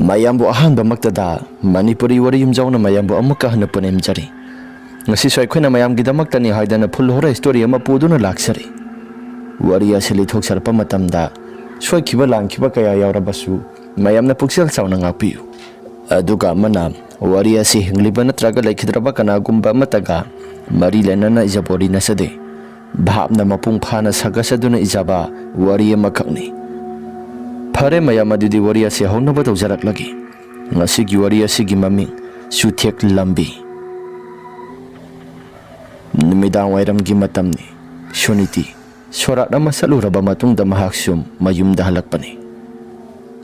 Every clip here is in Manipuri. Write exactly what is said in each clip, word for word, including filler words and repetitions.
ꯃꯌꯥꯝꯕꯨ ꯑꯍꯥꯟꯕꯃꯛꯇꯗ ꯃꯅꯤꯄꯨꯔꯤ ꯋꯥꯔꯤ ꯌꯨꯝꯖꯥꯎꯅ ꯃꯌꯥꯝꯕꯨ ꯑꯃꯨꯛꯀ ꯍꯟꯅ ꯄꯨꯅꯦꯝꯖꯔꯤ꯫ ꯉꯁꯤꯁꯨ ꯑꯩꯈꯣꯏꯅ ꯃꯌꯥꯝꯒꯤꯗꯃꯛꯇꯅꯤ ꯍꯥꯏꯗꯅ full horror story ꯑꯃ ꯄꯨꯗꯨꯅ ꯂꯥꯛꯆꯔꯤ꯫ ꯋꯥꯔꯤ ꯑꯁꯤ ꯂꯤꯊꯣꯛꯆꯔꯛꯄ ꯃꯇꯝꯗ ꯁꯣꯏꯈꯤꯕ ꯂꯥꯟꯈꯤꯕ ꯀꯌꯥ ꯌꯥꯎꯔꯕꯁꯨ ꯃꯌꯥꯝꯅ ꯄꯨꯛꯆꯦꯜ ꯆꯥꯎꯅ ꯉꯥꯛꯄꯤꯌꯨ꯫ ꯑꯗꯨꯒ ꯑꯃꯅ, ꯋꯥꯔꯤ ꯑꯁꯤ ꯍꯤꯡꯂꯤꯕ ꯅꯠꯇ꯭ꯔꯒ ꯂꯩꯈꯤꯗ꯭ꯔꯕ ꯀꯅꯥꯒꯨꯝꯕ ꯑꯃꯠꯇꯒ ꯃꯔꯤ ꯂꯩꯅꯅ ꯏꯖꯕ ꯋꯥꯔꯤ ꯅꯠꯆꯗꯦ꯫ ꯚꯥꯞꯅ ꯃꯄꯨꯡ ꯐꯥꯅ ꯁꯥꯒꯠꯆꯗꯨꯅ ꯏꯖꯕ ꯋꯥꯔꯤ ꯑꯃꯈꯛꯅꯤ꯫ ꯐꯔꯦ ꯃꯌꯥꯝ, ꯑꯗꯨꯗꯤ ꯋꯥꯔꯤ ꯑꯁꯤ ꯍꯧꯅꯕ ꯇꯧꯖꯔꯛꯂꯒꯦ꯫ ꯉꯁꯤꯒꯤ ꯋꯥꯔꯤ ꯑꯁꯤꯒꯤ ꯃꯃꯤꯡ ꯆꯨꯊꯦꯛ ꯂꯝꯕꯤ꯫ ꯅꯨꯃꯤꯗꯥꯡ ꯋꯥꯏꯔꯝꯒꯤ ꯃꯇꯝꯅꯤ꯫ ꯁꯨꯅꯤꯇꯤ ꯁꯣꯔꯥꯠ ꯑꯃ ꯆꯠꯂꯨꯔꯕ ꯃꯇꯨꯡꯗ ꯃꯍꯥꯛꯁꯨ ꯃꯌꯨꯝꯗ ꯍꯜꯂꯛꯄꯅꯤ꯫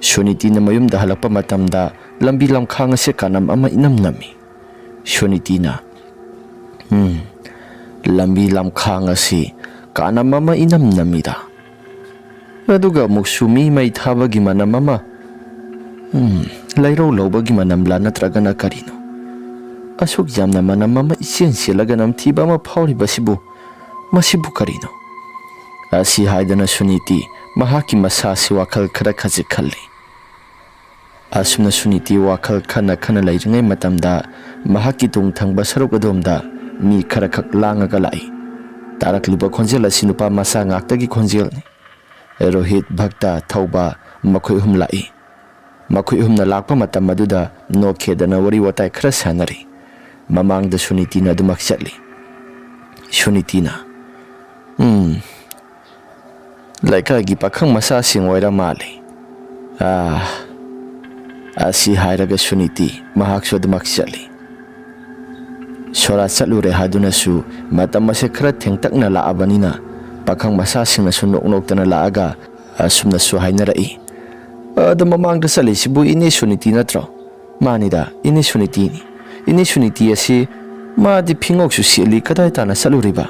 ꯁꯨꯅꯤꯇꯤꯅ ꯃꯌꯨꯝꯗ ꯍꯜꯂꯛꯄ ꯃꯇꯝꯗ ꯂꯝꯕꯤ ꯂꯝꯈꯥꯡ ꯑꯁꯤ ꯀꯥꯅꯝ ꯑꯃ ꯏꯅꯝ ꯅꯝꯃꯤ꯫ ꯁꯨꯅꯤꯇꯤꯅ, "ꯎꯝ, ꯂꯝꯕꯤ ꯂꯝꯈꯥꯡ ꯑꯁꯤ ꯀꯥꯅꯝ ꯑꯃ ꯏꯅꯝ ꯅꯝꯃꯤꯗ꯫ ꯑꯗꯨꯒ ꯑꯃꯨꯛꯁꯨ ꯃꯤ ꯃꯩ ꯊꯥꯕꯒꯤ ꯃꯅꯝ ꯑꯃ, ꯎꯝ, ꯂꯩꯔꯧ ꯂꯧꯕꯒꯤ ꯃꯅꯝꯂꯥ ꯅꯠꯇ꯭ꯔꯒꯅ ꯀꯔꯤꯅꯣ? ꯑꯁꯨꯛ ꯌꯥꯝꯅ ꯃꯅꯝ ꯑꯃ ꯏꯆꯦꯟ ꯆꯦꯜꯂꯒ ꯅꯝꯊꯤꯕ ꯑꯃ ꯐꯥꯎꯔꯤꯕꯁꯤꯕꯨ, ꯃꯁꯤꯕꯨ ꯀꯔꯤꯅꯣ?" ꯑꯁꯤ ꯍꯥꯏꯗꯨꯅ ꯁꯨꯅꯤꯇꯤ ꯃꯍꯥꯛꯀꯤ ꯃꯁꯥꯁꯤ ꯋꯥꯈꯜ ꯈꯔ ꯈꯖꯤꯛ ꯈꯜꯂꯤ꯫ ꯑꯁꯨꯝꯅ ꯁꯨꯅꯤꯇꯤ ꯋꯥꯈꯜ ꯈꯟꯅ ꯈꯟꯅ ꯂꯩꯔꯤꯉꯩ ꯃꯇꯝꯗ ꯃꯍꯥꯛꯀꯤ ꯇꯨꯡ ꯊꯪꯕ ꯁꯔꯨꯛ ꯑꯗꯣꯝꯗ ꯃꯤ ꯈꯔꯈꯛ ꯂꯥꯡꯉꯒ ꯂꯥꯛꯏ꯫ ꯇꯥꯔꯛꯂꯤꯕ ꯈꯣꯟꯖꯦꯜ ꯑꯁꯤ ꯅꯨꯄꯥ ꯃꯆꯥ ꯉꯥꯛꯇꯒꯤ ꯈꯣꯟꯖꯦꯜꯅꯤ꯫ ꯔꯣꯍꯤꯠ, ꯚꯛꯇ, ꯊꯧꯕ, ꯃꯈꯣꯏ ꯑꯍꯨꯝ ꯂꯥꯛꯏ꯫ ꯃꯈꯣꯏ ꯑꯍꯨꯝꯅ ꯂꯥꯛꯄ ꯃꯇꯝ ꯑꯗꯨꯗ ꯅꯣꯛꯈꯦꯗꯅ ꯋꯥꯔꯤ ꯋꯥꯇꯥꯏ ꯈꯔ ꯁꯥꯟꯅꯔꯤ꯫ ꯃꯃꯥꯡꯗ ꯁꯨꯅꯤꯇꯤꯅ ꯑꯗꯨꯃꯛ ꯆꯠꯂꯤ꯫ ꯁꯨꯅꯤꯇꯤꯅ, "ꯎꯝ, ꯂꯩꯀꯥꯏꯒꯤ ꯄꯥꯈꯪ ꯃꯆꯥꯁꯤꯡ ꯑꯣꯏꯔ ꯃꯥꯜꯂꯤ꯫ ꯑꯥ," ꯑꯁꯤ ꯍꯥꯏꯔꯒ ꯁꯨꯅꯤꯇꯤ ꯃꯍꯥꯛꯁꯨ ꯑꯗꯨꯃꯛ ꯆꯠꯂꯤ꯫ ꯁꯣꯔꯥ ꯆꯠꯂꯨꯔꯦ ꯍꯥꯏꯗꯨꯅꯁꯨ ꯃꯇꯝ ꯑꯁꯦ ꯈꯔ ꯊꯦꯡꯇꯛꯅ ꯂꯥꯛꯑꯕꯅꯤꯅ ꯄꯥꯈꯪ ꯃꯆꯥꯁꯤꯡꯅꯁꯨ ꯅꯣꯛ ꯅꯣꯛꯇꯅ ꯂꯥꯛꯑꯒ ꯑꯁꯨꯝꯅꯁꯨ ꯍꯥꯏꯅꯔꯛꯏ, "ꯑꯗꯣ ꯃꯃꯥꯡꯗ ꯆꯠꯂꯤꯁꯤꯕꯨ ꯏꯅꯦ ꯁꯨꯅꯤꯇꯤ ꯅꯠꯇ꯭ꯔꯣ?" "ꯃꯥꯅꯤꯗ, ꯏꯅꯦ ꯁꯨꯅꯤꯇꯤꯅꯤ꯫ ꯏꯅꯦ ꯁꯨꯅꯤꯇꯤ ꯑꯁꯤ ꯃꯥꯗꯤ ꯐꯤꯉꯧꯁꯨ ꯁꯦꯠꯂꯤ, ꯀꯗꯥꯏ ꯇꯥꯅ ꯆꯠꯂꯨꯔꯤꯕ?"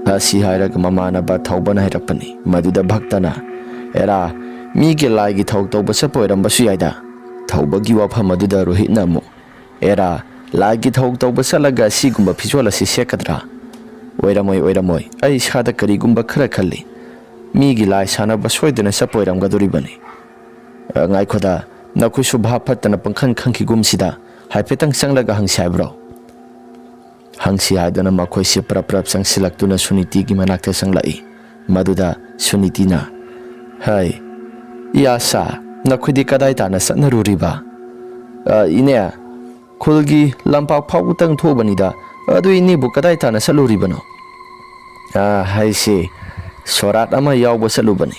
ꯑꯁꯤ ꯍꯥꯏꯔꯒ ꯃꯃꯥꯟꯅꯕ ꯊꯧꯕꯅ ꯍꯥꯏꯔꯛꯄꯅꯤ꯫ ꯃꯗꯨꯗ ꯚꯛꯇꯅ, "ꯑꯦꯔꯥ, ꯃꯤꯒꯤ ꯂꯥꯏꯒꯤ ꯊꯧ ꯇꯧꯕ ꯆꯠꯄ ꯑꯣꯏꯔꯝꯕꯁꯨ ꯌꯥꯏꯗ"꯫ ꯊꯧꯕꯒꯤ ꯋꯥꯐꯝ ꯑꯗꯨꯗ ꯔꯣꯍꯤꯠꯅ ꯑꯃꯨꯛ, "ꯑꯦꯔꯥ, ꯂꯥꯏꯒꯤ ꯊꯧ ꯇꯧꯕ ꯆꯠꯂꯒ ꯑꯁꯤꯒꯨꯝꯕ ꯐꯤꯖꯣꯜ ꯑꯁꯤ ꯁꯦꯠꯀꯗ꯭ꯔꯥ? ꯑꯣꯏꯔꯝꯃꯣꯏ, ꯑꯣꯏꯔꯝꯃꯣꯏ꯫ ꯑꯩ ꯏꯁꯥꯗ ꯀꯔꯤꯒꯨꯝꯕ ꯈꯔ ꯈꯜꯂꯤ꯫ ꯃꯤꯒꯤ ꯂꯥꯏ ꯁꯥꯟꯅꯕ ꯁꯣꯏꯗꯅ ꯆꯠꯄ ꯑꯣꯏꯔꯝꯒꯗꯣꯔꯤꯕꯅꯤ꯫ ꯑ, ꯉꯥꯏꯈꯣꯗ, ꯅꯈꯣꯏꯁꯨ ꯚꯥꯞ ꯐꯠꯇꯅ ꯄꯪꯈꯟ ꯈꯟꯈꯤꯒꯨꯝꯁꯤꯗ ꯍꯥꯏꯐꯦꯠꯇꯪ ꯆꯪꯂꯒ ꯍꯪꯁꯤ ꯍꯥꯏꯕ꯭ꯔꯣ?" ꯍꯪꯁꯤ ꯍꯥꯏꯗꯨꯅ ꯃꯈꯣꯏꯁꯦ ꯄ꯭ꯔꯞ ꯄ꯭ꯔꯞ ꯆꯪꯁꯤꯜꯂꯛꯇꯨꯅ ꯁꯨꯅꯤꯇꯤꯒꯤ ꯃꯅꯥꯛꯇ ꯆꯪꯂꯛꯏ꯫ ꯃꯗꯨꯗ ꯁꯨꯅꯤꯇꯤꯅ, "ꯍꯩ, ꯏꯌꯥꯁꯥ, ꯅꯈꯣꯏꯗꯤ ꯀꯗꯥꯏ ꯇꯥꯟꯅ ꯆꯠꯅꯔꯨꯔꯤꯕ?" "ꯑ, ꯏꯅꯦ, ꯈꯨꯜꯒꯤ ꯂꯝꯄꯥꯛ ꯐꯥꯎꯕꯇꯪ ꯊꯣꯛꯎꯕꯅꯤꯗ, ꯑꯗꯨ ꯏꯅꯦꯕꯨ ꯀꯗꯥꯏ ꯇꯥꯟꯅ ꯆꯠꯂꯨꯔꯤꯕꯅꯣ?" "ꯑ, ꯍꯥꯏꯁꯦ, ꯁꯣꯔꯥꯠ ꯑꯃ ꯌꯥꯎꯕ ꯆꯠꯂꯨꯕꯅꯤ꯫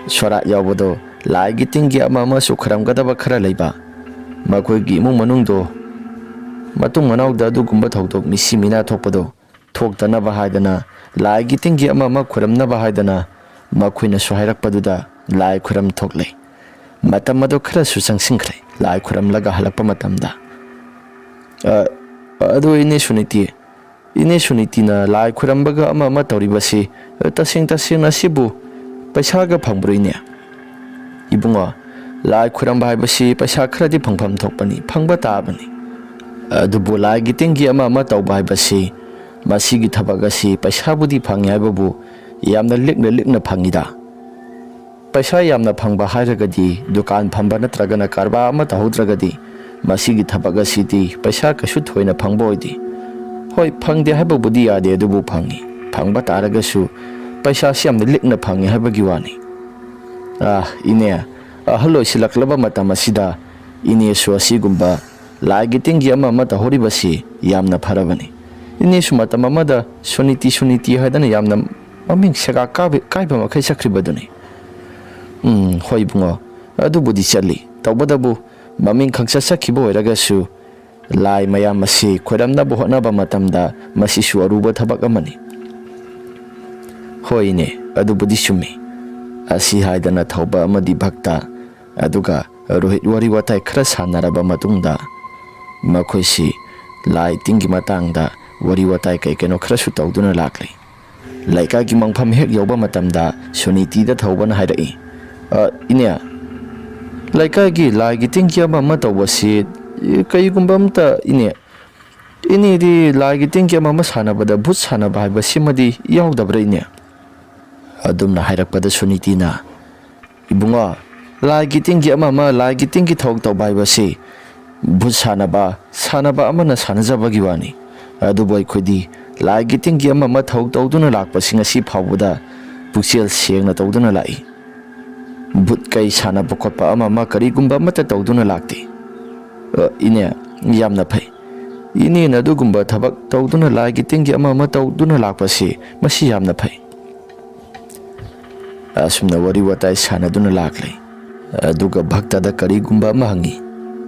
ꯁꯣꯔꯥꯠ ꯌꯥꯎꯕꯗꯣ ꯂꯥꯏꯒꯤ ꯇꯤꯟꯒꯤ ꯑꯃ ꯑꯃꯁꯨ ꯈꯨꯔꯝꯒꯗꯕ ꯈꯔ ꯂꯩꯕ꯫ ꯃꯈꯣꯏꯒꯤ ꯏꯃꯨꯡ ꯃꯅꯨꯡꯗꯣ ꯃꯇꯨꯡ ꯃꯅꯥꯎꯗ ꯑꯗꯨꯒꯨꯝꯕ ꯊꯧꯗꯣꯛ ꯃꯤꯁꯤ ꯃꯤꯅꯥ ꯊꯣꯛꯄꯗꯣ ꯊꯣꯛꯇꯅꯕ ꯍꯥꯏꯗꯅ, ꯂꯥꯏꯒꯤ ꯇꯤꯟꯒꯤ ꯑꯃ ꯑꯃ ꯈꯨꯔꯝꯅꯕ ꯍꯥꯏꯗꯅ ꯃꯈꯣꯏꯅꯁꯨ ꯍꯥꯏꯔꯛꯄꯗꯨꯗ ꯂꯥꯏ ꯈꯨꯔꯝ ꯊꯣꯛꯂꯦ꯫ ꯃꯇꯝ ꯑꯗꯨ ꯈꯔꯁꯨ ꯆꯪꯁꯤꯟꯈ꯭ꯔꯦ ꯂꯥꯏ ꯈꯨꯔꯝꯂꯒ ꯍꯜꯂꯛꯄ ꯃꯇꯝꯗ꯫ ꯑ, ꯑꯗꯨ ꯏꯅꯦ ꯁꯨꯅꯤꯇꯤ, ꯏꯅꯦ ꯁꯨꯅꯤꯇꯤꯅ ꯂꯥꯏ ꯈꯨꯔꯝꯕꯒ ꯑꯃ ꯑꯃ ꯇꯧꯔꯤꯕꯁꯤ, ꯑ, ꯇꯁꯦꯡ ꯇꯁꯦꯡꯅ ꯑꯁꯤꯕꯨ ꯄꯩꯁꯥꯒ ꯐꯪꯕ꯭ꯔꯣ ꯏꯅꯦ?" "ꯏꯕꯨꯡꯉꯣ, ꯂꯥꯏ ꯈꯨꯔꯝꯕ ꯍꯥꯏꯕꯁꯤ ꯄꯩꯁꯥ ꯈꯔꯗꯤ ꯐꯪꯐꯝ ꯊꯣꯛꯄꯅꯤ, ꯐꯪꯕ ꯇꯥꯕꯅꯤ꯫ ꯑꯗꯨꯕꯨ ꯂꯥꯏꯒꯤ ꯇꯤꯟꯒꯤ ꯑꯃ ꯑꯃ ꯇꯧꯕ ꯍꯥꯏꯕꯁꯤ, ꯃꯁꯤꯒꯤ ꯊꯕꯛ ꯑꯁꯤ ꯄꯩꯁꯥꯕꯨꯗꯤ ꯐꯪꯉꯤ ꯍꯥꯏꯕꯕꯨ ꯌꯥꯝꯅ ꯂꯤꯛꯅ ꯂꯤꯛꯅ ꯐꯪꯉꯤꯗ꯫ ꯄꯩꯁꯥ ꯌꯥꯝꯅ ꯐꯪꯕ ꯍꯥꯏꯔꯒꯗꯤ ꯗꯨꯀꯥꯟ ꯐꯝꯕ ꯅꯠꯇ꯭ꯔꯒꯅ ꯀꯔꯕꯥꯔ ꯑꯃ ꯇꯧꯍꯧꯗ꯭ꯔꯒꯗꯤ ꯃꯁꯤꯒꯤ ꯊꯕꯛ ꯑꯁꯤꯗꯤ ꯄꯩꯁꯥ ꯀꯩꯁꯨ ꯊꯣꯏꯅ ꯐꯪꯕ ꯑꯣꯏꯗꯦ꯫ ꯍꯣꯏ, ꯐꯪꯗꯦ ꯍꯥꯏꯕꯕꯨꯗꯤ ꯌꯥꯗꯦ, ꯑꯗꯨꯕꯨ ꯐꯪꯉꯤ꯫ ꯐꯪꯕ ꯇꯥꯔꯒꯁꯨ ꯄꯩꯁꯥꯁꯤ ꯌꯥꯝꯅ ꯂꯤꯛꯅ ꯐꯪꯉꯤ ꯍꯥꯏꯕꯒꯤ ꯋꯥꯅꯤ꯫ ꯑꯥ, ꯏꯅꯦ, ꯑꯍꯜ ꯑꯣꯏꯁꯤꯜꯂꯛꯂꯕ ꯃꯇꯝ ꯑꯁꯤꯗ ꯏꯅꯦꯁꯨ ꯑꯁꯤꯒꯨꯝꯕ ꯂꯥꯏꯒꯤ ꯇꯤꯟꯒꯤ ꯑꯃ ꯑꯃ ꯇꯧꯍꯧꯔꯤꯕꯁꯤ ꯌꯥꯝꯅ ꯐꯔꯕꯅꯤ꯫ ꯏꯅꯦꯁꯨ ꯃꯇꯝ ꯑꯃꯗ ꯁꯨꯅꯤꯇꯤ, ꯁꯨꯅꯤꯇꯤ ꯍꯥꯏꯗꯅ ꯌꯥꯝꯅ ꯃꯃꯤꯡ ꯁꯦꯒꯥꯛ ꯀꯥꯕ-, ꯀꯥꯏꯕ ꯃꯈꯩ ꯆꯠꯈ꯭ꯔꯤꯕꯗꯨꯅꯤ꯫" "ꯎꯝ, ꯍꯣꯏ ꯏꯕꯨꯡꯉꯣ, ꯑꯗꯨꯕꯨꯗꯤ ꯆꯠꯂꯤ꯫ ꯇꯧꯕꯇꯕꯨ ꯃꯃꯤꯡ ꯈꯪꯆꯠ ꯆꯠꯈꯤꯕ ꯑꯣꯏꯔꯒꯁꯨ ꯂꯥꯏ ꯃꯌꯥꯝ ꯑꯁꯤ ꯈꯣꯏꯔꯝꯅꯕ ꯍꯣꯠꯅꯕ ꯃꯇꯝꯗ ꯃꯁꯤꯁꯨ ꯑꯔꯨꯕ ꯊꯕꯛ ꯑꯃꯅꯤ꯫" "ꯍꯣꯏꯅꯦ, ꯑꯗꯨꯕꯨꯗꯤ ꯆꯨꯝꯃꯤ꯫" ꯑꯁꯤ ꯍꯥꯏꯗꯅ ꯊꯧꯕ ꯑꯃꯗꯤ ꯚꯛꯇ, ꯑꯗꯨꯒ ꯔꯣꯍꯤꯠ ꯋꯥꯔꯤ ꯋꯥꯇꯥꯏ ꯈꯔ ꯁꯥꯟꯅꯔꯕ ꯃꯇꯨꯡꯗ ꯃꯈꯣꯏꯁꯤ ꯂꯥꯏ ꯇꯤꯟꯒꯤ ꯃꯇꯥꯡꯗ ꯋꯥꯔꯤ ꯋꯥꯇꯥꯏ ꯀꯩ ꯀꯩꯅꯣ ꯈꯔꯁꯨ ꯇꯧꯗꯨꯅ ꯂꯥꯛꯂꯤ꯫ ꯂꯩꯀꯥꯏꯒꯤ ꯃꯪꯐꯝ ꯍꯦꯛ ꯌꯧꯕ ꯃꯇꯝꯗ ꯁꯨꯅꯤꯇꯤꯗ ꯊꯧꯕꯅ ꯍꯥꯏꯔꯛꯏ, "ꯑ, ꯏꯅꯦ, ꯂꯩꯀꯥꯏꯒꯤ ꯂꯥꯏꯒꯤ ꯇꯤꯟꯒꯤ ꯑꯃ ꯑꯃ ꯇꯧꯕꯁꯤ, ꯀꯩꯒꯨꯝꯕ ꯑꯝꯇ, ꯏꯅꯦ, ꯏꯅꯦꯗꯤ ꯂꯥꯏꯒꯤ ꯇꯤꯟꯒꯤ ꯑꯃ ꯑꯃ ꯁꯥꯟꯅꯕꯗ ꯚꯨꯠ ꯁꯥꯟꯅꯕ ꯍꯥꯏꯕꯁꯤꯃꯗꯤ ꯌꯥꯎꯗꯕ꯭ꯔꯥ, ꯏꯅꯦ?" ꯑꯗꯨꯝꯅ ꯍꯥꯏꯔꯛꯄꯗ ꯁꯨꯅꯤꯇꯤꯅ, "ꯏꯕꯨꯡꯉꯣ, ꯂꯥꯏꯒꯤ ꯇꯤꯟꯒꯤ ꯑꯃ ꯑꯃ, ꯂꯥꯏꯒꯤ ꯇꯤꯟꯒꯤ ꯊꯕꯛ ꯇꯧꯕ ꯍꯥꯏꯕꯁꯤ ꯚꯨꯠ ꯁꯥꯟꯅꯕ, ꯁꯥꯟꯅꯕ ꯑꯃꯅ ꯁꯥꯟꯅꯖꯕꯒꯤ ꯋꯥꯅꯤ꯫ ꯑꯗꯨꯕꯨ ꯑꯩꯈꯣꯏꯗꯤ ꯂꯥꯏꯒꯤ ꯇꯤꯟꯒꯤ ꯑꯃ ꯑꯃ ꯊꯕꯛ ꯇꯧꯗꯨꯅ ꯂꯥꯛꯄꯁꯤ ꯉꯁꯤ ꯐꯥꯎꯕꯗ ꯄꯨꯛꯆꯦꯜ ꯁꯦꯡꯅ ꯇꯧꯗꯨꯅ ꯂꯥꯛꯏ꯫ ꯚꯨꯠ ꯀꯩ ꯁꯥꯟꯅꯕ ꯈꯣꯠꯄ ꯑꯃ ꯑꯃ ꯀꯔꯤꯒꯨꯝꯕ ꯑꯃꯠꯇ ꯇꯧꯗꯨꯅ ꯂꯥꯛꯇꯦ꯫ ꯑ, ꯏꯅꯦ, ꯌꯥꯝꯅ ꯐꯩ꯫ ꯏꯅꯦꯅ ꯑꯗꯨꯒꯨꯝꯕ ꯊꯕꯛ ꯇꯧꯗꯨꯅ, ꯂꯥꯏꯒꯤ ꯇꯤꯟꯒꯤ ꯑꯃ ꯑꯃ ꯇꯧꯗꯨꯅ ꯂꯥꯛꯄꯁꯤ, ꯃꯁꯤ ꯌꯥꯝꯅ ꯐꯩ꯫ ꯑꯁꯨꯝꯅ ꯋꯥꯔꯤ ꯋꯥꯇꯥꯏ ꯁꯥꯟꯅꯗꯨꯅ ꯂꯥꯛꯂꯦ꯫ ꯑꯗꯨꯒ ꯚꯛꯇꯗ ꯀꯔꯤꯒꯨꯝꯕ ꯑꯃ ꯍꯪꯉꯤ꯫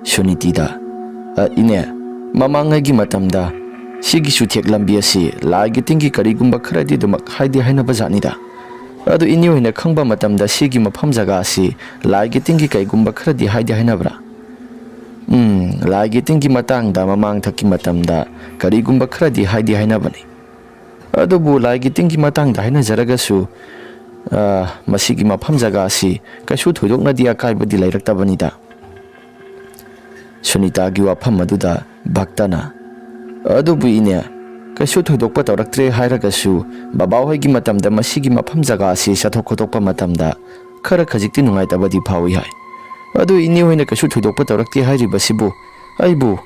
ꯁꯨꯅꯤꯇꯤꯗ, "ꯑ, ꯏꯅꯦ, ꯃꯃꯥꯡꯉꯩꯒꯤ ꯃꯇꯝꯗ ꯁꯤꯒꯤ ꯆꯨꯊꯦꯛ ꯂꯝꯕꯤ ꯑꯁꯤ ꯂꯥꯏꯒꯤ ꯇꯤꯟꯒꯤ ꯀꯔꯤꯒꯨꯝꯕ ꯈꯔꯗꯤ ꯑꯗꯨꯃꯛ ꯍꯥꯏꯗꯤ ꯍꯥꯏꯅꯕ ꯖꯥꯠꯅꯤꯗ꯫ ꯑꯗꯨ ꯏꯅꯦ ꯍꯣꯏꯅ ꯈꯪꯕ ꯃꯇꯝꯗ ꯁꯤꯒꯤ ꯃꯐꯝ ꯖꯒꯥ ꯑꯁꯤ ꯂꯥꯏꯒꯤ ꯇꯤꯟꯒꯤ ꯀꯩꯒꯨꯝꯕ ꯈꯔꯗꯤ ꯍꯥꯏꯗꯤ ꯍꯥꯏꯅꯕ꯭ꯔꯥ?" "ꯎꯝ, ꯂꯥꯏꯒꯤ ꯇꯤꯟꯒꯤ ꯃꯇꯥꯡꯗ ꯃꯃꯥꯡꯊꯛꯀꯤ ꯃꯇꯝꯗ ꯀꯔꯤꯒꯨꯝꯕ ꯈꯔꯗꯤ ꯍꯥꯏꯗꯤ ꯍꯥꯏꯅꯕꯅꯤ꯫ ꯑꯗꯨꯕꯨ ꯂꯥꯏꯒꯤ ꯇꯤꯟꯒꯤ ꯃꯇꯥꯡꯗ ꯍꯥꯏꯅꯖꯔꯒꯁꯨ, ꯑ, ꯃꯁꯤꯒꯤ ꯃꯐꯝ ꯖꯒꯥ ꯑꯁꯤ ꯀꯩꯁꯨ ꯊꯣꯏꯗꯣꯛꯅꯗꯤ ꯑꯀꯥꯏꯕꯗꯤ ꯂꯩꯔꯛꯇꯕꯅꯤꯗ꯫" ꯁꯨꯅꯤꯇꯥꯒꯤ ꯋꯥꯐꯝ ꯑꯗꯨꯗ ꯚꯛꯇꯅ, "ꯑꯗꯨꯕꯨ ꯏꯅꯦ, ꯀꯩꯁꯨ ꯊꯣꯏꯗꯣꯛꯄ ꯇꯧꯔꯛꯇ꯭ꯔꯦ ꯍꯥꯏꯔꯒꯁꯨ ꯕꯕꯥꯍꯣꯏꯒꯤ ꯃꯇꯝꯗ ꯃꯁꯤꯒꯤ ꯃꯐꯝ ꯖꯒꯥ ꯑꯁꯤ ꯆꯠꯊꯣꯛ ꯈꯣꯠꯇꯣꯛꯄ ꯃꯇꯝꯗ ꯈꯔ ꯈꯖꯤꯛꯇꯤ ꯅꯨꯡꯉꯥꯏꯇꯕꯗꯤ ꯐꯥꯎꯏ ꯍꯥꯏ꯫ ꯑꯗꯨ ꯏꯅꯦ ꯍꯣꯏꯅ ꯀꯩꯁꯨ ꯊꯣꯏꯗꯣꯛꯄ ꯇꯧꯔꯛꯇꯦ ꯍꯥꯏꯔꯤꯕꯁꯤꯕꯨ ꯑꯩꯕꯨ,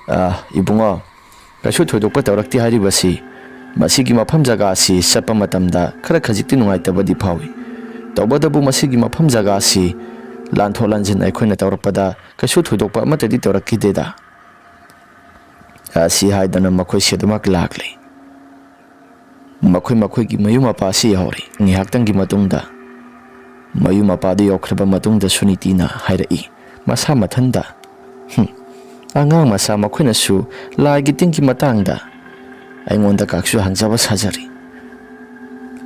ꯑ, ꯏꯕꯨꯡꯉꯣ, ꯀꯩꯁꯨ ꯊꯣꯏꯗꯣꯛꯄ ꯇꯧꯔꯛꯇꯦ ꯍꯥꯏꯔꯤꯕꯁꯤ ꯃꯁꯤꯒꯤ ꯃꯐꯝ ꯖꯒꯥ ꯑꯁꯤ ꯆꯠꯄ ꯃꯇꯝꯗ ꯈꯔ ꯈꯖꯤꯛꯇꯤ ꯅꯨꯡꯉꯥꯏꯇꯕꯗꯤ ꯐꯥꯎꯏ꯫ ꯇꯧꯕꯇꯕꯨ ꯃꯁꯤꯒꯤ ꯃꯐꯝ ꯖꯒꯥ ꯑꯁꯤ ꯂꯥꯟꯊꯣꯛ ꯂꯥꯟꯁꯤꯟ ꯑꯩꯈꯣꯏꯅ ꯇꯧꯔꯛꯄꯗ ꯀꯩꯁꯨ ꯊꯣꯏꯗꯣꯛꯄ ꯑꯃꯠꯇꯗꯤ ꯇꯧꯔꯛꯈꯤꯗꯦꯗ꯫" ꯑꯁꯤ ꯍꯥꯏꯗꯨꯅ ꯃꯈꯣꯏꯁꯦ ꯑꯗꯨꯃꯛ ꯂꯥꯛꯂꯦ꯫ ꯃꯈꯣꯏ ꯃꯈꯣꯏꯒꯤ ꯃꯌꯨꯝ ꯃꯄꯥ ꯑꯁꯤ ꯌꯧꯔꯦ꯫ ꯉꯥꯏꯍꯥꯛꯇꯪꯒꯤ ꯃꯇꯨꯡꯗ ꯃꯌꯨꯝ ꯃꯄꯥꯗꯨ ꯌꯧꯈ꯭ꯔꯕ ꯃꯇꯨꯡꯗ ꯁꯨꯅꯤꯇꯤꯅ ꯍꯥꯏꯔꯛꯏ ꯃꯁꯥ ꯃꯊꯟꯇ, "ꯍꯨꯝ, ꯑꯉꯥꯡ ꯃꯆꯥ ꯃꯈꯣꯏꯅꯁꯨ ꯂꯥꯏꯒꯤ ꯇꯤꯟꯒꯤ ꯃꯇꯥꯡꯗ ꯑꯩꯉꯣꯟꯗ ꯀꯥꯛꯁꯨ ꯍꯪꯖꯕ ꯁꯥꯖꯔꯤ꯫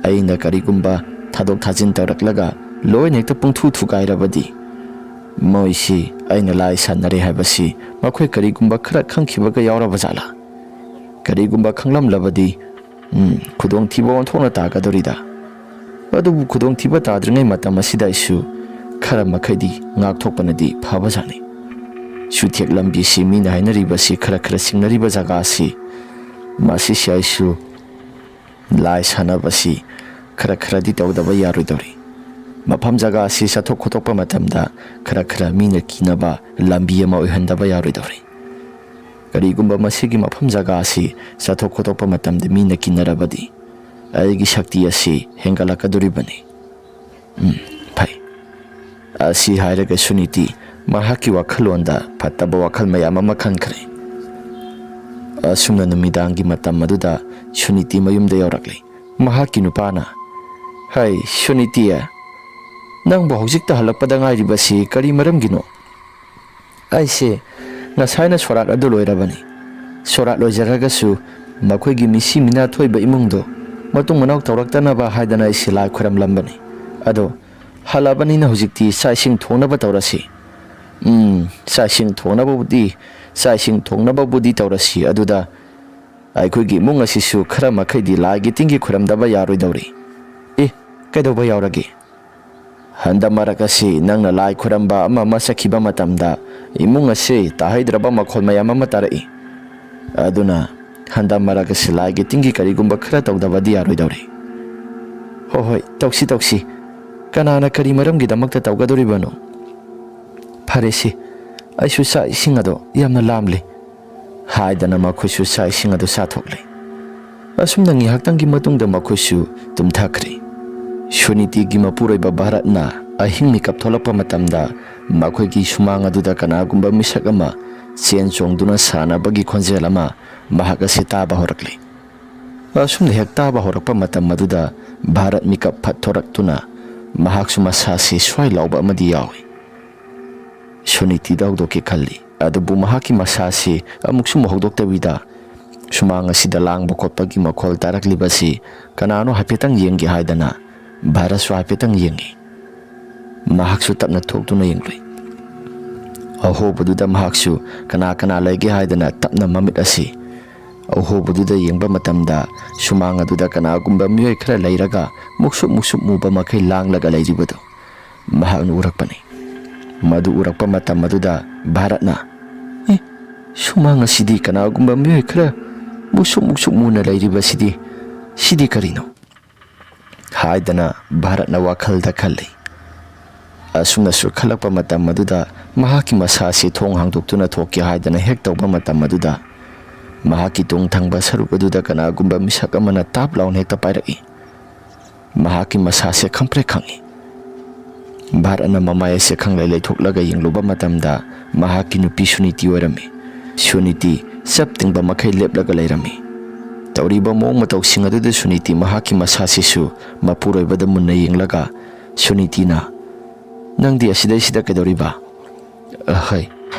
ꯑꯩꯅ ꯀꯔꯤꯒꯨꯝꯕ ꯊꯥꯗꯣꯛ ꯊꯥꯖꯤꯟ ꯇꯧꯔꯛꯂꯒ ꯂꯣꯏꯅ ꯍꯦꯛꯇ ꯄꯨꯡꯊꯨ ꯊꯨꯒꯥꯏꯔꯕꯗꯤ ꯃꯣꯏꯁꯤ ꯑꯩꯅ ꯂꯥꯏ ꯁꯥꯟꯅꯔꯦ ꯍꯥꯏꯕꯁꯤ ꯃꯈꯣꯏ ꯀꯔꯤꯒꯨꯝꯕ ꯈꯔ ꯈꯪꯈꯤꯕꯒ ꯌꯥꯎꯔꯕ ꯖꯥꯠꯂꯥ? ꯀꯔꯤꯒꯨꯝꯕ ꯈꯪꯂꯝꯂꯕꯗꯤ, ꯎꯝ, ꯈꯨꯗꯣꯡꯊꯤꯕ ꯑꯣꯟꯊꯣꯛꯅ ꯇꯥꯒꯗꯧꯔꯤꯗ꯫ ꯑꯗꯨꯕꯨ ꯈꯨꯗꯣꯡꯊꯤꯕ ꯇꯥꯗ꯭ꯔꯤꯉꯩ ꯃꯇꯝ ꯑꯁꯤꯗ ꯑꯩꯁꯨ ꯈꯔ ꯃꯈꯩꯗꯤ ꯉꯥꯛꯊꯣꯛꯄꯅꯗꯤ ꯐꯕꯖꯥꯠꯅꯤ꯫ ꯆꯨꯊꯦꯛ ꯂꯝꯕꯤꯁꯤ ꯃꯤꯅ ꯍꯥꯏꯅꯔꯤꯕꯁꯤ ꯈꯔ ꯈꯔ ꯆꯤꯡꯅꯔꯤꯕ ꯖꯒꯥꯁꯤ, ꯃꯁꯤꯁꯤ ꯑꯩꯁꯨ ꯂꯥꯏ ꯁꯥꯟꯅꯕꯁꯤ ꯈꯔ ꯈꯔꯗꯤ ꯇꯧꯗꯕ ꯌꯥꯔꯣꯏꯗꯧꯔꯤ꯫ ꯃꯐꯝ ꯖꯒꯥ ꯑꯁꯤ ꯆꯠꯊꯣꯛ ꯈꯣꯠꯇꯣꯛꯄ ꯃꯇꯝꯗ ꯈꯔ ꯈꯔ ꯃꯤꯅ ꯀꯤꯅꯕ ꯂꯝꯕꯤ ꯑꯃ ꯑꯣꯏꯍꯟꯗꯕ ꯌꯥꯔꯣꯏꯗꯧꯔꯤ꯫ ꯀꯔꯤꯒꯨꯝꯕ ꯃꯁꯤꯒꯤ ꯃꯐꯝ ꯖꯒꯥ ꯑꯁꯤ ꯆꯠꯊꯣꯛ ꯈꯣꯠꯇꯣꯛꯄ ꯃꯇꯝꯗ ꯃꯤꯅ ꯀꯤꯅꯔꯕꯗꯤ ꯑꯩꯒꯤ ꯁꯛꯇꯤ ꯑꯁꯤ ꯍꯦꯟꯒꯠꯂꯛꯀꯗꯣꯔꯤꯕꯅꯤ꯫ ꯎꯝ, ꯐꯩ꯫ ꯑꯁꯤ ꯍꯥꯏꯔꯒ ꯁꯨꯅꯤꯇꯤ ꯃꯍꯥꯛꯀꯤ ꯋꯥꯈꯜꯂꯣꯟꯗ ꯐꯠꯇꯕ ꯋꯥꯈꯜ ꯃꯌꯥꯝ ꯑꯃ ꯈꯟꯈ꯭ꯔꯦ꯫ ꯑꯁꯨꯝꯅ ꯅꯨꯃꯤꯗꯥꯡꯒꯤ ꯃꯇꯝ ꯑꯗꯨꯗ ꯁꯨꯅꯤꯇꯤ ꯃꯌꯨꯝꯗ ꯌꯧꯔꯛꯂꯦ꯫ ꯃꯍꯥꯛꯀꯤ ꯅꯨꯄꯥꯅ, "ꯍꯩ, ꯁꯨꯅꯤꯇꯤ, ꯅꯪꯕꯨ ꯍꯧꯖꯤꯛꯇ ꯍꯜꯂꯛꯄꯗ ꯉꯥꯏꯔꯤꯕꯁꯤ ꯀꯔꯤ ꯃꯔꯝꯒꯤꯅꯣ?" "ꯑꯩꯁꯦ ꯉꯁꯥꯏꯅ ꯁꯣꯔꯥꯠ ꯑꯗꯨ ꯂꯣꯏꯔꯕꯅꯤ꯫ ꯁꯣꯔꯥꯠ ꯂꯣꯏꯖꯔꯒꯁꯨ ꯃꯈꯣꯏꯒꯤ ꯃꯤꯁꯤ ꯃꯤꯅꯥ ꯊꯣꯛꯏꯕ ꯏꯃꯨꯡꯗꯣ ꯃꯇꯨꯡ ꯃꯅꯥꯎ ꯇꯧꯔꯛꯇꯅꯕ ꯍꯥꯏꯗꯅ ꯑꯩꯁꯦ ꯂꯥꯏ ꯈꯣꯏꯔꯝꯂꯝꯕꯅꯤ꯫ ꯑꯗꯣ ꯍꯜꯂꯛꯑꯕꯅꯤꯅ ꯍꯧꯖꯤꯛꯇꯤ ꯆꯥꯛ ꯏꯁꯤꯡ ꯊꯣꯡꯅꯕ ꯇꯧꯔꯁꯤ꯫" "ꯎꯝ, ꯆꯥꯛ ꯏꯁꯤꯡ ꯊꯣꯡꯅꯕꯕꯨꯗꯤ, ꯆꯥꯛ ꯏꯁꯤꯡ ꯊꯣꯡꯅꯕꯕꯨꯗꯤ ꯇꯧꯔꯁꯤ꯫ ꯑꯗꯨꯗ ꯑꯩꯈꯣꯏꯒꯤ ꯏꯃꯨꯡ ꯑꯁꯤꯁꯨ ꯈꯔ ꯃꯈꯩꯗꯤ ꯂꯥꯏꯒꯤ ꯇꯤꯟꯒꯤ ꯈꯣꯏꯔꯝꯗꯕ ꯌꯥꯔꯣꯏꯗꯧꯔꯤ꯫" "ꯑꯦ, ꯀꯩꯗꯧꯕ ꯌꯥꯎꯔꯒꯦ?" "ꯍꯟꯗꯛ ꯃꯔꯛ ꯑꯁꯤ ꯅꯪꯅ ꯂꯥꯏ ꯈꯣꯏꯔꯝꯕ ꯑꯃ ꯑꯃ ꯆꯠꯈꯤꯕ ꯃꯇꯝꯗ ꯏꯃꯨꯡ ꯑꯁꯤ ꯇꯥꯍꯩꯗ꯭ꯔꯕ ꯃꯈꯣꯜ ꯃꯌꯥꯝ ꯑꯃ ꯇꯥꯔꯛꯏ꯫ ꯑꯗꯨꯅ ꯍꯟꯗꯛ ꯃꯔꯛ ꯑꯁꯤ ꯂꯥꯏꯒꯤ ꯇꯤꯟꯒꯤ ꯀꯔꯤꯒꯨꯝꯕ ꯈꯔ ꯇꯧꯗꯕꯗꯤ ꯌꯥꯔꯣꯏꯗꯧꯔꯤ꯫" "ꯍꯣꯏ, ꯍꯣꯏ, ꯇꯧꯁꯤ, ꯇꯧꯁꯤ꯫ ꯀꯅꯥꯅ ꯀꯔꯤ ꯃꯔꯝꯒꯤꯗꯃꯛꯇ ꯇꯧꯒꯗꯧꯔꯤꯕꯅꯣ? ꯐꯔꯦꯁꯤ, ꯑꯩꯁꯨ ꯆꯥꯛ ꯏꯁꯤꯡ ꯑꯗꯣ ꯌꯥꯝꯅ ꯂꯥꯝꯂꯦ꯫" ꯍꯥꯏꯗꯅ ꯃꯈꯣꯏꯁꯨ ꯆꯥꯛ ꯏꯁꯤꯡ ꯑꯗꯨ ꯆꯥꯊꯣꯛꯂꯦ꯫ ꯑꯁꯨꯝꯅ ꯉꯥꯏꯍꯥꯛꯇꯪꯒꯤ ꯃꯇꯨꯡꯗ ꯃꯈꯣꯏꯁꯨ ꯇꯨꯝꯊꯈ꯭ꯔꯦ꯫ ꯁꯨꯅꯤꯇꯤꯒꯤ ꯃꯄꯨꯔꯣꯏꯕ ꯚꯥꯔꯠꯅ ꯑꯍꯤꯡ ꯃꯤꯀꯞ ꯊꯣꯛꯂꯛꯄ ꯃꯇꯝꯗ ꯃꯈꯣꯏꯒꯤ ꯁꯨꯃꯥꯡ ꯑꯗꯨꯗ ꯀꯅꯥꯒꯨꯝꯕ ꯃꯤꯁꯛ ꯑꯃ ꯆꯦꯟ ꯆꯣꯡꯗꯨꯅ ꯁꯥꯟꯅꯕꯒꯤ ꯈꯣꯟꯖꯦꯜ ꯑꯃ ꯃꯍꯥꯛ ꯑꯁꯤ ꯇꯥꯕ ꯍꯧꯔꯛꯂꯦ꯫ ꯑꯁꯨꯝꯅ ꯍꯦꯛ ꯇꯥꯕ ꯍꯧꯔꯛꯄ ꯃꯇꯝ ꯑꯗꯨꯗ ꯚꯥꯔꯠ ꯃꯤꯀꯞ ꯐꯠ ꯊꯣꯔꯛꯇꯨꯅ ꯃꯍꯥꯛꯁꯨ ꯃꯁꯥꯁꯤ ꯁ꯭ꯋꯥꯏ ꯂꯥꯎꯕ ꯑꯃꯗꯤ ꯌꯥꯎꯏ꯫ ꯁꯨꯅꯤꯇꯤꯗ ꯍꯧꯗꯣꯛꯀꯦ ꯈꯜꯂꯤ, ꯑꯗꯨꯕꯨ ꯃꯍꯥꯛꯀꯤ ꯃꯁꯥꯁꯤ ꯑꯃꯨꯛꯁꯨ ꯑꯃꯨꯛ ꯍꯧꯗꯣꯛꯇꯕꯤꯗ ꯁꯨꯃꯥꯡ ꯑꯁꯤꯗ ꯂꯥꯡꯕ ꯈꯣꯠꯄꯒꯤ ꯃꯈꯣꯜ ꯇꯥꯔꯛꯂꯤꯕꯁꯤ ꯀꯅꯥꯅꯣ ꯍꯥꯏꯐꯦꯠꯇꯪ ꯌꯦꯡꯒꯦ ꯍꯥꯏꯗꯅ ꯚꯥꯔꯠꯁꯨ ꯍꯥꯏꯐꯦꯠꯇꯪ ꯌꯦꯡꯉꯤ꯫ ꯃꯍꯥꯛꯁꯨ ꯇꯞꯅ ꯊꯣꯛꯇꯨꯅ ꯌꯦꯡꯂꯨꯏ꯫ ꯑꯍꯣꯕꯗꯨꯗ ꯃꯍꯥꯛꯁꯨ ꯀꯅꯥ ꯀꯅꯥ ꯂꯩꯒꯦ ꯍꯥꯏꯗꯅ ꯇꯞꯅ ꯃꯃꯤꯠ ꯑꯁꯤ ꯑꯍꯣꯕꯗꯨꯗ ꯌꯦꯡꯕ ꯃꯇꯝꯗ ꯁꯨꯃꯥꯡ ꯑꯗꯨꯗ ꯀꯅꯥꯒꯨꯝꯕ ꯃꯤꯑꯣꯏ ꯈꯔ ꯂꯩꯔꯒ ꯃꯨꯛꯁꯨꯛ ꯃꯨꯛꯁꯨꯛ ꯃꯨꯕ ꯃꯈꯩ ꯂꯥꯡꯂꯒ ꯂꯩꯔꯤꯕꯗꯨ ꯃꯍꯥꯛꯅ ꯎꯔꯛꯄꯅꯤ꯫ ꯃꯗꯨ ꯎꯔꯛꯄ ꯃꯇꯝ ꯑꯗꯨꯗ ꯚꯥꯔꯠꯅ, "ꯑꯦ, ꯁꯨꯃꯥꯡ ꯑꯁꯤꯗꯤ ꯀꯅꯥꯒꯨꯝꯕ ꯃꯤꯑꯣꯏ ꯈꯔ ꯃꯨꯛꯁꯨꯛ ꯃꯨꯛꯁꯨꯛ ꯃꯨꯅ ꯂꯩꯔꯤꯕꯁꯤꯗꯤ, ꯁꯤꯗꯤ ꯀꯔꯤꯅꯣ?" ꯍꯥꯏꯗꯅ ꯚꯥꯔꯠꯅ ꯋꯥꯈꯜꯗ ꯈꯜꯂꯤ꯫ ꯑꯁꯨꯝꯅꯁꯨ ꯈꯜꯂꯛꯄ ꯃꯇꯝ ꯑꯗꯨꯗ ꯃꯍꯥꯛꯀꯤ ꯃꯁꯥꯁꯤ ꯊꯣꯡ ꯍꯥꯡꯗꯣꯛꯇꯨꯅ ꯊꯣꯛꯀꯦ ꯍꯥꯏꯗꯅ ꯍꯦꯛ ꯇꯧꯕ ꯃꯇꯝ ꯑꯗꯨꯗ, ꯃꯍꯥꯛꯀꯤ ꯇꯨꯡ ꯊꯪꯕ ꯁꯔꯨꯛ ꯑꯗꯨꯗ ꯀꯅꯥꯒꯨꯝꯕ ꯃꯤꯁꯛ ꯑꯃꯅ ꯇꯥꯞ ꯂꯥꯎꯅ ꯍꯦꯛꯇ ꯄꯥꯏꯔꯛꯏ꯫ ꯃꯍꯥꯛꯀꯤ ꯃꯁꯥꯁꯦ ꯈꯪꯄ꯭ꯔꯦꯛ ꯈꯪꯉꯤ꯫ ꯚꯥꯔꯠꯅ ꯃꯃꯥꯏ ꯑꯁꯦ ꯈꯪꯂꯩ ꯂꯩꯊꯣꯛꯂꯒ ꯌꯦꯡꯂꯨꯕ ꯃꯇꯝꯗ, ꯃꯍꯥꯛꯀꯤ ꯅꯨꯄꯤ ꯁꯨꯅꯤꯇꯤ ꯑꯣꯏꯔꯝꯃꯤ꯫ ꯁꯨꯅꯤꯇꯤ ꯆꯞ ꯇꯤꯡꯕ ꯃꯈꯩ ꯂꯦꯞꯂꯒ ꯂꯩꯔꯝꯃꯤ꯫ ꯇꯧꯔꯤꯕ ꯃꯑꯣꯡ ꯃꯇꯧꯁꯤꯡ ꯑꯗꯨꯗ ꯁꯨꯅꯤꯇꯤ ꯃꯍꯥꯛꯀꯤ ꯃꯁꯥꯁꯤꯁꯨ ꯃꯄꯨꯔꯣꯏꯕꯗ ꯃꯨꯟꯅ ꯌꯦꯡꯂꯒ, ꯁꯨꯅꯤꯇꯤꯅ, "ꯅꯪꯗꯤ ꯑꯁꯤꯗꯩꯁꯤꯗ ꯀꯩꯗꯧꯔꯤꯕ? ꯑꯍꯩ,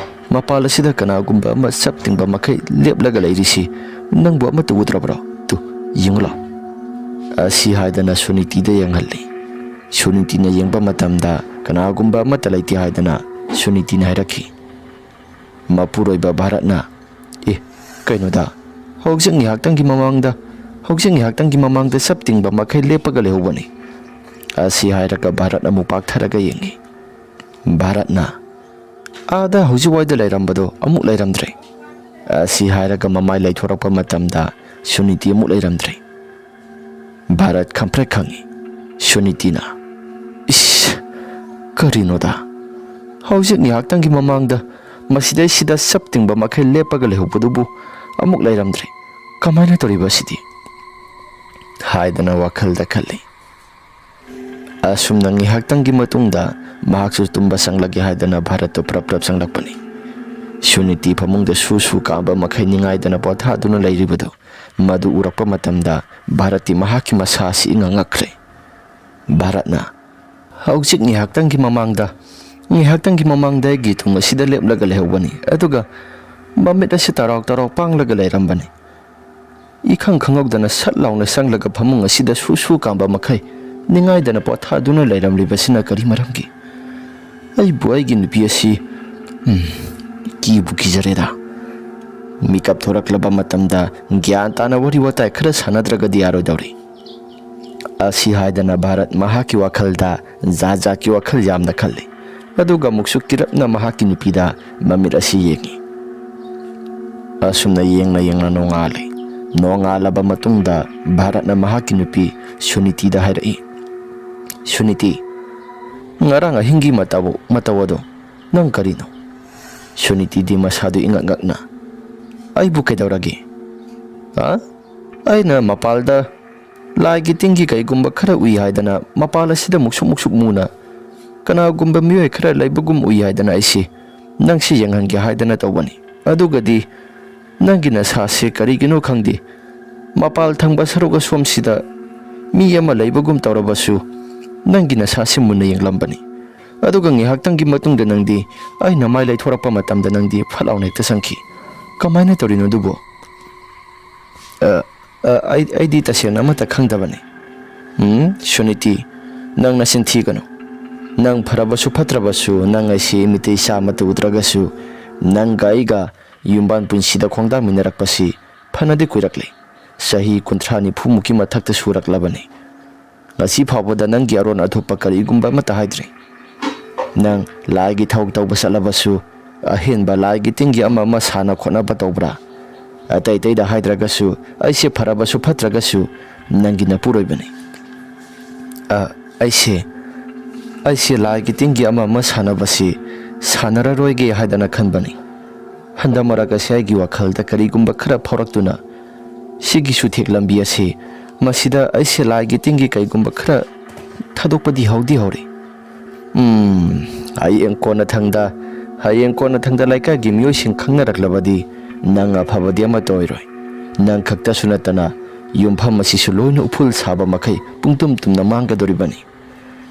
ꯃꯄꯥꯜ ꯑꯁꯤꯗ ꯀꯅꯥꯒꯨꯝꯕ ꯑꯃ ꯆꯞ ꯇꯤꯡꯕ ꯃꯈꯩ ꯂꯦꯞꯂꯒ ꯂꯩꯔꯤꯁꯤ ꯅꯪꯕꯨ ꯑꯃꯠꯇ ꯎꯗ꯭ꯔꯕ꯭ꯔꯣ? ꯇꯨ, ꯌꯦꯡꯉꯨ ꯂꯥꯎ꯫" ꯑꯁꯤ ꯍꯥꯏꯗꯅ ꯁꯨꯅꯤꯇꯤꯗ ꯌꯦꯡꯍꯜꯂꯤ꯫ ꯁꯨꯅꯤꯇꯤꯅ ꯌꯦꯡꯕ ꯃꯇꯝꯗ ꯀꯅꯥꯒꯨꯝꯕ ꯑꯃꯠꯇ ꯂꯩꯇꯦ ꯍꯥꯏꯗꯅ ꯁꯨꯅꯤꯇꯤꯅ ꯍꯥꯏꯔꯛꯈꯤ꯫ ꯃꯄꯨꯔꯣꯏꯕ ꯚꯥꯔꯠꯅ, "ꯑꯦ, ꯀꯩꯅꯣꯗ, ꯍꯧꯖꯤꯛ ꯉꯥꯏꯍꯥꯛꯇꯪꯒꯤ ꯃꯃꯥꯡꯗ, ꯍꯧꯖꯤꯛ ꯉꯥꯏꯍꯥꯛꯇꯪꯒꯤ ꯃꯃꯥꯡꯗ ꯆꯞ ꯇꯤꯡꯕ ꯃꯈꯩ ꯂꯦꯞꯄꯒ ꯂꯩꯍꯧꯕꯅꯤ꯫" ꯑꯁꯤ ꯍꯥꯏꯔꯒ ꯚꯥꯔꯠ ꯑꯃꯨꯛ ꯄꯥꯛꯊꯔꯒ ꯌꯦꯡꯉꯤ꯫ ꯚꯥꯔꯠꯅ, "ꯑꯥꯗ ꯍꯧꯖꯤꯛ ꯋꯥꯏꯗ ꯂꯩꯔꯝꯕꯗꯣ ꯑꯃꯨꯛ ꯂꯩꯔꯝꯗ꯭ꯔꯦ꯫" ꯑꯁꯤ ꯍꯥꯏꯔꯒ ꯃꯃꯥꯏ ꯂꯩꯊꯣꯔꯛꯄ ꯃꯇꯝꯗ ꯁꯨꯅꯤꯇꯤ ꯑꯃꯨꯛ ꯂꯩꯔꯝꯗ꯭ꯔꯦ꯫ ꯚꯥꯔꯠ ꯈꯪꯄ꯭ꯔꯦꯛ ꯈꯪꯉꯤ꯫ ꯁꯨꯅꯤꯇꯤꯅ, "ꯏꯁ, ꯀꯔꯤꯅꯣꯗ? ꯍꯧꯖꯤꯛ ꯉꯥꯏꯍꯥꯛꯇꯪꯒꯤ ꯃꯃꯥꯡꯗ ꯃꯁꯤꯗꯩꯁꯤꯗ ꯆꯞ ꯇꯤꯡꯕ ꯃꯈꯩ ꯂꯦꯞꯄꯒ ꯂꯩꯍꯧꯕꯗꯨꯕꯨ ꯑꯃꯨꯛ ꯂꯩꯔꯝꯗ꯭ꯔꯦ꯫ ꯀꯃꯥꯏꯅ ꯇꯧꯔꯤꯕ ꯑꯁꯤꯗꯤ?" ꯍꯥꯏꯗꯅ ꯋꯥꯈꯜꯗ ꯈꯜꯂꯤ꯫ ꯑꯁꯨꯝꯅ ꯉꯥꯏꯍꯥꯛꯇꯪꯒꯤ ꯃꯇꯨꯡꯗ ꯃꯍꯥꯛꯁꯨ ꯇꯨꯝꯕ ꯆꯪꯂꯒꯦ ꯍꯥꯏꯗꯅ ꯚꯥꯔꯠꯇꯨ ꯄ꯭ꯔꯞ ꯄ꯭ꯔꯞ ꯆꯪꯂꯛꯄꯅꯤ꯫ ꯁꯨꯅꯤꯇꯤ ꯐꯃꯨꯡꯗ ꯁꯨ ꯁꯨ ꯀꯥꯝꯕ ꯃꯈꯩ ꯅꯤꯡꯉꯥꯏꯗꯅ ꯄꯣꯊꯥꯗꯨꯅ ꯂꯩꯔꯤꯕꯗꯨ ꯃꯗꯨ ꯎꯔꯛꯄ ꯃꯇꯝꯗ ꯚꯥꯔꯠꯇꯤ ꯃꯍꯥꯛꯀꯤ ꯃꯁꯥ ꯑꯁꯤ ꯏꯉꯛ ꯉꯛꯈ꯭ꯔꯦ꯫ ꯚꯥꯔꯠꯅ, "ꯍꯧꯖꯤꯛ ꯉꯥꯏꯍꯥꯛꯇꯪꯒꯤ ꯃꯃꯥꯡꯗ, ꯉꯥꯏꯍꯥꯛꯇꯪꯒꯤ ꯃꯃꯥꯡꯗ ꯑꯩꯒꯤ ꯇꯨꯡ ꯑꯁꯤꯗ ꯂꯦꯞꯂꯒ ꯂꯩꯍꯧꯕꯅꯤ, ꯑꯗꯨꯒ ꯃꯃꯤꯠ ꯑꯁꯤ ꯇꯔꯥꯎ ꯇꯔꯥꯎ ꯄꯥꯡꯂꯒ ꯂꯩꯔꯝꯕꯅꯤ꯫ ꯏꯈꯪ ꯈꯪꯍꯧꯗꯅ ꯁꯠ ꯂꯥꯎꯅ ꯆꯪꯂꯒ ꯐꯃꯨꯡ ꯑꯁꯤꯗ ꯁꯨ ꯁꯨ ꯀꯥꯝꯕ ꯃꯈꯩ ꯅꯤꯡꯉꯥꯏꯗꯅ ꯄꯣꯊꯥꯗꯨꯅ ꯂꯩꯔꯝꯂꯤꯕꯁꯤꯅ ꯀꯔꯤ ꯃꯔꯝꯒꯤ? ꯑꯩꯕꯨ ꯑꯩꯒꯤ ꯅꯨꯄꯤ ꯑꯁꯤ, ꯎꯝ, ꯀꯤꯕꯨ ꯀꯤꯖꯔꯦꯗ꯫ ꯃꯤꯀꯞ ꯊꯣꯔꯛꯂꯕ ꯃꯇꯝꯗ ꯒ꯭ꯌꯥꯟ ꯇꯥꯅ ꯋꯥꯔꯤ ꯋꯥꯇꯥꯏ ꯈꯔ ꯁꯥꯟꯅꯗ꯭ꯔꯒꯗꯤ ꯌꯥꯔꯣꯏꯗꯧꯔꯤ꯫" ꯑꯁꯤ ꯍꯥꯏꯗꯅ ꯚꯥꯔꯠ ꯃꯍꯥꯛꯀꯤ ꯋꯥꯈꯜꯗ ꯖꯥꯠ ꯖꯥꯠꯀꯤ ꯋꯥꯈꯜ ꯌꯥꯝꯅ ꯈꯜꯂꯤ꯫ ꯑꯗꯨꯒ ꯑꯃꯨꯛꯁꯨ ꯀꯤꯔꯞꯅ ꯃꯍꯥꯛꯀꯤ ꯅꯨꯄꯤꯗ ꯃꯃꯤꯠ ꯑꯁꯤ ꯌꯦꯡꯉꯤ꯫ ꯑꯁꯨꯝꯅ ꯌꯦꯡꯅ ꯌꯦꯡꯅ ꯅꯣꯡꯉꯥꯜꯂꯤ꯫ ꯅꯣꯡꯉꯥꯜꯂꯕ ꯃꯇꯨꯡꯗ ꯚꯥꯔꯠꯅ ꯃꯍꯥꯛꯀꯤ ꯅꯨꯄꯤ ꯁꯨꯅꯤꯇꯤꯗ ꯍꯥꯏꯔꯛꯏ, "ꯁꯨꯅꯤꯇꯤ, ꯉꯔꯥꯡ ꯑꯍꯤꯡꯒꯤ ꯃꯇꯧ, ꯃꯇꯧ ꯑꯗꯣ ꯅꯪ ꯀꯔꯤꯅꯣ?" ꯁꯨꯅꯤꯇꯤꯗꯤ ꯃꯁꯥꯗꯨ ꯏꯉꯛ ꯉꯛꯅ, "ꯑꯩꯕꯨ ꯀꯩꯗꯧꯔꯒꯦ? ꯑ? ꯑꯩꯅ ꯃꯄꯥꯜꯗ ꯂꯥꯏꯒꯤ ꯇꯤꯟꯒꯤ ꯀꯩꯒꯨꯝꯕ ꯈꯔ ꯎꯏ ꯍꯥꯏꯗꯅ ꯃꯄꯥꯜ ꯑꯁꯤꯗ ꯃꯨꯛꯁꯨꯛ ꯃꯨꯛꯁꯨꯛ ꯃꯨꯅ ꯀꯅꯥꯒꯨꯝꯕ ꯃꯤꯑꯣꯏ ꯈꯔ ꯂꯩꯕꯒꯨꯝ ꯎꯏ ꯍꯥꯏꯗꯅ ꯑꯩꯁꯤ ꯅꯪꯁꯤ ꯌꯦꯡꯍꯟꯒꯦ ꯍꯥꯏꯗꯅ ꯇꯧꯕꯅꯤ꯫ ꯑꯗꯨꯒꯗꯤ ꯅꯪꯒꯤ ꯅꯁꯥꯁꯦ ꯀꯔꯤꯒꯤꯅꯣ ꯈꯪꯗꯦ, ꯃꯄꯥꯜ ꯊꯪꯕ ꯁꯔꯨꯛ ꯑꯁꯣꯝꯁꯤꯗ ꯃꯤ ꯑꯃ ꯂꯩꯕꯒꯨꯝ ꯇꯧꯔꯕꯁꯨ ꯅꯪꯒꯤ ꯅꯁꯥꯁꯦ ꯃꯨꯟꯅ ꯌꯦꯡꯂꯝꯕꯅꯤ꯫ ꯑꯗꯨꯒ ꯉꯥꯏꯍꯥꯛꯇꯪꯒꯤ ꯃꯇꯨꯡꯗ ꯅꯪꯗꯤ ꯑꯩꯅ ꯃꯥꯏ ꯂꯩꯊꯣꯔꯛꯄ ꯃꯇꯝꯗ ꯅꯪꯗꯤ ꯐꯠ ꯂꯥꯎꯅ ꯍꯦꯛꯇ ꯆꯪꯈꯤ꯫ ꯀꯃꯥꯏꯅ ꯇꯧꯔꯤꯅꯣ ꯑꯗꯨꯕꯨ?" "ꯑ, ꯑ, ꯑꯩ, ꯑꯩꯗꯤ ꯇꯁꯦꯡꯅ ꯑꯃꯠꯇ ꯈꯪꯗꯕꯅꯤ꯫" "ꯎꯝ, ꯁꯨꯅꯤꯇꯤ, ꯅꯪ ꯅꯆꯤꯟ ꯊꯤꯒꯅꯨ꯫ ꯅꯪ ꯐꯔꯕꯁꯨ ꯐꯠꯇ꯭ꯔꯕꯁꯨ, ꯅꯪ ꯑꯩꯁꯤ ꯃꯤꯇꯩ ꯆꯥ ꯑꯃꯠꯇ ꯎꯗ꯭ꯔꯒꯁꯨ, ꯅꯪꯒ ꯑꯩꯒ ꯌꯨꯝꯕꯥꯟ ꯄꯨꯟꯁꯤꯗ ꯈꯣꯡꯗꯥꯃꯤꯟꯅꯔꯛꯄꯁꯤ ꯐꯅꯗꯤ ꯀꯨꯏꯔꯛꯂꯦ꯫ ꯆꯍꯤ ꯀꯨꯟꯊ꯭ꯔꯥ ꯅꯤꯐꯨꯃꯨꯛꯀꯤ ꯃꯊꯛꯇ ꯁꯨꯔꯛꯂꯕꯅꯤ꯫ ꯉꯁꯤ ꯐꯥꯎꯕꯗ ꯅꯪꯒꯤ ꯑꯔꯣꯟ ꯑꯊꯨꯞꯄ ꯀꯔꯤꯒꯨꯝꯕ ꯑꯃꯠꯇ ꯍꯥꯏꯗ꯭ꯔꯤ꯫ ꯅꯪ ꯂꯥꯏꯒꯤ ꯊꯧ ꯇꯧꯕ ꯆꯠꯂꯕꯁꯨ, ꯑꯍꯦꯟꯕ ꯂꯥꯏꯒꯤ ꯇꯤꯟꯒꯤ ꯑꯃ ꯑꯃ ꯁꯥꯟꯅ ꯈꯣꯠꯅꯕ ꯇꯧꯕ꯭ꯔꯥ? ꯑꯇꯩ ꯑꯇꯩꯗ ꯍꯥꯏꯗ꯭ꯔꯒꯁꯨ, ꯑꯩꯁꯦ ꯐꯔꯕꯁꯨ ꯐꯠꯇ꯭ꯔꯒꯁꯨ ꯅꯪꯒꯤ ꯅꯄꯨꯔꯣꯏꯕꯅꯤ꯫" "ꯑ, ꯑꯩꯁꯦ, ꯑꯩꯁꯦ ꯂꯥꯏꯒꯤ ꯇꯤꯟꯒꯤ ꯑꯃ ꯑꯃ ꯁꯥꯟꯅꯕꯁꯤ ꯁꯥꯟꯅꯔꯔꯣꯏꯒꯦ ꯍꯥꯏꯗꯅ ꯈꯟꯕꯅꯤ꯫ ꯍꯟꯗꯛ ꯃꯔꯛ ꯑꯁꯤ ꯑꯩꯒꯤ ꯋꯥꯈꯜꯗ ꯀꯔꯤꯒꯨꯝꯕ ꯈꯔ ꯐꯥꯎꯔꯛꯇꯨꯅ ꯁꯤꯒꯤ ꯆꯨꯊꯦꯛ ꯂꯝꯕꯤ ꯑꯁꯤ, ꯃꯁꯤꯗ ꯑꯩꯁꯦ ꯂꯥꯏꯒꯤ ꯇꯤꯟꯒꯤ ꯀꯩꯒꯨꯝꯕ ꯈꯔ ꯊꯥꯗꯣꯛꯄꯗꯤ ꯍꯧꯗꯤ ꯍꯧꯔꯦ꯫ ꯎꯝ, ꯍꯌꯦꯡ ꯀꯣꯟꯅ ꯊꯪꯗ, ꯍꯌꯦꯡ ꯀꯣꯟꯅ ꯊꯪꯗ ꯂꯩꯀꯥꯏꯒꯤ ꯃꯤꯑꯣꯏꯁꯤꯡ ꯈꯪꯅꯔꯛꯂꯕꯗꯤ ꯅꯪ ꯑꯐꯕꯗꯤ ꯑꯃꯠꯇ ꯑꯣꯏꯔꯣꯏ꯫ ꯅꯪ ꯈꯛꯇꯁꯨ ꯅꯠꯇꯅ ꯌꯨꯝꯐꯝ ꯑꯁꯤꯁꯨ ꯂꯣꯏꯅ ꯎꯐꯨꯜ ꯁꯥꯕ ꯃꯈꯩ ꯄꯨꯡꯇꯨꯝ ꯇꯨꯝꯅ ꯃꯥꯡꯒꯗꯧꯔꯤꯕꯅꯤ꯫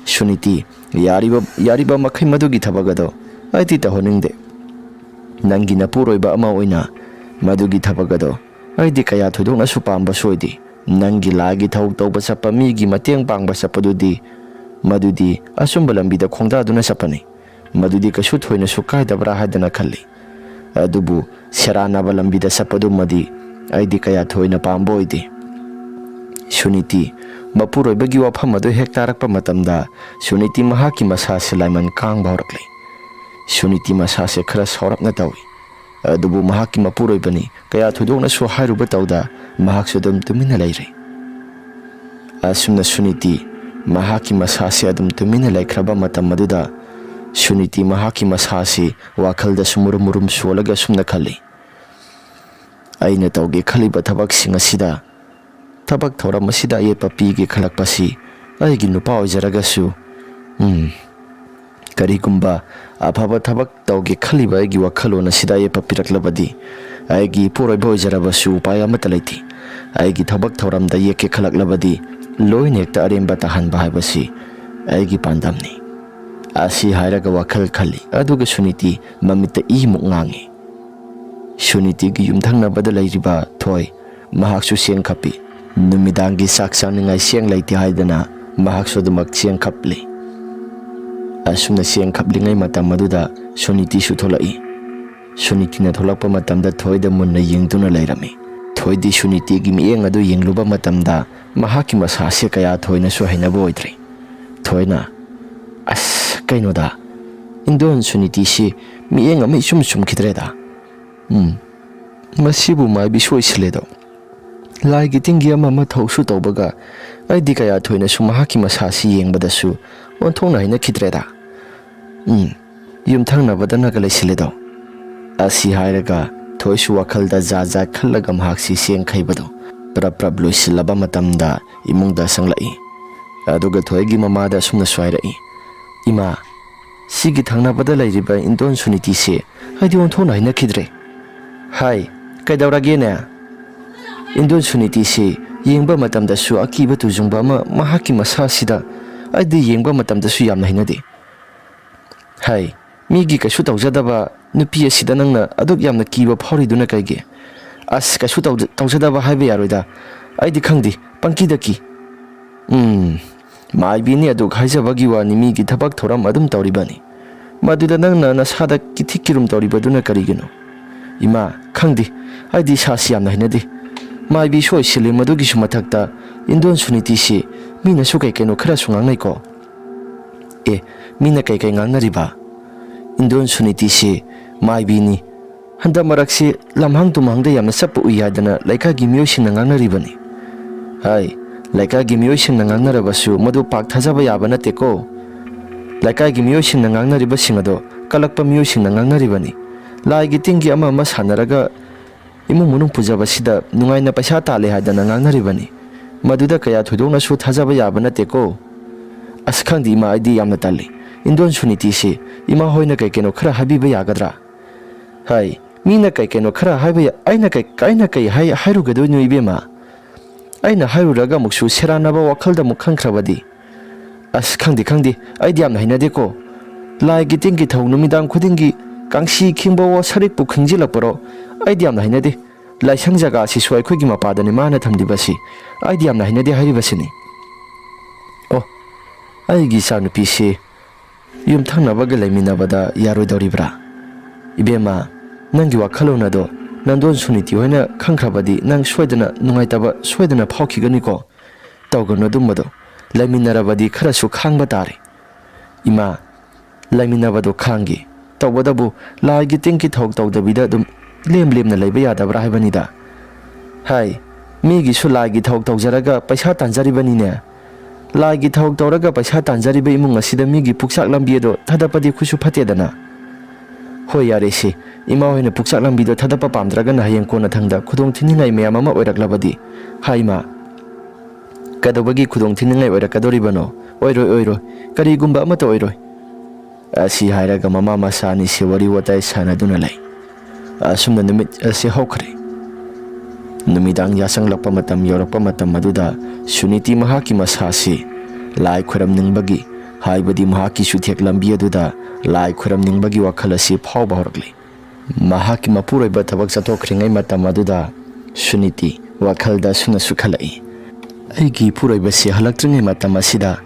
ꯁꯨꯅꯤꯇꯤ, ꯌꯥꯔꯤꯕ, ꯌꯥꯔꯤꯕ ꯃꯈꯩ ꯃꯗꯨꯒꯤ ꯊꯕꯛ ꯑꯗꯣ ꯑꯩꯗꯤ ꯇꯧꯍꯟꯅꯤꯡꯗꯦ꯫ ꯅꯪꯒꯤ ꯅꯄꯨꯔꯣꯏꯕ ꯑꯃ ꯑꯣꯏꯅ ꯃꯗꯨꯒꯤ ꯊꯕꯛ ꯑꯗꯣ ꯑꯩꯗꯤ ꯀꯌꯥ ꯊꯣꯏꯗꯣꯛꯅꯁꯨ ꯄꯥꯝꯕꯁꯨ ꯑꯣꯏꯗꯦ꯫ ꯅꯪꯒꯤ ꯂꯥꯏꯒꯤ ꯊꯧ ꯇꯧꯕ ꯆꯠꯄ, ꯃꯤꯒꯤ ꯃꯇꯦꯡ ꯄꯥꯡꯕ ꯆꯠꯄꯗꯨꯗꯤ, ꯃꯗꯨꯗꯤ ꯑꯆꯨꯝꯕ ꯂꯝꯕꯤꯗ ꯈꯣꯡꯗꯥꯗꯨꯅ ꯆꯠꯄꯅꯤ꯫ ꯃꯗꯨꯗꯤ ꯀꯩꯁꯨ ꯊꯣꯏꯅꯁꯨ ꯀꯥꯏꯗꯕ꯭ꯔꯥ ꯍꯥꯏꯗꯅ ꯈꯜꯂꯤ꯫ ꯑꯗꯨꯕꯨ ꯁꯦꯔꯥꯟꯅꯕ ꯂꯝꯕꯤꯗ ꯆꯠꯄꯗꯨꯃꯗꯤ ꯑꯩꯗꯤ ꯀꯌꯥ ꯊꯣꯏꯅ ꯄꯥꯝꯕ ꯑꯣꯏꯗꯦ꯫" ꯁꯨꯅꯤꯇꯤ, ꯃꯄꯨꯔꯣꯏꯕꯒꯤ ꯋꯥꯐꯝ ꯑꯗꯨ ꯍꯦꯛ ꯇꯥꯔꯛꯄ ꯃꯇꯝꯗ ꯁꯨꯅꯤꯇꯤ ꯃꯍꯥꯛꯀꯤ ꯃꯁꯥꯁꯦ ꯂꯥꯏꯃꯟ ꯀꯥꯡꯕ ꯍꯧꯔꯛꯂꯦ꯫ ꯁꯨꯅꯤꯇꯤ ꯃꯁꯥꯁꯦ ꯈꯔ ꯁꯥꯎꯔꯞꯅ ꯇꯧꯏ꯫ ꯑꯗꯨꯕꯨ ꯃꯍꯥꯛꯀꯤ ꯃꯄꯨꯔꯣꯏꯕꯅꯤ, ꯀꯌꯥ ꯊꯣꯏꯗꯣꯛꯅꯁꯨ ꯍꯥꯏꯔꯨꯕ ꯇꯧꯗ ꯃꯍꯥꯛꯁꯨ ꯑꯗꯨꯝ ꯇꯨꯃꯤꯟꯅ ꯂꯩꯔꯦ꯫ ꯑꯁꯨꯝꯅ ꯁꯨꯅꯤꯇꯤ ꯃꯍꯥꯛꯀꯤ ꯃꯁꯥꯁꯤ ꯑꯗꯨꯝ ꯇꯨꯃꯤꯟꯅ ꯂꯩꯈ꯭ꯔꯕ ꯃꯇꯝ ꯑꯗꯨꯗ ꯁꯨꯅꯤꯇꯤ ꯃꯍꯥꯛꯀꯤ ꯃꯁꯥꯁꯤ ꯋꯥꯈꯜꯗꯁꯨ ꯃꯨꯔꯨꯝ ꯃꯨꯔꯨꯝ ꯁꯣꯜꯂꯒ ꯑꯁꯨꯝꯅ ꯈꯜꯂꯤ, "ꯑꯩꯅ ꯇꯧꯒꯦ ꯈꯜꯂꯤꯕ ꯊꯕꯛꯁꯤꯡ ꯑꯁꯤꯗ, ꯊꯕꯛ ꯊꯧꯔꯝ ꯑꯁꯤꯗ ꯑꯌꯦꯠꯄ ꯄꯤꯒꯦ ꯈꯜꯂꯛꯄꯁꯤ ꯑꯩꯒꯤ ꯅꯨꯄꯥ ꯑꯣꯏꯖꯔꯒꯁꯨ, ꯎꯝ, ꯀꯔꯤꯒꯨꯝꯕ ꯑꯐꯕ ꯊꯕꯛ ꯇꯧꯒꯦ ꯈꯜꯂꯤꯕ ꯑꯩꯒꯤ ꯋꯥꯈꯜꯂꯣꯟ ꯑꯁꯤꯗ ꯑꯌꯦꯠꯄ ꯄꯤꯔꯛꯂꯕꯗꯤ, ꯑꯩꯒꯤ ꯏꯄꯨꯔꯣꯏꯕ ꯑꯣꯏꯖꯔꯕꯁꯨ ꯎꯄꯥꯏ ꯑꯃꯠꯇ ꯂꯩꯇꯦ꯫ ꯑꯩꯒꯤ ꯊꯕꯛ ꯊꯧꯔꯝꯗ ꯌꯦꯛꯀꯦ ꯈꯜꯂꯛꯂꯕꯗꯤ ꯂꯣꯏꯅ ꯍꯦꯛꯇ ꯑꯔꯦꯝꯕ ꯇꯥꯍꯟꯕ ꯍꯥꯏꯕꯁꯤ ꯑꯩꯒꯤ ꯄꯥꯟꯗꯝꯅꯤ"꯫ ꯑꯁꯤ ꯍꯥꯏꯔꯒ ꯋꯥꯈꯜ ꯈꯜꯂꯤ, ꯑꯗꯨꯒ ꯁꯨꯅꯤꯇꯤ ꯃꯃꯤꯠꯇ ꯏꯃꯨꯛ ꯉꯥꯡꯉꯤ꯫ ꯁꯨꯅꯤꯇꯤꯒꯤ ꯌꯨꯝꯊꯪꯅꯕꯗ ꯂꯩꯔꯤꯕ ꯊꯣꯏ, ꯃꯍꯥꯛꯁꯨ ꯆꯦꯡ ꯈꯞꯄꯤ꯫ ꯅꯨꯃꯤꯗꯥꯡꯒꯤ ꯆꯥꯛ ꯆꯥꯅꯤꯡꯉꯥꯏ ꯆꯦꯡ ꯂꯩꯇꯦ ꯍꯥꯏꯗꯅ ꯃꯍꯥꯛꯁꯨ ꯑꯗꯨꯃꯛ ꯆꯦꯡ ꯈꯞꯂꯤ꯫ ꯑꯁꯨꯝꯅ ꯆꯦꯡ ꯈꯞꯂꯤꯉꯩ ꯃꯇꯝ ꯑꯗꯨꯗ ꯁꯨꯅꯤꯇꯤꯁꯨ ꯊꯣꯛꯂꯛꯏ꯫ ꯁꯨꯅꯤꯇꯤꯅ ꯊꯣꯛꯂꯛꯄ ꯃꯇꯝꯗ ꯊꯣꯏꯗ ꯃꯨꯟꯅ ꯌꯦꯡꯗꯨꯅ ꯂꯩꯔꯝꯃꯤ꯫ ꯊꯣꯏꯗꯤ ꯁꯨꯅꯤꯇꯤꯒꯤ ꯃꯤꯠꯌꯦꯡ ꯑꯗꯨ ꯌꯦꯡꯂꯨꯕ ꯃꯇꯝꯗ ꯃꯍꯥꯛꯀꯤ ꯃꯁꯥꯁꯦ ꯀꯌꯥ ꯊꯣꯏꯅꯁꯨ ꯍꯩꯅꯕ ꯑꯣꯏꯗ꯭ꯔꯦ꯫ ꯊꯣꯏꯅ, "ꯑꯁ, ꯀꯩꯅꯣꯗ, ꯏꯟꯗꯣꯟ ꯁꯨꯅꯤꯇꯤꯁꯤ ꯃꯤꯠꯌꯦꯡ ꯑꯃ ꯏꯆꯨꯝ ꯆꯨꯝꯈꯤꯗ꯭ꯔꯦꯗ꯫ ꯎꯝ, ꯃꯁꯤꯕꯨ ꯃꯥꯏꯕꯤ ꯁꯣꯏꯁꯤꯜꯂꯦꯗꯣ꯫ ꯂꯥꯏꯒꯤ ꯇꯤꯟꯒꯤ ꯑꯃ ꯑꯃ ꯊꯧꯁꯨ ꯇꯧꯕꯒ ꯑꯩꯗꯤ ꯀꯌꯥ ꯊꯣꯏꯅꯁꯨ ꯃꯍꯥꯛꯀꯤ ꯃꯁꯥꯁꯤ ꯌꯦꯡꯕꯗꯁꯨ ꯑꯣꯟꯊꯣꯛꯅ ꯍꯩꯅꯈꯤꯗ꯭ꯔꯦꯗ꯫ ꯎꯝ, ꯌꯨꯝꯊꯪꯅꯕꯗꯅꯒ ꯂꯩꯁꯤꯜꯂꯦꯗꯣ"꯫ ꯑꯁꯤ ꯍꯥꯏꯔꯒ ꯊꯣꯏꯁꯨ ꯋꯥꯈꯜꯗ ꯖꯥꯠ ꯖꯥꯠ ꯈꯜꯂꯒ ꯃꯍꯥꯛꯁꯤ ꯆꯦꯡ ꯈꯩꯕꯗꯣ ꯄ꯭ꯔꯞ ꯄ꯭ꯔꯞ ꯂꯣꯏꯁꯤꯜꯂꯕ ꯃꯇꯝꯗ ꯏꯃꯨꯡꯗ ꯆꯪꯂꯛꯏ꯫ ꯑꯗꯨꯒ ꯊꯣꯏꯒꯤ ꯃꯃꯥꯗ ꯑꯁꯨꯝꯅꯁꯨ ꯍꯥꯏꯔꯛꯏ, "ꯏꯃꯥ, ꯁꯤꯒꯤ ꯊꯪꯅꯕꯗ ꯂꯩꯔꯤꯕ ꯏꯟꯗꯣꯟ ꯁꯨꯅꯤꯇꯤꯁꯦ ꯑꯩꯗꯤ ꯑꯣꯟꯊꯣꯛꯅ ꯍꯩꯅꯈꯤꯗ꯭ꯔꯦ"꯫ "ꯍꯥꯏ, ꯀꯩꯗꯧꯔꯒꯦꯅꯦ?" "ꯏꯟꯗꯣꯟ ꯁꯨꯅꯤꯇꯤꯁꯤ ꯌꯦꯡꯕ ꯃꯇꯝꯗꯁꯨ ꯑꯀꯤꯕ ꯇꯨꯖꯨꯡꯕ ꯑꯃ ꯃꯍꯥꯛꯀꯤ ꯃꯁꯥꯁꯤꯗ, ꯑꯩꯗꯤ ꯌꯦꯡꯕ ꯃꯇꯝꯗꯁꯨ ꯌꯥꯝꯅ ꯍꯩꯅꯗꯦ"꯫ "ꯍꯥꯏ, ꯃꯤꯒꯤ ꯀꯩꯁꯨ ꯇꯧꯖꯗꯕ ꯅꯨꯄꯤ ꯑꯁꯤꯗ ꯅꯪꯅ ꯑꯗꯨꯛ ꯌꯥꯝꯅ ꯀꯤꯕ ꯐꯥꯎꯔꯤꯗꯨꯅ ꯀꯩꯒꯤ?" "ꯑꯁ, ꯀꯩꯁꯨ ꯇꯧꯖ-, ꯇꯧꯖꯗꯕ ꯍꯥꯏꯕ ꯌꯥꯔꯣꯏꯗ꯫ ꯑꯩꯗꯤ ꯈꯪꯗꯦ, ꯄꯪꯀꯤꯗ ꯀꯤ"꯫ "ꯎꯝ, ꯃꯥꯏꯕꯤꯅꯤ ꯑꯗꯨꯛ ꯍꯥꯏꯖꯕꯒꯤ ꯋꯥꯅꯤ, ꯃꯤꯒꯤ ꯊꯕꯛ ꯊꯧꯔꯝ ꯑꯗꯨꯝ ꯇꯧꯔꯤꯕꯅꯤ꯫ ꯃꯗꯨꯗ ꯅꯪꯅ ꯅꯁꯥꯗ ꯀꯤꯊꯤ ꯀꯤꯔꯨꯝ ꯇꯧꯔꯤꯕꯗꯨꯅ ꯀꯔꯤꯒꯤꯅꯣ?" "ꯏꯃꯥ, ꯈꯪꯗꯦ, ꯑꯩꯗꯤ ꯏꯁꯥꯁꯤ ꯌꯥꯝꯅ ꯍꯩꯅꯗꯦ꯫ ꯃꯥꯏꯕꯤꯁꯨ ꯑꯣꯏꯁꯤꯜꯂꯤ, ꯃꯗꯨꯒꯤꯁꯨ ꯃꯊꯛꯇ ꯏꯟꯗꯣꯟ ꯁꯨꯅꯤꯇꯤꯁꯤ ꯃꯤꯅꯁꯨ ꯀꯩ ꯀꯩꯅꯣ ꯈꯔꯁꯨ ꯉꯥꯡꯅꯩꯀꯣ"꯫ "ꯑꯦ, ꯃꯤꯅ ꯀꯩ ꯀꯩ ꯉꯥꯡꯅꯔꯤꯕ?" "ꯏꯟꯗꯣꯟ ꯁꯨꯅꯤꯇꯤꯁꯤ ꯃꯥꯏꯕꯤꯅꯤ, ꯍꯟꯗꯛ ꯃꯔꯛꯁꯤ ꯂꯝꯍꯥꯡ ꯇꯨꯝꯍꯥꯡꯗ ꯌꯥꯝꯅ ꯆꯠꯄ ꯎꯏ ꯍꯥꯏꯗꯅ ꯂꯩꯀꯥꯏꯒꯤ ꯃꯤꯑꯣꯏꯁꯤꯡꯅ ꯉꯥꯡꯅꯔꯤꯕꯅꯤ"꯫ "ꯍꯥꯏ, ꯂꯩꯀꯥꯏꯒꯤ ꯃꯤꯑꯣꯏꯁꯤꯡꯅ ꯉꯥꯡꯅꯔꯕꯁꯨ ꯃꯗꯨ ꯄꯥꯛ ꯊꯥꯖꯕ ꯌꯥꯕ ꯅꯠꯇꯦꯀꯣ꯫ ꯂꯩꯀꯥꯏꯒꯤ ꯃꯤꯑꯣꯏꯁꯤꯡꯅ ꯉꯥꯡꯅꯔꯤꯕꯁꯤꯡ ꯑꯗꯣ ꯀꯜꯂꯛꯄ ꯃꯤꯑꯣꯏꯁꯤꯡꯅ ꯉꯥꯡꯅꯔꯤꯕꯅꯤ꯫ ꯂꯥꯏꯒꯤ ꯇꯤꯟꯒꯤ ꯑꯃ ꯑꯃ ꯁꯥꯟꯅꯔꯒ ꯏꯃꯨꯡ ꯃꯅꯨꯡ ꯄꯨꯖꯕꯁꯤꯗ ꯅꯨꯡꯉꯥꯏꯅ ꯄꯩꯁꯥ ꯇꯥꯜꯂꯦ ꯍꯥꯏꯗꯅ ꯉꯥꯡꯅꯔꯤꯕꯅꯤ꯫ ꯃꯗꯨꯗ ꯀꯌꯥ ꯊꯣꯏꯗꯣꯛꯅꯁꯨ ꯊꯥꯖꯕ ꯌꯥꯕ ꯅꯠꯇꯦꯀꯣ꯫ ꯑꯁ, ꯈꯪꯗꯦ ꯏꯃꯥ, ꯑꯩꯗꯤ ꯌꯥꯝꯅ ꯇꯜꯂꯤ꯫ ꯏꯟꯗꯣꯟ ꯁꯨꯅꯤꯇꯤꯁꯤ ꯏꯃꯥ ꯍꯣꯏꯅ ꯀꯩ ꯀꯩꯅꯣ ꯈꯔ ꯍꯥꯏꯕꯤꯕ ꯌꯥꯒꯗ꯭ꯔꯥ? ꯍꯥꯏ, ꯃꯤꯅ ꯀꯩ ꯀꯩꯅꯣ ꯈꯔ ꯍꯥꯏꯕ ꯌꯥ-, ꯑꯩꯅ ꯀꯩ, ꯑꯩꯅ ꯀꯩ ꯍꯥꯏ-, ꯍꯥꯏꯔꯨꯒꯗꯣꯏꯅꯣ ꯏꯕꯦꯝꯃ? ꯑꯩꯅ ꯍꯥꯏꯔꯨꯔꯒ ꯑꯃꯨꯛꯁꯨ ꯁꯦꯔꯥꯟꯅꯕ ꯋꯥꯈꯜꯗ ꯑꯃꯨꯛ ꯈꯟꯈ꯭ꯔꯕꯗꯤ? ꯑꯁ, ꯈꯪꯗꯦ, ꯈꯪꯗꯦ, ꯑꯩꯗꯤ ꯌꯥꯝꯅ ꯍꯩꯅꯗꯦꯀꯣ꯫ ꯂꯥꯏꯒꯤ ꯇꯤꯟꯒꯤ ꯊꯧ ꯅꯨꯃꯤꯗꯥꯡ ꯈꯨꯗꯤꯡꯒꯤ ꯀꯥꯡꯁꯤ ꯈꯤꯡꯕꯋꯣ, ꯁꯔꯤꯛꯄꯨ ꯈꯤꯡꯖꯤꯜꯂꯛꯄꯔꯣ, ꯑꯩꯗꯤ ꯌꯥꯝꯅ ꯍꯩꯅꯗꯦ꯫ ꯂꯥꯏꯁꯪ ꯖꯒꯥ ꯑꯁꯤꯁꯨ ꯑꯩꯈꯣꯏꯒꯤ ꯃꯄꯥꯗꯅꯤ ꯃꯥꯅ ꯊꯝꯂꯤꯕꯁꯤ꯫ ꯑꯩꯗꯤ ꯌꯥꯝꯅ ꯍꯩꯅꯗꯦ ꯍꯥꯏꯔꯤꯕꯁꯤꯅꯤ꯫ ꯑꯣ, ꯑꯩꯒꯤ ꯏꯆꯥꯅꯨꯄꯤꯁꯤ ꯌꯨꯝꯊꯪꯅꯕꯒ ꯂꯩꯃꯤꯟꯅꯕꯗ ꯌꯥꯔꯣꯏꯗꯧꯔꯤꯕ꯭ꯔꯥ? ꯏꯕꯦꯝꯃ, ꯅꯪꯒꯤ ꯋꯥꯈꯜꯂꯣꯟ ꯑꯗꯣ ꯅꯟꯗꯣꯟ ꯁꯨꯅꯤꯇꯤ ꯍꯣꯏꯅ ꯈꯪꯈ꯭ꯔꯕꯗꯤ ꯅꯪ ꯁꯣꯏꯗꯅ ꯅꯨꯡꯉꯥꯏꯇꯕ ꯁꯣꯏꯗꯅ ꯐꯥꯎꯈꯤꯒꯅꯤꯀꯣ꯫ ꯇꯧꯒꯅꯨ ꯑꯗꯨꯝꯕꯗꯣ꯫ ꯂꯩꯃꯤꯟꯅꯔꯕꯗꯤ ꯈꯔꯁꯨ ꯈꯥꯡꯕ ꯇꯥꯔꯦ꯫ ꯏꯃꯥ, ꯂꯩꯃꯤꯟꯅꯕꯗꯣ ꯈꯥꯡꯒꯦ꯫ ꯇꯧꯕꯇꯕꯨ ꯂꯥꯏꯒꯤ ꯇꯤꯟꯒꯤ ꯊꯧ ꯇꯧꯗꯕꯤꯗ ꯑꯗꯨꯝ ꯂꯦꯝ ꯂꯦꯝꯅ ꯂꯩꯕ ꯌꯥꯗꯕ꯭ꯔꯥ ꯍꯥꯏꯕꯅꯤꯗ꯫ ꯍꯥꯏ, ꯃꯤꯒꯤꯁꯨ ꯂꯥꯏꯒꯤ ꯊꯧ ꯇꯧꯖꯔꯒ ꯄꯩꯁꯥ ꯇꯥꯟꯖꯔꯤꯕꯅꯤꯅꯦ꯫ ꯂꯥꯏꯒꯤ ꯊꯧ ꯇꯧꯔꯒ ꯄꯩꯁꯥ ꯇꯥꯟꯖꯔꯤꯕ ꯏꯃꯨꯡ ꯑꯁꯤꯗ ꯃꯤꯒꯤ ꯄꯨꯛꯆꯥꯛ ꯂꯝꯕꯤ ꯑꯗꯣ ꯊꯥꯗꯠꯄꯗꯤ ꯑꯩꯈꯣꯏꯁꯨ ꯐꯠꯇꯦꯗꯅ꯫ ꯍꯣꯏ, ꯌꯥꯔꯦꯁꯦ, ꯏꯃꯥ ꯍꯣꯏꯅ ꯄꯨꯛꯆꯥꯛ ꯂꯝꯕꯤꯗꯣ ꯊꯥꯗꯠꯄ ꯄꯥꯝꯗ꯭ꯔꯒꯅ ꯍꯌꯦꯡ ꯀꯣꯟꯅꯊꯪꯗ ꯈꯨꯗꯣꯡ ꯊꯤꯅꯤꯡꯉꯥꯏ ꯃꯌꯥꯝ ꯑꯃ ꯑꯣꯏꯔꯛꯂꯕꯗꯤ꯫ ꯍꯥꯏ ꯏꯃꯥ, ꯀꯩꯗꯧꯕꯒꯤ ꯈꯨꯗꯣꯡ ꯊꯤꯅꯤꯡꯉꯥꯏ ꯑꯣꯏꯔꯛꯀꯗꯧꯔꯤꯕꯅꯣ? ꯑꯣꯏꯔꯣꯏ, ꯑꯣꯏꯔꯣꯏ, ꯀꯔꯤꯒꯨꯝꯕ ꯑꯃꯠꯇ ꯑꯣꯏꯔꯣꯏ꯫ ꯑꯁꯤ ꯍꯥꯏꯔꯒ ꯃꯃꯥ ꯃꯆꯥ ꯑꯅꯤꯁꯤ ꯋꯥꯔꯤ ꯋꯥꯇꯥꯏ ꯁꯥꯟꯅꯗꯨꯅ ꯂꯩ꯫ ꯑꯁꯨꯝꯅ ꯅꯨꯃꯤꯠ ꯑꯁꯤ ꯍꯧꯈ꯭ꯔꯦ꯫ ꯅꯨꯃꯤꯗꯥꯡ ꯌꯥꯆꯪꯂꯛꯄ ꯃꯇꯝ ꯌꯧꯔꯛꯄ ꯃꯇꯝ ꯑꯗꯨꯗ ꯁꯨꯅꯤꯇꯤ ꯃꯍꯥꯛꯀꯤ ꯃꯁꯥꯁꯤ ꯂꯥꯏ ꯈꯣꯏꯔꯝꯅꯤꯡꯕꯒꯤ, ꯍꯥꯏꯕꯗꯤ ꯃꯍꯥꯛꯀꯤ ꯆꯨꯊꯦꯛ ꯂꯝꯕꯤ ꯑꯗꯨꯗ ꯂꯥꯏ ꯈꯣꯏꯔꯝꯅꯤꯡꯕꯒꯤ ꯋꯥꯈꯜ ꯑꯁꯤ ꯐꯥꯎꯕ ꯍꯧꯔꯛꯂꯤ꯫ ꯃꯍꯥꯛꯀꯤ ꯃꯄꯨꯔꯣꯏꯕ ꯊꯕꯛ ꯆꯠꯊꯣꯛꯈ꯭ꯔꯤꯉꯩ ꯃꯇꯝ ꯑꯗꯨꯗ ꯁꯨꯅꯤꯇꯤ ꯋꯥꯈꯜꯗ ꯑꯁꯨꯝꯅꯁꯨ ꯈꯜꯂꯛꯏ, "ꯑꯩꯒꯤ ꯏꯄꯨꯔꯣꯏꯕꯁꯤ ꯍꯜꯂꯛꯇ꯭ꯔꯤꯉꯩ ꯃꯇꯝ ꯑꯁꯤꯗ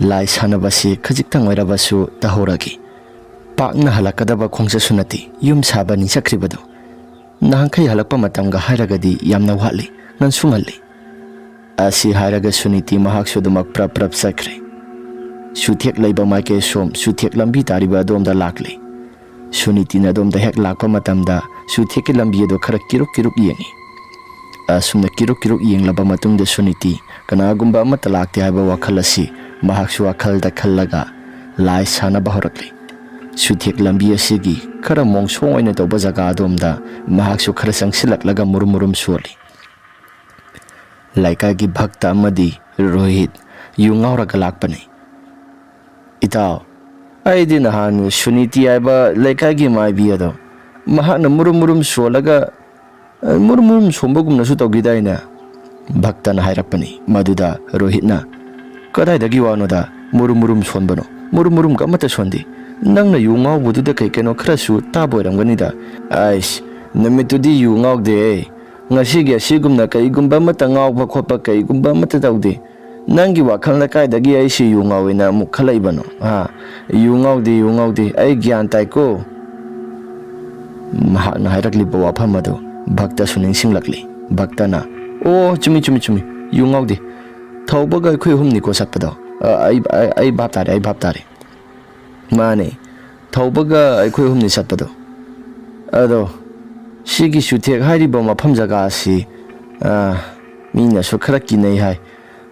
ꯂꯥꯏ ꯁꯥꯟꯅꯕꯁꯤ ꯈꯖꯤꯛꯇꯪ ꯑꯣꯏꯔꯕꯁꯨ ꯇꯧꯍꯧꯔꯒꯦ꯫ ꯄꯥꯛꯅ ꯍꯜꯂꯛꯀꯗꯕ ꯈꯣꯡꯆꯠꯁꯨ ꯅꯠꯇꯦ, ꯌꯨꯝ ꯁꯥꯕ ꯅꯤꯡꯁꯛꯈ꯭ꯔꯤꯕꯗꯨ꯫ ꯅꯍꯥꯟꯈꯩ ꯍꯜꯂꯛꯄ ꯃꯇꯝꯒ ꯍꯥꯏꯔꯒꯗꯤ ꯌꯥꯝꯅ ꯋꯥꯠꯂꯤ, ꯉꯟꯁꯨ ꯉꯜꯂꯤ"꯫ ꯑꯁꯤ ꯍꯥꯏꯔꯒ ꯁꯨꯅꯤꯇꯤ ꯃꯍꯥꯛꯁꯨ ꯑꯗꯨꯃꯛ ꯄ꯭ꯔꯞ ꯄ꯭ꯔꯞ ꯆꯠꯈ꯭ꯔꯦ꯫ ꯆꯨꯊꯦꯛ ꯂꯩꯕ ꯃꯥꯏꯀꯩ ꯁꯣꯝ ꯆꯨꯊꯦꯛ ꯂꯝꯕꯤ ꯇꯥꯔꯤꯕ ꯑꯗꯣꯝꯗ ꯂꯥꯛꯂꯦ꯫ ꯁꯨꯅꯤꯇꯤꯅ ꯑꯗꯣꯝꯗ ꯍꯦꯛ ꯂꯥꯛꯄ ꯃꯇꯝꯗ ꯆꯨꯊꯦꯛꯀꯤ ꯂꯝꯕꯤ ꯑꯗꯨ ꯈꯔ ꯀꯤꯔꯨꯛ ꯀꯤꯔꯨꯛ ꯌꯦꯡꯉꯤ꯫ ꯑꯁꯨꯝꯅ ꯀꯤꯔꯨꯛ ꯀꯤꯔꯨꯛ ꯌꯦꯡꯂꯕ ꯃꯇꯨꯡꯗ ꯁꯨꯅꯤꯇꯤ ꯀꯅꯥꯒꯨꯝꯕ ꯑꯃꯠꯇ ꯂꯥꯛꯇꯦ ꯍꯥꯏꯕ ꯋꯥꯈꯜ ꯑꯁꯤ ꯃꯍꯥꯛꯁꯨ ꯋꯥꯈꯜꯗ ꯈꯜꯂꯒ ꯂꯥꯏ ꯁꯥꯟꯅꯕ ꯍꯧꯔꯛꯂꯤ꯫ ꯁꯨꯊꯦꯛ ꯂꯝꯕꯤ ꯑꯁꯤꯒꯤ ꯈꯔ ꯃꯣꯡꯁꯣꯡ ꯑꯣꯏꯅ ꯇꯧꯕ ꯖꯒꯥ ꯑꯗꯣꯝꯗ ꯃꯍꯥꯛꯁꯨ ꯈꯔ ꯆꯪꯁꯤꯜꯂꯛꯂꯒ ꯃꯨꯔꯨꯝ ꯃꯨꯔꯨꯝ ꯁꯣꯜꯂꯤ꯫ ꯂꯩꯀꯥꯏꯒꯤ ꯚꯛꯇ ꯑꯃꯗꯤ ꯔꯣꯍꯤꯠ ꯌꯨ ꯉꯥꯎꯔꯒ ꯂꯥꯛꯄꯅꯤ꯫ "ꯏꯇꯥꯎ, ꯑꯩꯗꯤ ꯅꯍꯥꯟ ꯁꯨꯅꯤꯇꯤ ꯍꯥꯏꯕ ꯂꯩꯀꯥꯏꯒꯤ ꯃꯥꯏꯕꯤ ꯑꯗꯣ ꯃꯍꯥꯛꯅ ꯃꯨꯔꯨꯝ ꯃꯨꯔꯨꯝ ꯁꯣꯜꯂꯒ, ꯑ, ꯃꯨꯔꯨꯝ ꯃꯨꯔꯨꯝ ꯁꯣꯝꯕꯒꯨꯝꯅꯁꯨ ꯇꯧꯈꯤꯗꯥꯏꯅꯦ?" ꯚꯛꯇꯅ ꯍꯥꯏꯔꯛꯄꯅꯤ꯫ ꯃꯗꯨꯗ ꯔꯣꯍꯤꯠꯅ, "ꯀꯗꯥꯏꯗꯒꯤ ꯋꯥꯅꯣꯗ? ꯃꯨꯔꯨꯝ ꯃꯨꯔꯨꯝ ꯁꯣꯟꯕꯅꯣ? ꯃꯨꯔꯨꯝ ꯃꯨꯔꯨꯝꯒ ꯑꯃꯠꯇ ꯁꯣꯟꯗꯦ꯫ ꯅꯪꯅ ꯌꯨ ꯉꯥꯎꯕꯗꯨꯗ ꯀꯩ ꯀꯩꯅꯣ ꯈꯔꯁꯨ ꯇꯥꯕ ꯑꯣꯏꯔꯝꯒꯅꯤꯗ꯫ ꯑꯩꯁ, ꯅꯨꯃꯤꯠꯇꯨꯗꯤ ꯌꯨ ꯉꯥꯎꯗꯦ꯫ ꯉꯁꯤꯒꯤ ꯑꯁꯤꯒꯨꯝꯅ ꯀꯩꯒꯨꯝꯕ ꯑꯃꯠꯇ ꯉꯥꯎꯕ ꯈꯣꯠꯄ ꯀꯩꯒꯨꯝꯕ ꯑꯃꯠꯇ ꯇꯧꯗꯦ꯫ ꯅꯪꯒꯤ ꯋꯥꯈꯜꯅ ꯀꯥꯏꯗꯒꯤ ꯑꯩꯁꯤ ꯌꯨ ꯉꯥꯎꯏꯅ ꯑꯃꯨꯛ ꯈꯜꯂꯛꯏꯕꯅꯣ? ꯍꯥ? ꯌꯨ ꯉꯥꯎꯗꯦ, ꯌꯨ ꯉꯥꯎꯗꯦ, ꯑꯩ ꯒ꯭ꯌꯥꯟ ꯇꯥꯏꯀꯣ?" ꯃꯍꯥꯛꯅ ꯍꯥꯏꯔꯛꯂꯤꯕ ꯋꯥꯐꯝ ꯑꯗꯨ ꯚꯛꯇꯁꯨ ꯅꯤꯡꯁꯤꯡꯂꯛꯂꯤ꯫ ꯚꯛꯇꯅ, "ꯑꯣ, ꯆꯨꯝꯃꯤ, ꯆꯨꯝꯃꯤ, ꯆꯨꯝꯃꯤ, ꯌꯨ ꯉꯥꯎꯗꯦ꯫ ꯊꯧꯕꯒ ꯑꯩꯈꯣꯏ ꯑꯍꯨꯝꯅꯤꯀꯣ ꯆꯠꯄꯗꯣ꯫ ꯑ, ꯑꯩ, ꯑꯩ, ꯑꯩ ꯚꯥꯞ ꯇꯥꯔꯦ, ꯑꯩ ꯚꯥꯞ ꯇꯥꯔꯦ꯫ ꯃꯥꯅꯦ, ꯊꯧꯕꯒ ꯑꯩꯈꯣꯏ ꯑꯍꯨꯝꯅꯤ ꯆꯠꯄꯗꯣ꯫ ꯑꯗꯣ, ꯁꯤꯒꯤ ꯁꯨꯊꯦꯛ ꯍꯥꯏꯔꯤꯕ ꯃꯐꯝ ꯖꯒꯥ ꯑꯁꯤ, ꯑ, ꯃꯤꯅꯁꯨ ꯈꯔ ꯀꯤꯅꯩ ꯍꯥꯏ꯫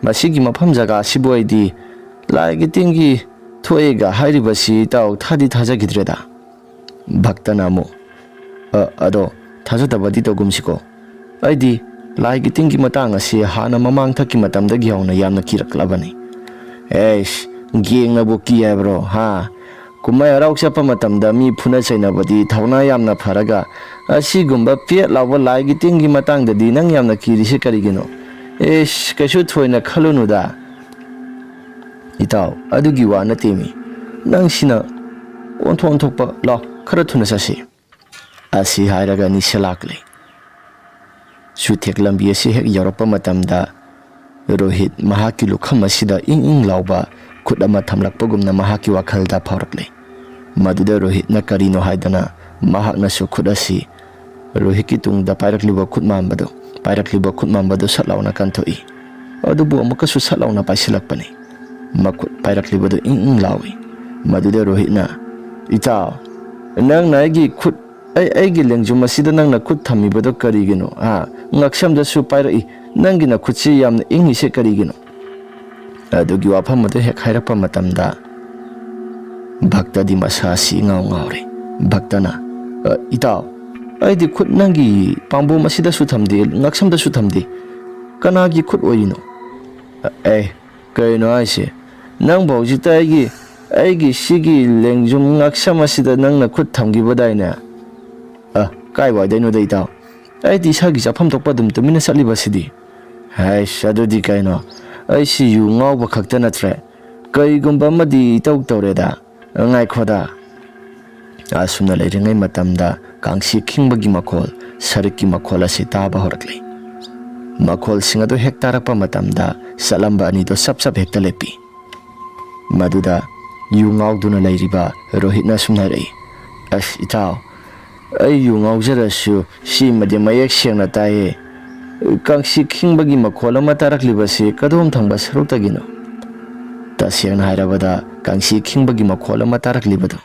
ꯃꯁꯤꯒꯤ ꯃꯐꯝ ꯖꯒꯥ ꯑꯁꯤꯕꯨ ꯑꯩꯗꯤ ꯂꯥꯏꯒꯤ ꯇꯤꯟꯒꯤ ꯊꯣꯛꯑꯦꯒ ꯍꯥꯏꯔꯤꯕꯁꯤ ꯏꯇꯥꯎ ꯊꯥꯗꯤ ꯊꯥꯖꯈꯤꯗ꯭ꯔꯦꯗ꯫" ꯚꯛꯇꯅ ꯑꯃꯨꯛ, "ꯑ, ꯑꯗꯣ ꯊꯥꯖꯗꯕꯗꯤ ꯇꯧꯒꯨꯝꯁꯤꯀꯣ꯫ ꯑꯩꯗꯤ ꯂꯥꯏꯒꯤ ꯇꯤꯟꯒꯤ ꯃꯇꯥꯡ ꯑꯁꯤ ꯍꯥꯟꯅ ꯃꯃꯥꯡꯊꯛꯀꯤ ꯃꯇꯝꯗꯒꯤ ꯍꯧꯅ ꯌꯥꯝꯅ ꯀꯤꯔꯛꯂꯕꯅꯤ꯫" "ꯑꯦꯁ, ꯒꯦꯡꯅꯕꯨ ꯀꯤ ꯍꯥꯏꯕ꯭ꯔꯣ, ꯍꯥ? ꯀꯨꯝꯍꯩ ꯍꯔꯥꯎ ꯆꯠꯄ ꯃꯇꯝꯗ ꯃꯤ ꯐꯨꯅ ꯆꯩꯅꯕꯗꯤ ꯊꯧꯅꯥ ꯌꯥꯝꯅ ꯐꯔꯒ, ꯑꯁꯤꯒꯨꯝꯕ ꯄꯦꯠ ꯂꯥꯎꯕ ꯂꯥꯏꯒꯤ ꯇꯤꯟꯒꯤ ꯃꯇꯥꯡꯗꯗꯤ ꯅꯪ ꯌꯥꯝꯅ ꯀꯤꯔꯤꯁꯤ ꯀꯔꯤꯒꯤꯅꯣ? ꯑꯦꯁ, ꯀꯩꯁꯨ ꯊꯣꯏꯅ ꯈꯜꯂꯨꯅꯨꯗ꯫ ꯏꯇꯥꯎ, ꯑꯗꯨꯒꯤ ꯋꯥ ꯅꯠꯇꯦꯃꯤ꯫ ꯅꯪꯁꯤꯅ ꯑꯣꯟꯊꯣꯛ ꯑꯣꯟꯊꯣꯛꯄ꯫ ꯂꯥꯎ, ꯈꯔ ꯊꯨꯅ ꯆꯠꯁꯤ꯫" ꯑꯁꯤ ꯍꯥꯏꯔꯒ ꯑꯅꯤꯁꯦ ꯂꯥꯛꯂꯦ꯫ ꯁꯨꯊꯦꯛ ꯂꯝꯕꯤ ꯑꯁꯤ ꯍꯦꯛ ꯌꯧꯔꯛꯄ ꯃꯇꯝꯗ ꯔꯣꯍꯤꯠ ꯃꯍꯥꯛꯀꯤ ꯂꯨꯈꯝ ꯑꯁꯤꯗ ꯏꯪ ꯏꯪ ꯂꯥꯎꯕ ꯈꯨꯠ ꯑꯃ ꯊꯝꯂꯛꯄꯒꯨꯝꯅ ꯃꯍꯥꯛꯀꯤ ꯋꯥꯈꯜꯗ ꯐꯥꯎꯔꯛꯂꯦ꯫ ꯃꯗꯨꯗ ꯔꯣꯍꯤꯠꯅ ꯀꯔꯤꯅꯣ ꯍꯥꯏꯗꯅ ꯃꯍꯥꯛꯅꯁꯨ ꯈꯨꯠ ꯑꯁꯤ ꯔꯣꯍꯤꯠꯀꯤ ꯇꯨꯡꯗ ꯄꯥꯏꯔꯛꯂꯤꯕ ꯈꯨꯠ ꯃꯥꯟꯕꯗꯨ, ꯄꯥꯏꯔꯛꯂꯤꯕ ꯈꯨꯠ ꯃꯥꯟꯕꯗꯨ ꯁꯠ ꯂꯥꯎꯅ ꯀꯟꯊꯣꯛꯏ꯫ ꯑꯗꯨꯕꯨ ꯑꯃꯨꯛꯀꯁꯨ ꯁꯠ ꯂꯥꯎꯅ ꯄꯥꯏꯁꯤꯜꯂꯛꯄꯅꯤ꯫ ꯃꯈꯨꯠ ꯄꯥꯏꯔꯛꯂꯤꯕꯗꯨ ꯏꯪ ꯏꯪ ꯂꯥꯎꯏ꯫ ꯃꯗꯨꯗ ꯔꯣꯍꯤꯠꯅ, "ꯏꯇꯥꯎ, ꯅꯪꯅ ꯑꯩꯒꯤ ꯈꯨꯠ "ꯑꯩ, ꯑꯩꯒꯤ ꯂꯦꯡꯖꯨꯝ ꯑꯁꯤꯗ ꯅꯪꯅ ꯈꯨꯠ ꯊꯝꯃꯤꯕꯗꯣ ꯀꯔꯤꯒꯤꯅꯣ? ꯍꯥ? ꯉꯛꯁꯝꯗꯁꯨ ꯄꯥꯏꯔꯛꯏ, ꯅꯪꯒꯤ ꯅꯈꯨꯠꯁꯤ ꯌꯥꯝꯅ ꯏꯪꯉꯤꯁꯦ ꯀꯔꯤꯒꯤꯅꯣ?" ꯑꯗꯨꯒꯤ ꯋꯥꯐꯝ ꯑꯗꯨ ꯍꯦꯛ ꯍꯥꯏꯔꯛꯄ ꯃꯇꯝꯗ, ꯚꯛꯇꯗꯤ ꯃꯁꯥꯁꯤ ꯏꯉꯥꯎ ꯉꯥꯎꯔꯦ꯫ ꯚꯛꯇꯅ, "ꯑ, ꯏꯇꯥꯎ, ꯑꯩꯗꯤ ꯈꯨꯠ ꯅꯪꯒꯤ ꯄꯥꯝꯕꯣꯝ ꯑꯁꯤꯗꯁꯨ ꯊꯝꯗꯦ, ꯉꯛꯁꯝꯗꯁꯨ ꯊꯝꯗꯦ꯫ ꯀꯅꯥꯒꯤ ꯈꯨꯠ ꯑꯣꯏꯔꯤꯅꯣ?" "ꯑ, ꯑꯦ, ꯀꯩꯅꯣ ꯍꯥꯏꯁꯦ? ꯅꯪꯕꯨ ꯍꯧꯖꯤꯛꯇ ꯑꯩꯒꯤ, ꯑꯩꯒꯤ ꯁꯤꯒꯤ ꯂꯦꯡꯖꯨꯝ ꯉꯛꯁꯝ ꯑꯁꯤꯗ ꯅꯪꯅ ꯈꯨꯠ ꯊꯝꯈꯤꯕꯗꯥꯏꯅꯦ?" "ꯑ, ꯀꯥꯏ ꯋꯥꯏꯗꯩꯅꯣꯗ ꯏꯇꯥꯎ? ꯑꯩꯗꯤ ꯏꯁꯥꯒꯤ ꯆꯥꯐꯝ ꯊꯣꯛꯄ ꯑꯗꯨꯝ ꯇꯨꯃꯤꯟꯅ ꯆꯠꯂꯤꯕꯁꯤꯗꯤ꯫" "ꯍꯩꯁ, ꯑꯗꯨꯗꯤ ꯀꯩꯅꯣ? ꯑꯩꯁꯤ ꯌꯨ ꯉꯥꯎꯕ ꯈꯛꯇ ꯅꯠꯇ꯭ꯔꯦ꯫ ꯀꯔꯤꯒꯨꯝꯕ ꯑꯃꯗꯤ ꯏꯇꯧ ꯇꯧꯔꯦꯗ꯫ ꯉꯥꯏꯈꯣꯗ꯫" ꯑꯁꯨꯝꯅ ꯂꯩꯔꯤꯉꯩ ꯃꯇꯝꯗ ꯀꯥꯡꯁꯤ ꯈꯤꯡꯕꯒꯤ ꯃꯈꯣꯜ, ꯁꯔꯤꯛꯀꯤ ꯃꯈꯣꯜ ꯑꯁꯤ ꯇꯥꯕ ꯍꯧꯔꯛꯂꯦ꯫ ꯃꯈꯣꯜꯁꯤꯡ ꯑꯗꯨ ꯍꯦꯛ ꯇꯥꯔꯛꯄ ꯃꯇꯝꯗ ꯆꯠꯂꯝꯕ ꯑꯅꯤꯗꯣ ꯁꯞ ꯁꯞ ꯍꯦꯛꯇ ꯂꯦꯞꯄꯤ꯫ ꯃꯗꯨꯗ ꯌꯨ ꯉꯥꯎꯗꯨꯅ ꯂꯩꯔꯤꯕ ꯔꯣꯍꯤꯠꯅ ꯑꯁꯨꯝꯅ ꯍꯥꯏꯔꯛꯏ, "ꯑꯁ ꯏꯇꯥꯎ, ꯑꯩ ꯌꯨ ꯉꯥꯎꯖꯔꯁꯨ ꯁꯤꯃꯗꯤ ꯃꯌꯦꯛ ꯁꯦꯡꯅ ꯇꯥꯏꯌꯦ꯫ ꯀꯥꯡꯁꯤ ꯈꯤꯡꯕꯒꯤ ꯃꯈꯣꯜ ꯑꯃ ꯇꯥꯔꯛꯂꯤꯕꯁꯤ ꯀꯗꯣꯝ ꯊꯪꯕ ꯁꯔꯨꯛꯇꯒꯤꯅꯣ?" ꯇꯁꯦꯡꯅ ꯍꯥꯏꯔꯕꯗ, ꯀꯥꯡꯁꯤ ꯈꯤꯡꯕꯒꯤ ꯃꯈꯣꯜ ꯑꯃ ꯇꯥꯔꯛꯂꯤꯕꯗꯨ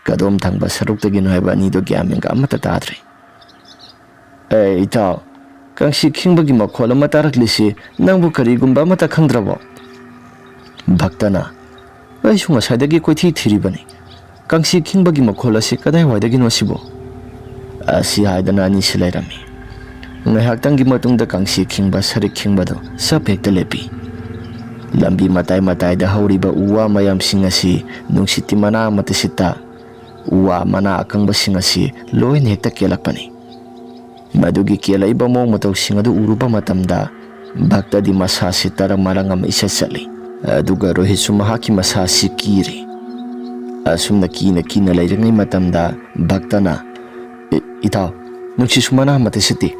ꯀꯗꯣꯝ ꯊꯪꯕ ꯁꯔꯨꯛꯇꯒꯤꯅꯣ ꯍꯥꯏꯕ ꯑꯅꯤꯗꯨ ꯒ꯭ꯌꯥꯟ ꯃꯦꯟꯒ ꯑꯃꯠꯇ ꯇꯥꯗ꯭ꯔꯦ꯫ "ꯑꯦ ꯏꯇꯥꯎ, ꯀꯥꯡꯁꯤ ꯈꯤꯡꯕꯒꯤ ꯃꯈꯣꯜ ꯑꯃ ꯇꯥꯔꯛꯂꯤꯁꯤ ꯅꯪꯕꯨ ꯀꯔꯤꯒꯨꯝꯕ ꯑꯃꯠꯇ ꯈꯪꯗ꯭ꯔꯕꯣ?" ꯚꯛꯇꯅ, "ꯑꯩꯁꯨ ꯉꯁꯥꯏꯗꯒꯤ ꯀꯣꯏꯊꯤ ꯊꯤꯔꯤꯕꯅꯤ꯫ ꯀꯥꯡꯁꯤ ꯈꯤꯡꯕꯒꯤ ꯃꯈꯣꯜ ꯑꯁꯤ ꯀꯗꯥꯏꯋꯥꯏꯗꯒꯤꯅꯣ ꯁꯤꯕꯣ?" ꯑꯁꯤ ꯍꯥꯏꯗꯅ ꯑꯅꯤꯁꯤ ꯂꯩꯔꯝꯃꯤ꯫ ꯉꯥꯏꯍꯥꯛꯇꯪꯒꯤ ꯃꯇꯨꯡꯗ ꯀꯥꯡꯁꯤ ꯈꯤꯡꯕ ꯁꯔꯤꯛ ꯈꯤꯡꯕꯗꯨ ꯁꯞ ꯍꯦꯛꯇ ꯂꯦꯞꯄꯤ꯫ ꯂꯝꯕꯤ ꯃꯇꯥꯏ ꯃꯇꯥꯏꯗ ꯍꯧꯔꯤꯕ ꯎ ꯋꯥ ꯃꯌꯥꯝꯁꯤꯡ ꯑꯁꯤ ꯅꯨꯡꯁꯤꯠꯀꯤ ꯃꯅꯥ ꯑꯃꯠꯇ ꯁꯤꯠꯇ ꯎ ꯋꯥ ꯃꯅꯥ ꯑꯀꯪꯕꯁꯤꯡ ꯑꯁꯤ ꯂꯣꯏꯅ ꯍꯦꯛꯇ ꯀꯦꯜꯂꯛꯄꯅꯤ꯫ ꯃꯗꯨꯒꯤ ꯀꯦꯜꯂꯛꯏꯕ ꯃꯑꯣꯡ ꯃꯇꯧꯁꯤꯡ ꯑꯗꯨ ꯎꯔꯨꯕ ꯃꯇꯝꯗ ꯚꯛꯇꯗꯤ ꯃꯁꯥꯁꯤ ꯇꯔꯪ ꯃꯔꯪ ꯑꯃ ꯏꯆꯠ ꯆꯠꯂꯤ꯫ ꯑꯗꯨꯒ ꯔꯣꯍꯤꯠꯁꯨ ꯃꯍꯥꯛꯀꯤ ꯃꯁꯥꯁꯤ ꯀꯤꯔꯤ꯫ ꯑꯁꯨꯝꯅ ꯀꯤꯅ ꯀꯤꯅ ꯂꯩꯔꯤꯉꯩ ꯃꯇꯝꯗ ꯚꯛꯇꯅ, "ꯏ-, ꯏꯇꯥꯎ, ꯅꯨꯡꯁꯤꯠꯁꯨ ꯃꯅꯥ ꯑꯃꯠꯇ ꯁꯤꯠꯇꯦ꯫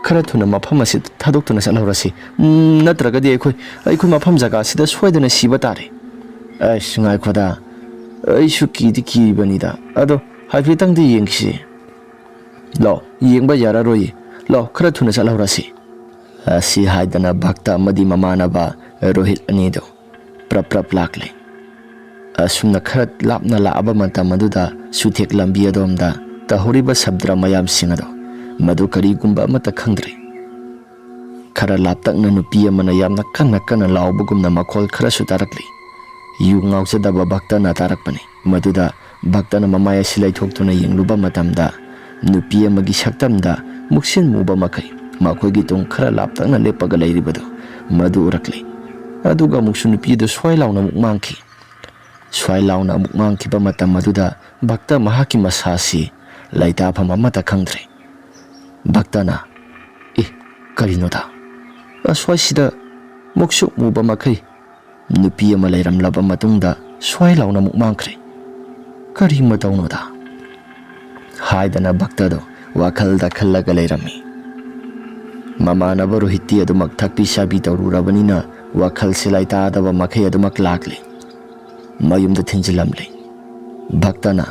ꯈꯔ ꯊꯨꯅ ꯃꯐꯝ ꯑꯁꯤ ꯊꯥꯗꯣꯛꯇꯨꯅ ꯆꯠꯍꯧꯔꯁꯤ꯫ ꯎꯝ, ꯅꯠꯇ꯭ꯔꯒꯗꯤ ꯑꯩꯈꯣꯏ, ꯑꯩꯈꯣꯏ ꯃꯐꯝ ꯖꯒꯥ ꯑꯁꯤꯗ ꯁꯣꯏꯗꯅ ꯁꯤꯕ ꯇꯥꯔꯦ꯫" "ꯑꯁ, ꯉꯥꯏꯈꯣꯗ꯫ ꯑꯩꯁꯨ ꯀꯤꯗꯤ ꯀꯤꯔꯤꯕꯅꯤꯗ꯫ ꯑꯗꯣ ꯍꯥꯏꯐꯦꯠꯇꯪꯗꯤ ꯌꯦꯡꯈꯤꯁꯤ꯫ ꯂꯥꯎ, ꯌꯦꯡꯕ ꯌꯥꯔꯔꯣꯏꯌꯦ꯫ ꯂꯥꯎ, ꯈꯔ ꯊꯨꯅ ꯆꯠꯍꯧꯔꯁꯤ꯫" ꯑꯁꯤ ꯍꯥꯏꯗꯅ ꯚꯛꯇ ꯑꯃꯗꯤ ꯃꯃꯥꯟꯅꯕ ꯔꯣꯍꯤꯠ ꯑꯅꯤꯗꯨ ꯄ꯭ꯔꯞ ꯄ꯭ꯔꯞ ꯂꯥꯛꯂꯦ꯫ ꯑꯁꯨꯝꯅ ꯈꯔ ꯂꯥꯞꯅ ꯂꯥꯛꯑꯕ ꯃꯇꯝ ꯑꯗꯨꯗ ꯆꯨꯊꯦꯛ ꯂꯝꯕꯤ ꯑꯗꯣꯝꯗ ꯇꯧꯍꯧꯔꯤꯕ ꯁꯕꯗ꯭ꯔ ꯃꯌꯥꯝꯁꯤꯡ ꯑꯗꯣ, ꯃꯗꯨ ꯀꯔꯤꯒꯨꯝꯕ ꯑꯃꯠꯇ ꯈꯪꯗ꯭ꯔꯦ꯫ ꯈꯔ ꯂꯥꯞꯇꯛꯅ ꯅꯨꯄꯤ ꯑꯃꯅ ꯌꯥꯝꯅ ꯀꯟꯅ ꯀꯟꯅ ꯂꯥꯎꯕꯒꯨꯝꯅ ꯃꯈꯣꯜ ꯈꯔꯁꯨ ꯇꯥꯔꯛꯂꯤ꯫ ꯌꯨ ꯉꯥꯎꯖꯗꯕ ꯚꯛꯇꯅ ꯇꯥꯔꯛꯄꯅꯤ꯫ ꯃꯗꯨꯗ ꯚꯛꯇꯅ ꯃꯃꯥꯏ ꯑꯁꯤ ꯂꯩꯊꯣꯛꯇꯨꯅ ꯌꯦꯡꯂꯨꯕ ꯃꯇꯝꯗ, ꯅꯨꯄꯤ ꯑꯃꯒꯤ ꯁꯛꯇꯝꯗ ꯃꯨꯛꯁꯤꯟ ꯃꯨꯕ ꯃꯈꯩ ꯃꯈꯣꯏꯒꯤ ꯇꯨꯡ ꯈꯔ ꯂꯥꯞꯇꯛꯅ ꯂꯦꯞꯄꯒ ꯂꯩꯔꯤꯕꯗꯨ, ꯃꯗꯨ ꯎꯔꯛꯂꯤ꯫ ꯑꯗꯨꯒ ꯑꯃꯨꯛꯁꯨ ꯅꯨꯄꯤ ꯑꯗꯨ ꯁ꯭ꯋꯥꯏ ꯂꯥꯎꯅ ꯑꯃꯨꯛ ꯃꯥꯡꯈꯤ꯫ ꯁ꯭ꯋꯥꯏ ꯂꯥꯎꯅ ꯑꯃꯨꯛ ꯃꯥꯡꯈꯤꯕ ꯃꯇꯝ ꯑꯗꯨꯗ ꯚꯛꯇ ꯃꯍꯥꯛꯀꯤ ꯃꯁꯥ ꯑꯁꯤ ꯂꯩꯇꯥꯐꯝ ꯑꯃꯠꯇ ꯈꯪꯗ꯭ꯔꯦ꯫ ꯚꯛꯇꯅ, "ꯑꯦ, ꯀꯔꯤꯅꯣꯗ? ꯑꯁ꯭ꯋꯥꯏꯁꯤꯗ ꯃꯨꯛꯁꯨꯛ ꯃꯨꯕ ꯃꯈꯩ ꯅꯨꯄꯤ ꯑꯃ ꯂꯩꯔꯝꯂꯕ ꯃꯇꯨꯡꯗ ꯁ꯭ꯋꯥꯏ ꯂꯥꯎꯅ ꯑꯃꯨꯛ ꯃꯥꯡꯈ꯭ꯔꯦ꯫ ꯀꯔꯤ ꯃꯇꯧꯅꯣꯗ?" ꯍꯥꯏꯗꯅ ꯚꯛꯇꯗꯣ ꯋꯥꯈꯜꯗ ꯈꯜꯂꯒ ꯂꯩꯔꯝꯃꯤ꯫ ꯃꯃꯥꯟꯅꯕ ꯔꯣꯍꯤꯠꯇꯤ ꯑꯗꯨꯃꯛ ꯊꯛꯄꯤ ꯆꯥꯕꯤ ꯇꯧꯔꯨꯔꯕꯅꯤꯅ ꯋꯥꯈꯜꯁꯦ ꯂꯩꯇꯥꯗꯕ ꯃꯈꯩ ꯑꯗꯨꯃꯛ ꯂꯥꯛꯂꯤ꯫ ꯃꯌꯨꯝꯗ ꯊꯤꯟꯖꯤꯜꯂꯝꯂꯦ꯫ ꯚꯛꯇꯅ,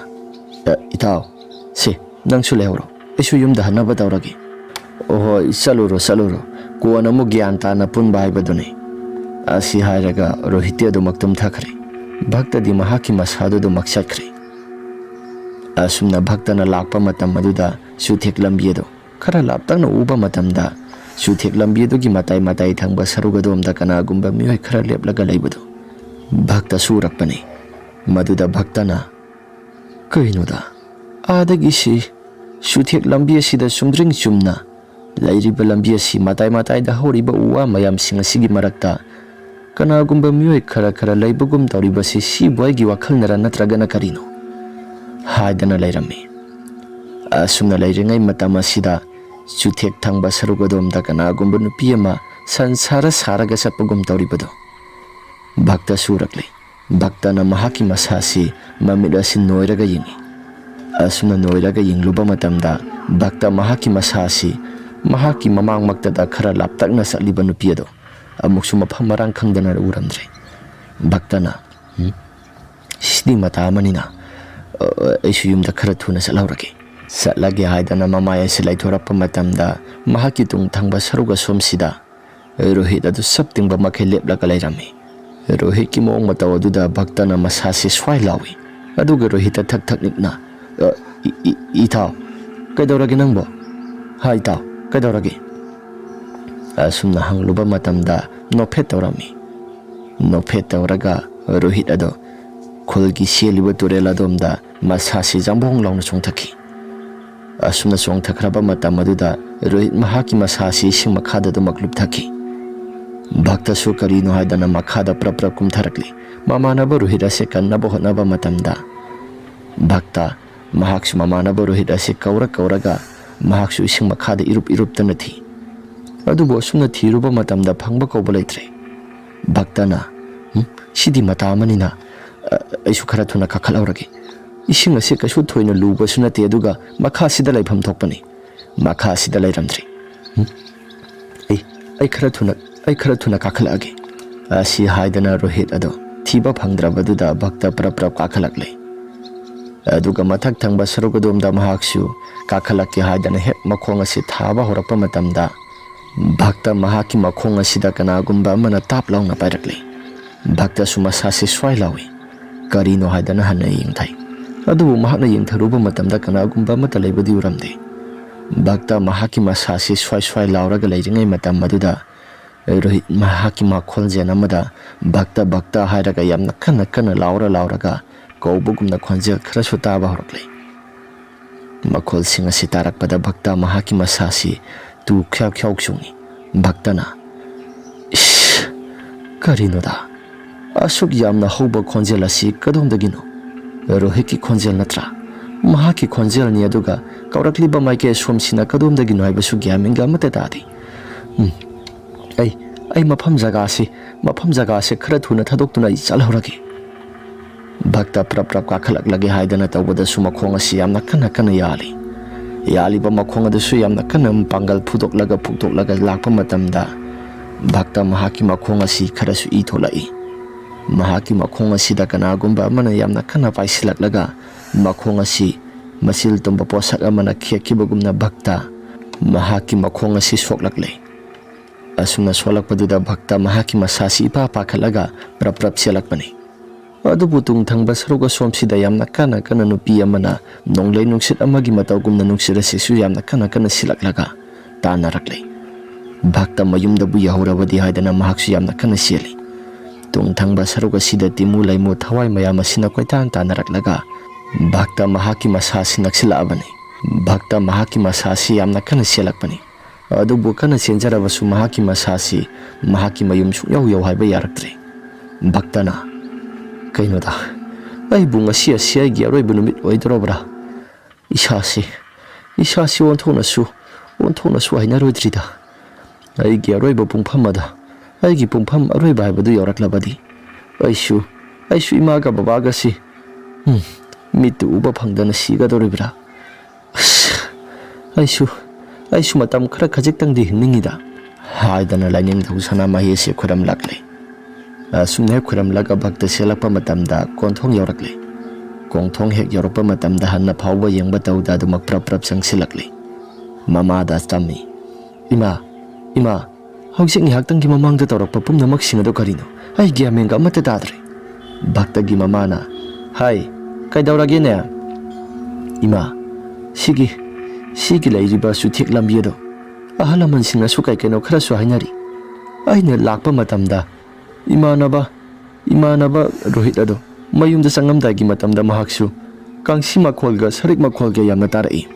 "ꯑ, ꯏꯇꯥꯎ, ꯁꯦ, ꯅꯪꯁꯨ ꯂꯩꯍꯧꯔꯣ, ꯑꯩꯁꯨ ꯌꯨꯝꯗ ꯍꯟꯅꯕ ꯇꯧꯔꯒꯦ꯫" "ꯑꯣꯍꯣꯏ, ꯆꯠꯂꯨꯔꯣ, ꯆꯠꯂꯨꯔꯣ, ꯀꯣꯟꯅ ꯑꯃꯨꯛ ꯒ꯭ꯌꯥꯟ ꯇꯥꯅ ꯄꯨꯟꯕ ꯍꯥꯏꯕꯗꯨꯅꯤ꯫" ꯑꯁꯤ ꯍꯥꯏꯔꯒ ꯔꯣꯍꯤꯠꯇꯤ ꯑꯗꯨꯃꯛ ꯇꯨꯝꯊꯈ꯭ꯔꯦ꯫ ꯚꯛꯇꯗꯤ ꯃꯍꯥꯛꯀꯤ ꯃꯁꯥꯗꯨ ꯑꯗꯨꯃꯛ ꯆꯠꯈ꯭ꯔꯦ꯫ ꯑꯁꯨꯝꯅ ꯚꯛꯇꯅ ꯂꯥꯛꯄ ꯃꯇꯝ ꯑꯗꯨꯗ ꯆꯨꯊꯦꯛ ꯂꯝꯕꯤ ꯑꯗꯨ ꯈꯔ ꯂꯥꯞꯇꯛꯅ ꯎꯕ ꯃꯇꯝꯗ, ꯆꯨꯊꯦꯛ ꯂꯝꯕꯤ ꯑꯗꯨꯒꯤ ꯃꯇꯥꯏ ꯃꯇꯥꯏ ꯊꯪꯕ ꯁꯔꯨꯛ ꯑꯗꯣꯝꯗ ꯀꯅꯥꯒꯨꯝꯕ ꯃꯤꯑꯣꯏ ꯈꯔ ꯂꯦꯞꯂꯒ ꯂꯩꯕꯗꯨ ꯚꯛꯇꯁꯨ ꯎꯔꯛꯄꯅꯤ꯫ ꯃꯗꯨꯗ ꯚꯛꯇꯅ, "ꯀꯩꯅꯣꯗ, ꯑꯥꯗꯒꯤ ꯁꯤ ꯆꯨꯊꯦꯛ ꯂꯝꯕꯤ ꯑꯁꯤꯗ ꯆꯨꯝꯗ꯭ꯔꯤꯡ ꯆꯨꯝꯅ ꯂꯩꯔꯤꯕ ꯂꯝꯕꯤ ꯑꯁꯤ ꯃꯇꯥꯏ ꯃꯇꯥꯏꯗ ꯍꯧꯔꯤꯕ ꯎ ꯋꯥ ꯃꯌꯥꯝꯁꯤꯡ ꯑꯁꯤꯒꯤ ꯃꯔꯛꯇ ꯀꯅꯥꯒꯨꯝꯕ ꯃꯤꯑꯣꯏ ꯈꯔ ꯈꯔ ꯂꯩꯕꯒꯨꯝ ꯇꯧꯔꯤꯕꯁꯤ ꯁꯤꯕꯨ ꯑꯩꯒꯤ ꯋꯥꯈꯜꯅꯔ ꯅꯠꯇ꯭ꯔꯒꯅ ꯀꯔꯤꯅꯣ?" ꯍꯥꯏꯗꯅ ꯂꯩꯔꯝꯃꯤ꯫ ꯑꯁꯨꯝꯅ ꯂꯩꯔꯤꯉꯩ ꯃꯇꯝ ꯑꯁꯤꯗ ꯆꯨꯊꯦꯛ ꯊꯪꯕ ꯁꯔꯨꯛ ꯑꯗꯣꯝꯗ ꯀꯅꯥꯒꯨꯝꯕ ꯅꯨꯄꯤ ꯑꯃ ꯁꯟ ꯁꯥꯔ ꯁꯥꯔꯒ ꯆꯠꯄꯒꯨꯝ ꯇꯧꯔꯤꯕꯗꯨ ꯚꯛꯇꯁꯨ ꯎꯔꯛꯂꯤ꯫ ꯚꯛꯇꯅ ꯃꯍꯥꯛꯀꯤ ꯃꯁꯥꯁꯤ ꯃꯃꯤꯠ ꯑꯁꯤ ꯅꯣꯏꯔꯒ ꯌꯦꯡꯉꯤ꯫ ꯑꯁꯨꯝꯅ ꯅꯣꯏꯔꯒ ꯌꯦꯡꯂꯨꯕ ꯃꯇꯝꯗ ꯚꯛꯇ ꯃꯍꯥꯛꯀꯤ ꯃꯁꯥ ꯑꯁꯤ ꯃꯍꯥꯛꯀꯤ ꯃꯃꯥꯡꯃꯛꯇꯗ ꯈꯔ ꯂꯥꯞꯇꯛꯅ ꯆꯠꯂꯤꯕ ꯅꯨꯄꯤ ꯑꯗꯨ ꯑꯃꯨꯛꯁꯨ ꯃꯐꯝ ꯃꯔꯥꯡ ꯈꯪꯗꯅ ꯎꯔꯝꯗ꯭ꯔꯦ꯫ ꯚꯛꯇꯅ, "ꯎꯝ, ꯁꯤꯗꯤ ꯃꯇꯥ ꯑꯃꯅꯤꯅ, ꯑ, ꯑꯩꯁꯨ ꯌꯨꯝꯗ ꯈꯔ ꯊꯨꯅ ꯆꯠꯍꯧꯔꯒꯦ꯫" ꯆꯠꯂꯒꯦ ꯍꯥꯏꯗꯅ ꯃꯃꯥꯏ ꯑꯁꯤ ꯂꯩꯊꯣꯔꯛꯄ ꯃꯇꯝꯗ ꯃꯍꯥꯛꯀꯤ ꯇꯨꯡ ꯊꯪꯕ ꯁꯔꯨꯛ ꯑꯁꯣꯝꯁꯤꯗ ꯔꯣꯍꯤꯠ ꯑꯗꯨ ꯁꯞ ꯇꯤꯡꯕ ꯃꯈꯩ ꯂꯦꯞꯂꯒ ꯂꯩꯔꯝꯃꯤ꯫ ꯔꯣꯍꯤꯠꯀꯤ ꯃꯑꯣꯡ ꯃꯇꯧ ꯑꯗꯨꯗ ꯚꯛꯇꯅ ꯃꯁꯥꯁꯤ ꯁ꯭ꯋꯥꯏ ꯂꯥꯎꯏ꯫ ꯑꯗꯨꯒ ꯔꯣꯍꯤꯠꯇ ꯊꯛ ꯊꯛ ꯅꯤꯛꯅ, "ꯑ, ꯏ-, ꯏ-, ꯏꯇꯥꯎ, ꯀꯩꯗꯧꯔꯒꯦ ꯅꯪꯕꯣ? ꯍꯥ, ꯏꯇꯥꯎ, ꯀꯩꯗꯧꯔꯒꯦ?" ꯑꯁꯨꯝꯅ ꯍꯪꯂꯨꯕ ꯃꯇꯝꯗ ꯅꯣꯛꯐꯦꯠ ꯇꯧꯔꯝꯃꯤ꯫ ꯅꯣꯛꯐꯦꯠ ꯇꯧꯔꯒ ꯔꯣꯍꯤꯠ ꯑꯗꯣ ꯈꯨꯜꯒꯤ ꯆꯦꯜꯂꯤꯕ ꯇꯨꯔꯦꯜ ꯑꯗꯣꯝꯗ ꯃꯁꯥꯁꯤ ꯖꯝꯕꯣꯡ ꯂꯥꯎꯅ ꯆꯣꯡꯊꯈꯤ꯫ ꯑꯁꯨꯝꯅ ꯆꯣꯡꯊꯈ꯭ꯔꯕ ꯃꯇꯝ ꯑꯗꯨꯗ ꯔꯣꯍꯤꯠ ꯃꯍꯥꯛꯀꯤ ꯃꯁꯥꯁꯤ ꯏꯁꯤꯡ ꯃꯈꯥꯗ ꯑꯗꯨꯃꯛ ꯂꯨꯞꯊꯈꯤ꯫ ꯚꯛꯇꯁꯨ ꯀꯔꯤꯅꯣ ꯍꯥꯏꯗꯅ ꯃꯈꯥꯗ ꯄ꯭ꯔꯞ ꯄ꯭ꯔꯞ ꯀꯨꯝꯊꯔꯛꯂꯤ꯫ ꯃꯃꯥꯟꯅꯕ ꯔꯣꯍꯤꯠ ꯑꯁꯤ ꯀꯟꯅꯕ ꯍꯣꯠꯅꯕ ꯃꯇꯝꯗ ꯚꯛꯇ ꯃꯍꯥꯛꯁꯨ ꯃꯃꯥꯟꯅꯕ ꯔꯣꯍꯤꯠ ꯑꯁꯤ ꯀꯧꯔ ꯀꯧꯔꯒ ꯃꯍꯥꯛꯁꯨ ꯏꯁꯤꯡ ꯃꯈꯥꯗ ꯏꯔꯨꯞ ꯏꯔꯨꯞꯇꯅ ꯊꯤ꯫ ꯑꯗꯨꯕꯨ ꯑꯁꯨꯝꯅ ꯊꯤꯔꯨꯕ ꯃꯇꯝꯗ ꯐꯪꯕ ꯀꯧꯕ ꯂꯩꯇ꯭ꯔꯦ꯫ ꯚꯛꯇꯅ, "ꯎꯝ, ꯁꯤꯗꯤ ꯃꯇꯥ ꯑꯃꯅꯤꯅ, ꯑ, ꯑꯩꯁꯨ ꯈꯔ ꯊꯨꯅ ꯀꯥꯈꯠꯍꯧꯔꯒꯦ꯫ ꯏꯁꯤꯡ ꯑꯁꯤ ꯀꯩꯁꯨ ꯊꯣꯏꯅ ꯂꯨꯕꯁꯨ ꯅꯠꯇꯦ, ꯑꯗꯨꯒ ꯃꯈꯥꯁꯤꯗ ꯂꯩꯐꯝ ꯊꯣꯛꯄꯅꯤ꯫ ꯃꯈꯥꯁꯤꯗ ꯂꯩꯔꯝꯗ꯭ꯔꯤ꯫ ꯎꯝ, ꯑꯩ, ꯑꯩ ꯈꯔ ꯊꯨꯅ, ꯑꯩ ꯈꯔ ꯊꯨꯅ ꯀꯥꯈꯠꯂꯛꯑꯒꯦ"꯫ ꯑꯁꯤ ꯍꯥꯏꯗꯅ ꯔꯣꯍꯤꯠ ꯑꯗꯣ ꯊꯤꯕ ꯐꯪꯗ꯭ꯔꯕꯗꯨꯗ ꯚꯛꯇ ꯄ꯭ꯔꯞ ꯄ꯭ꯔꯞ ꯀꯥꯈꯠꯂꯛꯂꯦ꯫ ꯑꯗꯨꯒ ꯃꯊꯛ ꯊꯪꯕ ꯁꯔꯨꯛ ꯑꯗꯣꯝꯗ ꯃꯍꯥꯛꯁꯨ ꯀꯥꯈꯠꯂꯛꯀꯦ ꯍꯥꯏꯗꯅ ꯍꯦꯛ ꯃꯈꯣꯡ ꯑꯁꯤ ꯊꯥꯕ ꯍꯧꯔꯛꯄ ꯃꯇꯝꯗ, ꯚꯛꯇ ꯃꯍꯥꯛꯀꯤ ꯃꯈꯣꯡ ꯑꯁꯤꯗ ꯀꯅꯥꯒꯨꯝꯕ ꯑꯃꯅ ꯇꯥꯞ ꯂꯥꯎꯅ ꯄꯥꯏꯔꯛꯂꯦ꯫ ꯚꯛꯇꯁꯨ ꯃꯁꯥꯁꯤ ꯁ꯭ꯋꯥꯏ ꯂꯥꯎꯏ꯫ ꯀꯔꯤꯅꯣ ꯍꯥꯏꯗꯅ ꯍꯟꯅ ꯌꯦꯡꯊꯩ꯫ ꯑꯗꯨꯕꯨ ꯃꯍꯥꯛꯅ ꯌꯦꯡꯊꯔꯨꯕ ꯃꯇꯝꯗ ꯀꯅꯥꯒꯨꯝꯕ ꯑꯃꯠꯇ ꯂꯩꯕꯗꯤ ꯎꯔꯝꯗꯦ꯫ ꯚꯛꯇ ꯃꯍꯥꯛꯀꯤ ꯃꯁꯥꯁꯤ ꯁ꯭ꯋꯥꯏ ꯁ꯭ꯋꯥꯏ ꯂꯥꯎꯔꯒ ꯂꯩꯔꯤꯉꯩ ꯃꯇꯝ ꯑꯗꯨꯗ ꯔꯣꯍꯤꯠ ꯃꯍꯥꯛꯀꯤ ꯃꯈꯣꯟꯖꯦꯜ ꯑꯃꯗ "ꯚꯛꯇ, ꯚꯛꯇ" ꯍꯥꯏꯔꯒ ꯌꯥꯝꯅ ꯀꯟꯅ ꯀꯟꯅ ꯂꯥꯎꯔ ꯂꯥꯎꯔꯒ ꯀꯧꯕꯒꯨꯝꯅ ꯈꯣꯟꯖꯦꯜ ꯈꯔꯁꯨ ꯇꯥꯕ ꯍꯧꯔꯛꯂꯦ꯫ ꯃꯈꯣꯜꯁꯤꯡ ꯑꯁꯤ ꯇꯥꯔꯛꯄꯗ ꯚꯛꯇ ꯃꯍꯥꯛꯀꯤ ꯃꯁꯥꯁꯤ ꯇꯨ ꯈ꯭ꯌꯥꯎ ꯈ꯭ꯌꯥꯎ ꯆꯣꯡꯏ꯫ ꯚꯛꯇꯅ, "ꯏꯁ, ꯀꯔꯤꯅꯣꯗ? ꯑꯁꯨꯛ ꯌꯥꯝꯅ ꯍꯧꯕ ꯈꯣꯟꯖꯦꯜ ꯑꯁꯤ ꯀꯗꯣꯝꯗꯒꯤꯅꯣ? ꯔꯣꯍꯤꯠꯀꯤ ꯈꯣꯟꯖꯦꯜ ꯅꯠꯇ꯭ꯔꯥ? ꯃꯍꯥꯛꯀꯤ ꯈꯣꯟꯖꯦꯜꯅꯤ, ꯑꯗꯨꯒ ꯀꯧꯔꯛꯂꯤꯕ ꯃꯥꯏꯀꯩ ꯑꯁꯣꯝꯁꯤꯅ ꯀꯗꯣꯝꯗꯒꯤꯅꯣ ꯍꯥꯏꯕꯁꯨ ꯒ꯭ꯌꯥꯟ ꯃꯦꯟꯒ ꯑꯃꯠꯇ ꯇꯥꯗꯦ꯫ ꯎꯝ, ꯑꯩ, ꯑꯩ ꯃꯐꯝ ꯖꯒꯥꯁꯤ, ꯃꯐꯝ ꯖꯒꯥꯁꯤ ꯈꯔ ꯊꯨꯅ ꯊꯥꯗꯣꯛꯇꯨꯅ ꯑꯩ ꯆꯠꯍꯧꯔꯒꯦ"꯫ ꯚꯛꯇ ꯄ꯭ꯔꯞ ꯄ꯭ꯔꯞ ꯀꯥꯈꯠꯂꯛꯂꯒꯦ ꯍꯥꯏꯗꯅ ꯇꯧꯕꯗꯁꯨ ꯃꯈꯣꯡ ꯑꯁꯤ ꯌꯥꯝꯅ ꯀꯟꯅ ꯀꯟꯅ ꯌꯥꯜꯂꯤ꯫ ꯌꯥꯜꯂꯤꯕ ꯃꯈꯣꯡ ꯑꯗꯨꯁꯨ ꯌꯥꯝꯅ ꯀꯟꯅ ꯄꯥꯡꯒꯜ ꯐꯨꯗꯣꯛꯂꯒ ꯐꯨꯛꯇꯣꯛꯂꯒ ꯂꯥꯛꯄ ꯃꯇꯝꯗ ꯚꯛꯇ ꯃꯍꯥꯛꯀꯤ ꯃꯈꯣꯡ ꯑꯁꯤ ꯈꯔꯁꯨ ꯏ ꯊꯣꯛꯂꯛꯏ꯫ ꯃꯍꯥꯛꯀꯤ ꯃꯈꯣꯡ ꯑꯁꯤꯗ ꯀꯅꯥꯒꯨꯝꯕ ꯑꯃꯅ ꯌꯥꯝꯅ ꯀꯟꯅ ꯄꯥꯏꯁꯤꯜꯂꯛꯂꯒ ꯃꯈꯣꯡ ꯑꯁꯤ ꯃꯆꯤꯜ ꯇꯨꯝꯕ ꯄꯣꯠꯁꯛ ꯑꯃꯅ ꯈꯦꯠꯈꯤꯕꯒꯨꯝꯅ ꯚꯛꯇ ꯃꯍꯥꯛꯀꯤ ꯃꯈꯣꯡ ꯑꯁꯤ ꯁꯣꯛꯂꯛꯂꯦ꯫ ꯑꯁꯨꯝꯅ ꯁꯣꯛꯂꯛꯄꯗꯨꯗ ꯚꯛꯇ ꯃꯍꯥꯛꯀꯤ ꯃꯁꯥꯁꯤ ꯏꯄꯥ ꯄꯥꯈꯠꯂꯒ ꯄ꯭ꯔꯞ ꯄ꯭ꯔꯞ ꯆꯦꯜꯂꯛꯄꯅꯤ꯫ ꯑꯗꯨꯕꯨ ꯇꯨꯡ ꯊꯪꯕ ꯁꯔꯨꯛ ꯑꯁꯣꯝꯁꯤꯗ ꯌꯥꯝꯅ ꯀꯟꯅ ꯀꯟꯅ ꯅꯨꯄꯤ ꯑꯃꯅ ꯅꯣꯡꯂꯩ ꯅꯨꯡꯁꯤꯠ ꯑꯃꯒꯤ ꯃꯇꯧꯒꯨꯝꯅ ꯅꯨꯡꯁꯤꯠ ꯑꯁꯤꯁꯨ ꯌꯥꯝꯅ ꯀꯟꯅ ꯀꯟꯅ ꯁꯤꯜꯂꯛꯂꯒ ꯇꯥꯟꯅꯔꯛꯂꯦ꯫ ꯚꯛꯇ ꯃꯌꯨꯝꯗꯕꯨ ꯌꯧꯍꯧꯔꯕꯗꯤ ꯍꯥꯏꯗꯅ ꯃꯍꯥꯛꯁꯨ ꯌꯥꯝꯅ ꯀꯟꯅ ꯆꯦꯜꯂꯤ꯫ ꯇꯨꯡ ꯊꯪꯕ ꯁꯔꯨꯛ ꯑꯁꯤꯗ ꯇꯤꯃꯨ ꯂꯩꯃꯨ ꯊꯋꯥꯏ ꯃꯌꯥꯝ ꯑꯁꯤꯅ ꯀꯣꯏꯇꯥꯟ ꯇꯥꯟꯅꯔꯛꯂꯒ ꯚꯛꯇ ꯃꯍꯥꯛꯀꯤ ꯃꯁꯥꯁꯤ ꯅꯛꯁꯤꯜꯂꯛꯑꯕꯅꯤ꯫ ꯚꯛꯇ ꯃꯍꯥꯛꯀꯤ ꯃꯁꯥꯁꯤ ꯌꯥꯝꯅ ꯀꯟꯅ ꯆꯦꯜꯂꯛꯄꯅꯤ꯫ ꯑꯗꯨꯕꯨ ꯀꯟꯅ ꯆꯦꯟꯖꯔꯕꯁꯨ ꯃꯍꯥꯛꯀꯤ ꯃꯁꯥꯁꯤ ꯃꯍꯥꯛꯀꯤ ꯃꯌꯨꯝ ꯁꯨꯡꯌꯧ ꯌꯧ ꯍꯥꯏꯕ ꯌꯥꯔꯛꯇ꯭ꯔꯦ꯫ ꯚꯛꯇꯅ, "ꯀꯩꯅꯣꯗ, ꯑꯩꯕꯨ ꯉꯁꯤ ꯑꯁꯤ ꯑꯩꯒꯤ ꯑꯔꯣꯏꯕ ꯅꯨꯃꯤꯠ ꯑꯣꯏꯗꯧꯔꯕ꯭ꯔꯥ? ꯏꯁꯥꯁꯤ, ꯏꯁꯥꯁꯤ ꯑꯣꯟꯊꯣꯛꯅꯁꯨ, ꯑꯣꯟꯊꯣꯛꯅꯁꯨ ꯍꯩꯅꯔꯣꯏꯗ꯭ꯔꯤꯗ꯫ ꯑꯩꯒꯤ ꯑꯔꯣꯏꯕ ꯄꯨꯡꯐꯝ ꯑꯗ, ꯑꯩꯒꯤ ꯄꯨꯡꯐꯝ ꯑꯔꯣꯏꯕ ꯍꯥꯏꯕꯗꯨ ꯌꯧꯔꯛꯂꯕꯗꯤ, ꯑꯩꯁꯨ, ꯑꯩꯁꯨ ꯏꯃꯥꯒ ꯕꯕꯥꯒꯁꯤ, ꯎꯝ, ꯃꯤꯠꯇ ꯎꯕ ꯐꯪꯗꯅ ꯁꯤꯒꯗꯧꯔꯤꯕ꯭ꯔꯥ? ꯑꯁ, ꯑꯩꯁꯨ, ꯑꯩꯁꯨ ꯃꯇꯝ ꯈꯔ ꯈꯖꯤꯛꯇꯪꯗꯤ ꯍꯤꯡꯅꯤꯡꯉꯤꯗ" ꯍꯥꯏꯗꯅ ꯂꯥꯏꯅꯤꯡꯊꯧ ꯁꯅꯥꯃꯍꯤ ꯑꯁꯤ ꯈꯨꯔꯝꯂꯛꯂꯦ꯫ ꯑꯁꯨꯝꯅ ꯍꯦꯛ ꯈꯨꯔꯝꯂꯒ ꯚꯛꯇ ꯆꯦꯜꯂꯛꯄ ꯃꯇꯝꯗ ꯀꯣꯟꯊꯣꯡ ꯌꯧꯔꯛꯂꯦ꯫ ꯀꯣꯟꯊꯣꯡ ꯍꯦꯛ ꯌꯧꯔꯛꯄ ꯃꯇꯝꯗ ꯍꯟꯅ ꯐꯥꯎꯕ ꯌꯦꯡꯕ ꯇꯧꯗ ꯑꯗꯨꯃꯛ ꯄ꯭ꯔꯞ ꯄ꯭ꯔꯞ ꯆꯪꯁꯤꯜꯂꯛꯂꯦ꯫ ꯃꯃꯥꯗ ꯆꯝꯃꯤ꯫ "ꯏꯃꯥ, ꯏꯃꯥ, ꯍꯧꯖꯤꯛ ꯉꯥꯏꯍꯥꯛꯇꯪꯒꯤ ꯃꯃꯥꯡꯗ ꯇꯧꯔꯛꯄ ꯄꯨꯝꯅꯃꯛꯁꯤꯡ ꯑꯗꯨ ꯀꯔꯤꯅꯣ? ꯑꯩ ꯒ꯭ꯌꯥꯟ ꯃꯦꯟꯒ ꯑꯃꯠꯇ ꯇꯥꯗ꯭ꯔꯦ꯫" ꯚꯛꯇꯒꯤ ꯃꯃꯥꯅ, "ꯍꯥꯏ, ꯀꯩꯗꯧꯔꯒꯦꯅꯦ?" "ꯏꯃꯥ, ꯁꯤꯒꯤ, ꯁꯤꯒꯤ ꯂꯩꯔꯤꯕ ꯆꯨꯊꯦꯛ ꯂꯝꯕꯤ ꯑꯗꯣ ꯑꯍꯜ ꯂꯃꯟꯁꯤꯡꯅꯁꯨ ꯀꯩ ꯀꯩꯅꯣ ꯈꯔꯁꯨ ꯍꯥꯏꯅꯔꯤ꯫ ꯑꯩꯅ ꯂꯥꯛꯄ ꯃꯇꯝꯗ ꯏꯃꯥꯟꯅꯕ, ꯏꯃꯥꯟꯅꯕ ꯔꯣꯍꯤꯠ ꯑꯗꯣ ꯃꯌꯨꯝꯗ ꯆꯪꯉꯝꯗꯥꯏꯒꯤ ꯃꯇꯝꯗ ꯃꯍꯥꯛꯁꯨ ꯀꯥꯡꯁꯤ ꯃꯈꯣꯜꯒ ꯁꯔꯤꯛ ꯃꯈꯣꯜꯒ ꯌꯥꯝꯅ ꯇꯥꯔꯛꯏ"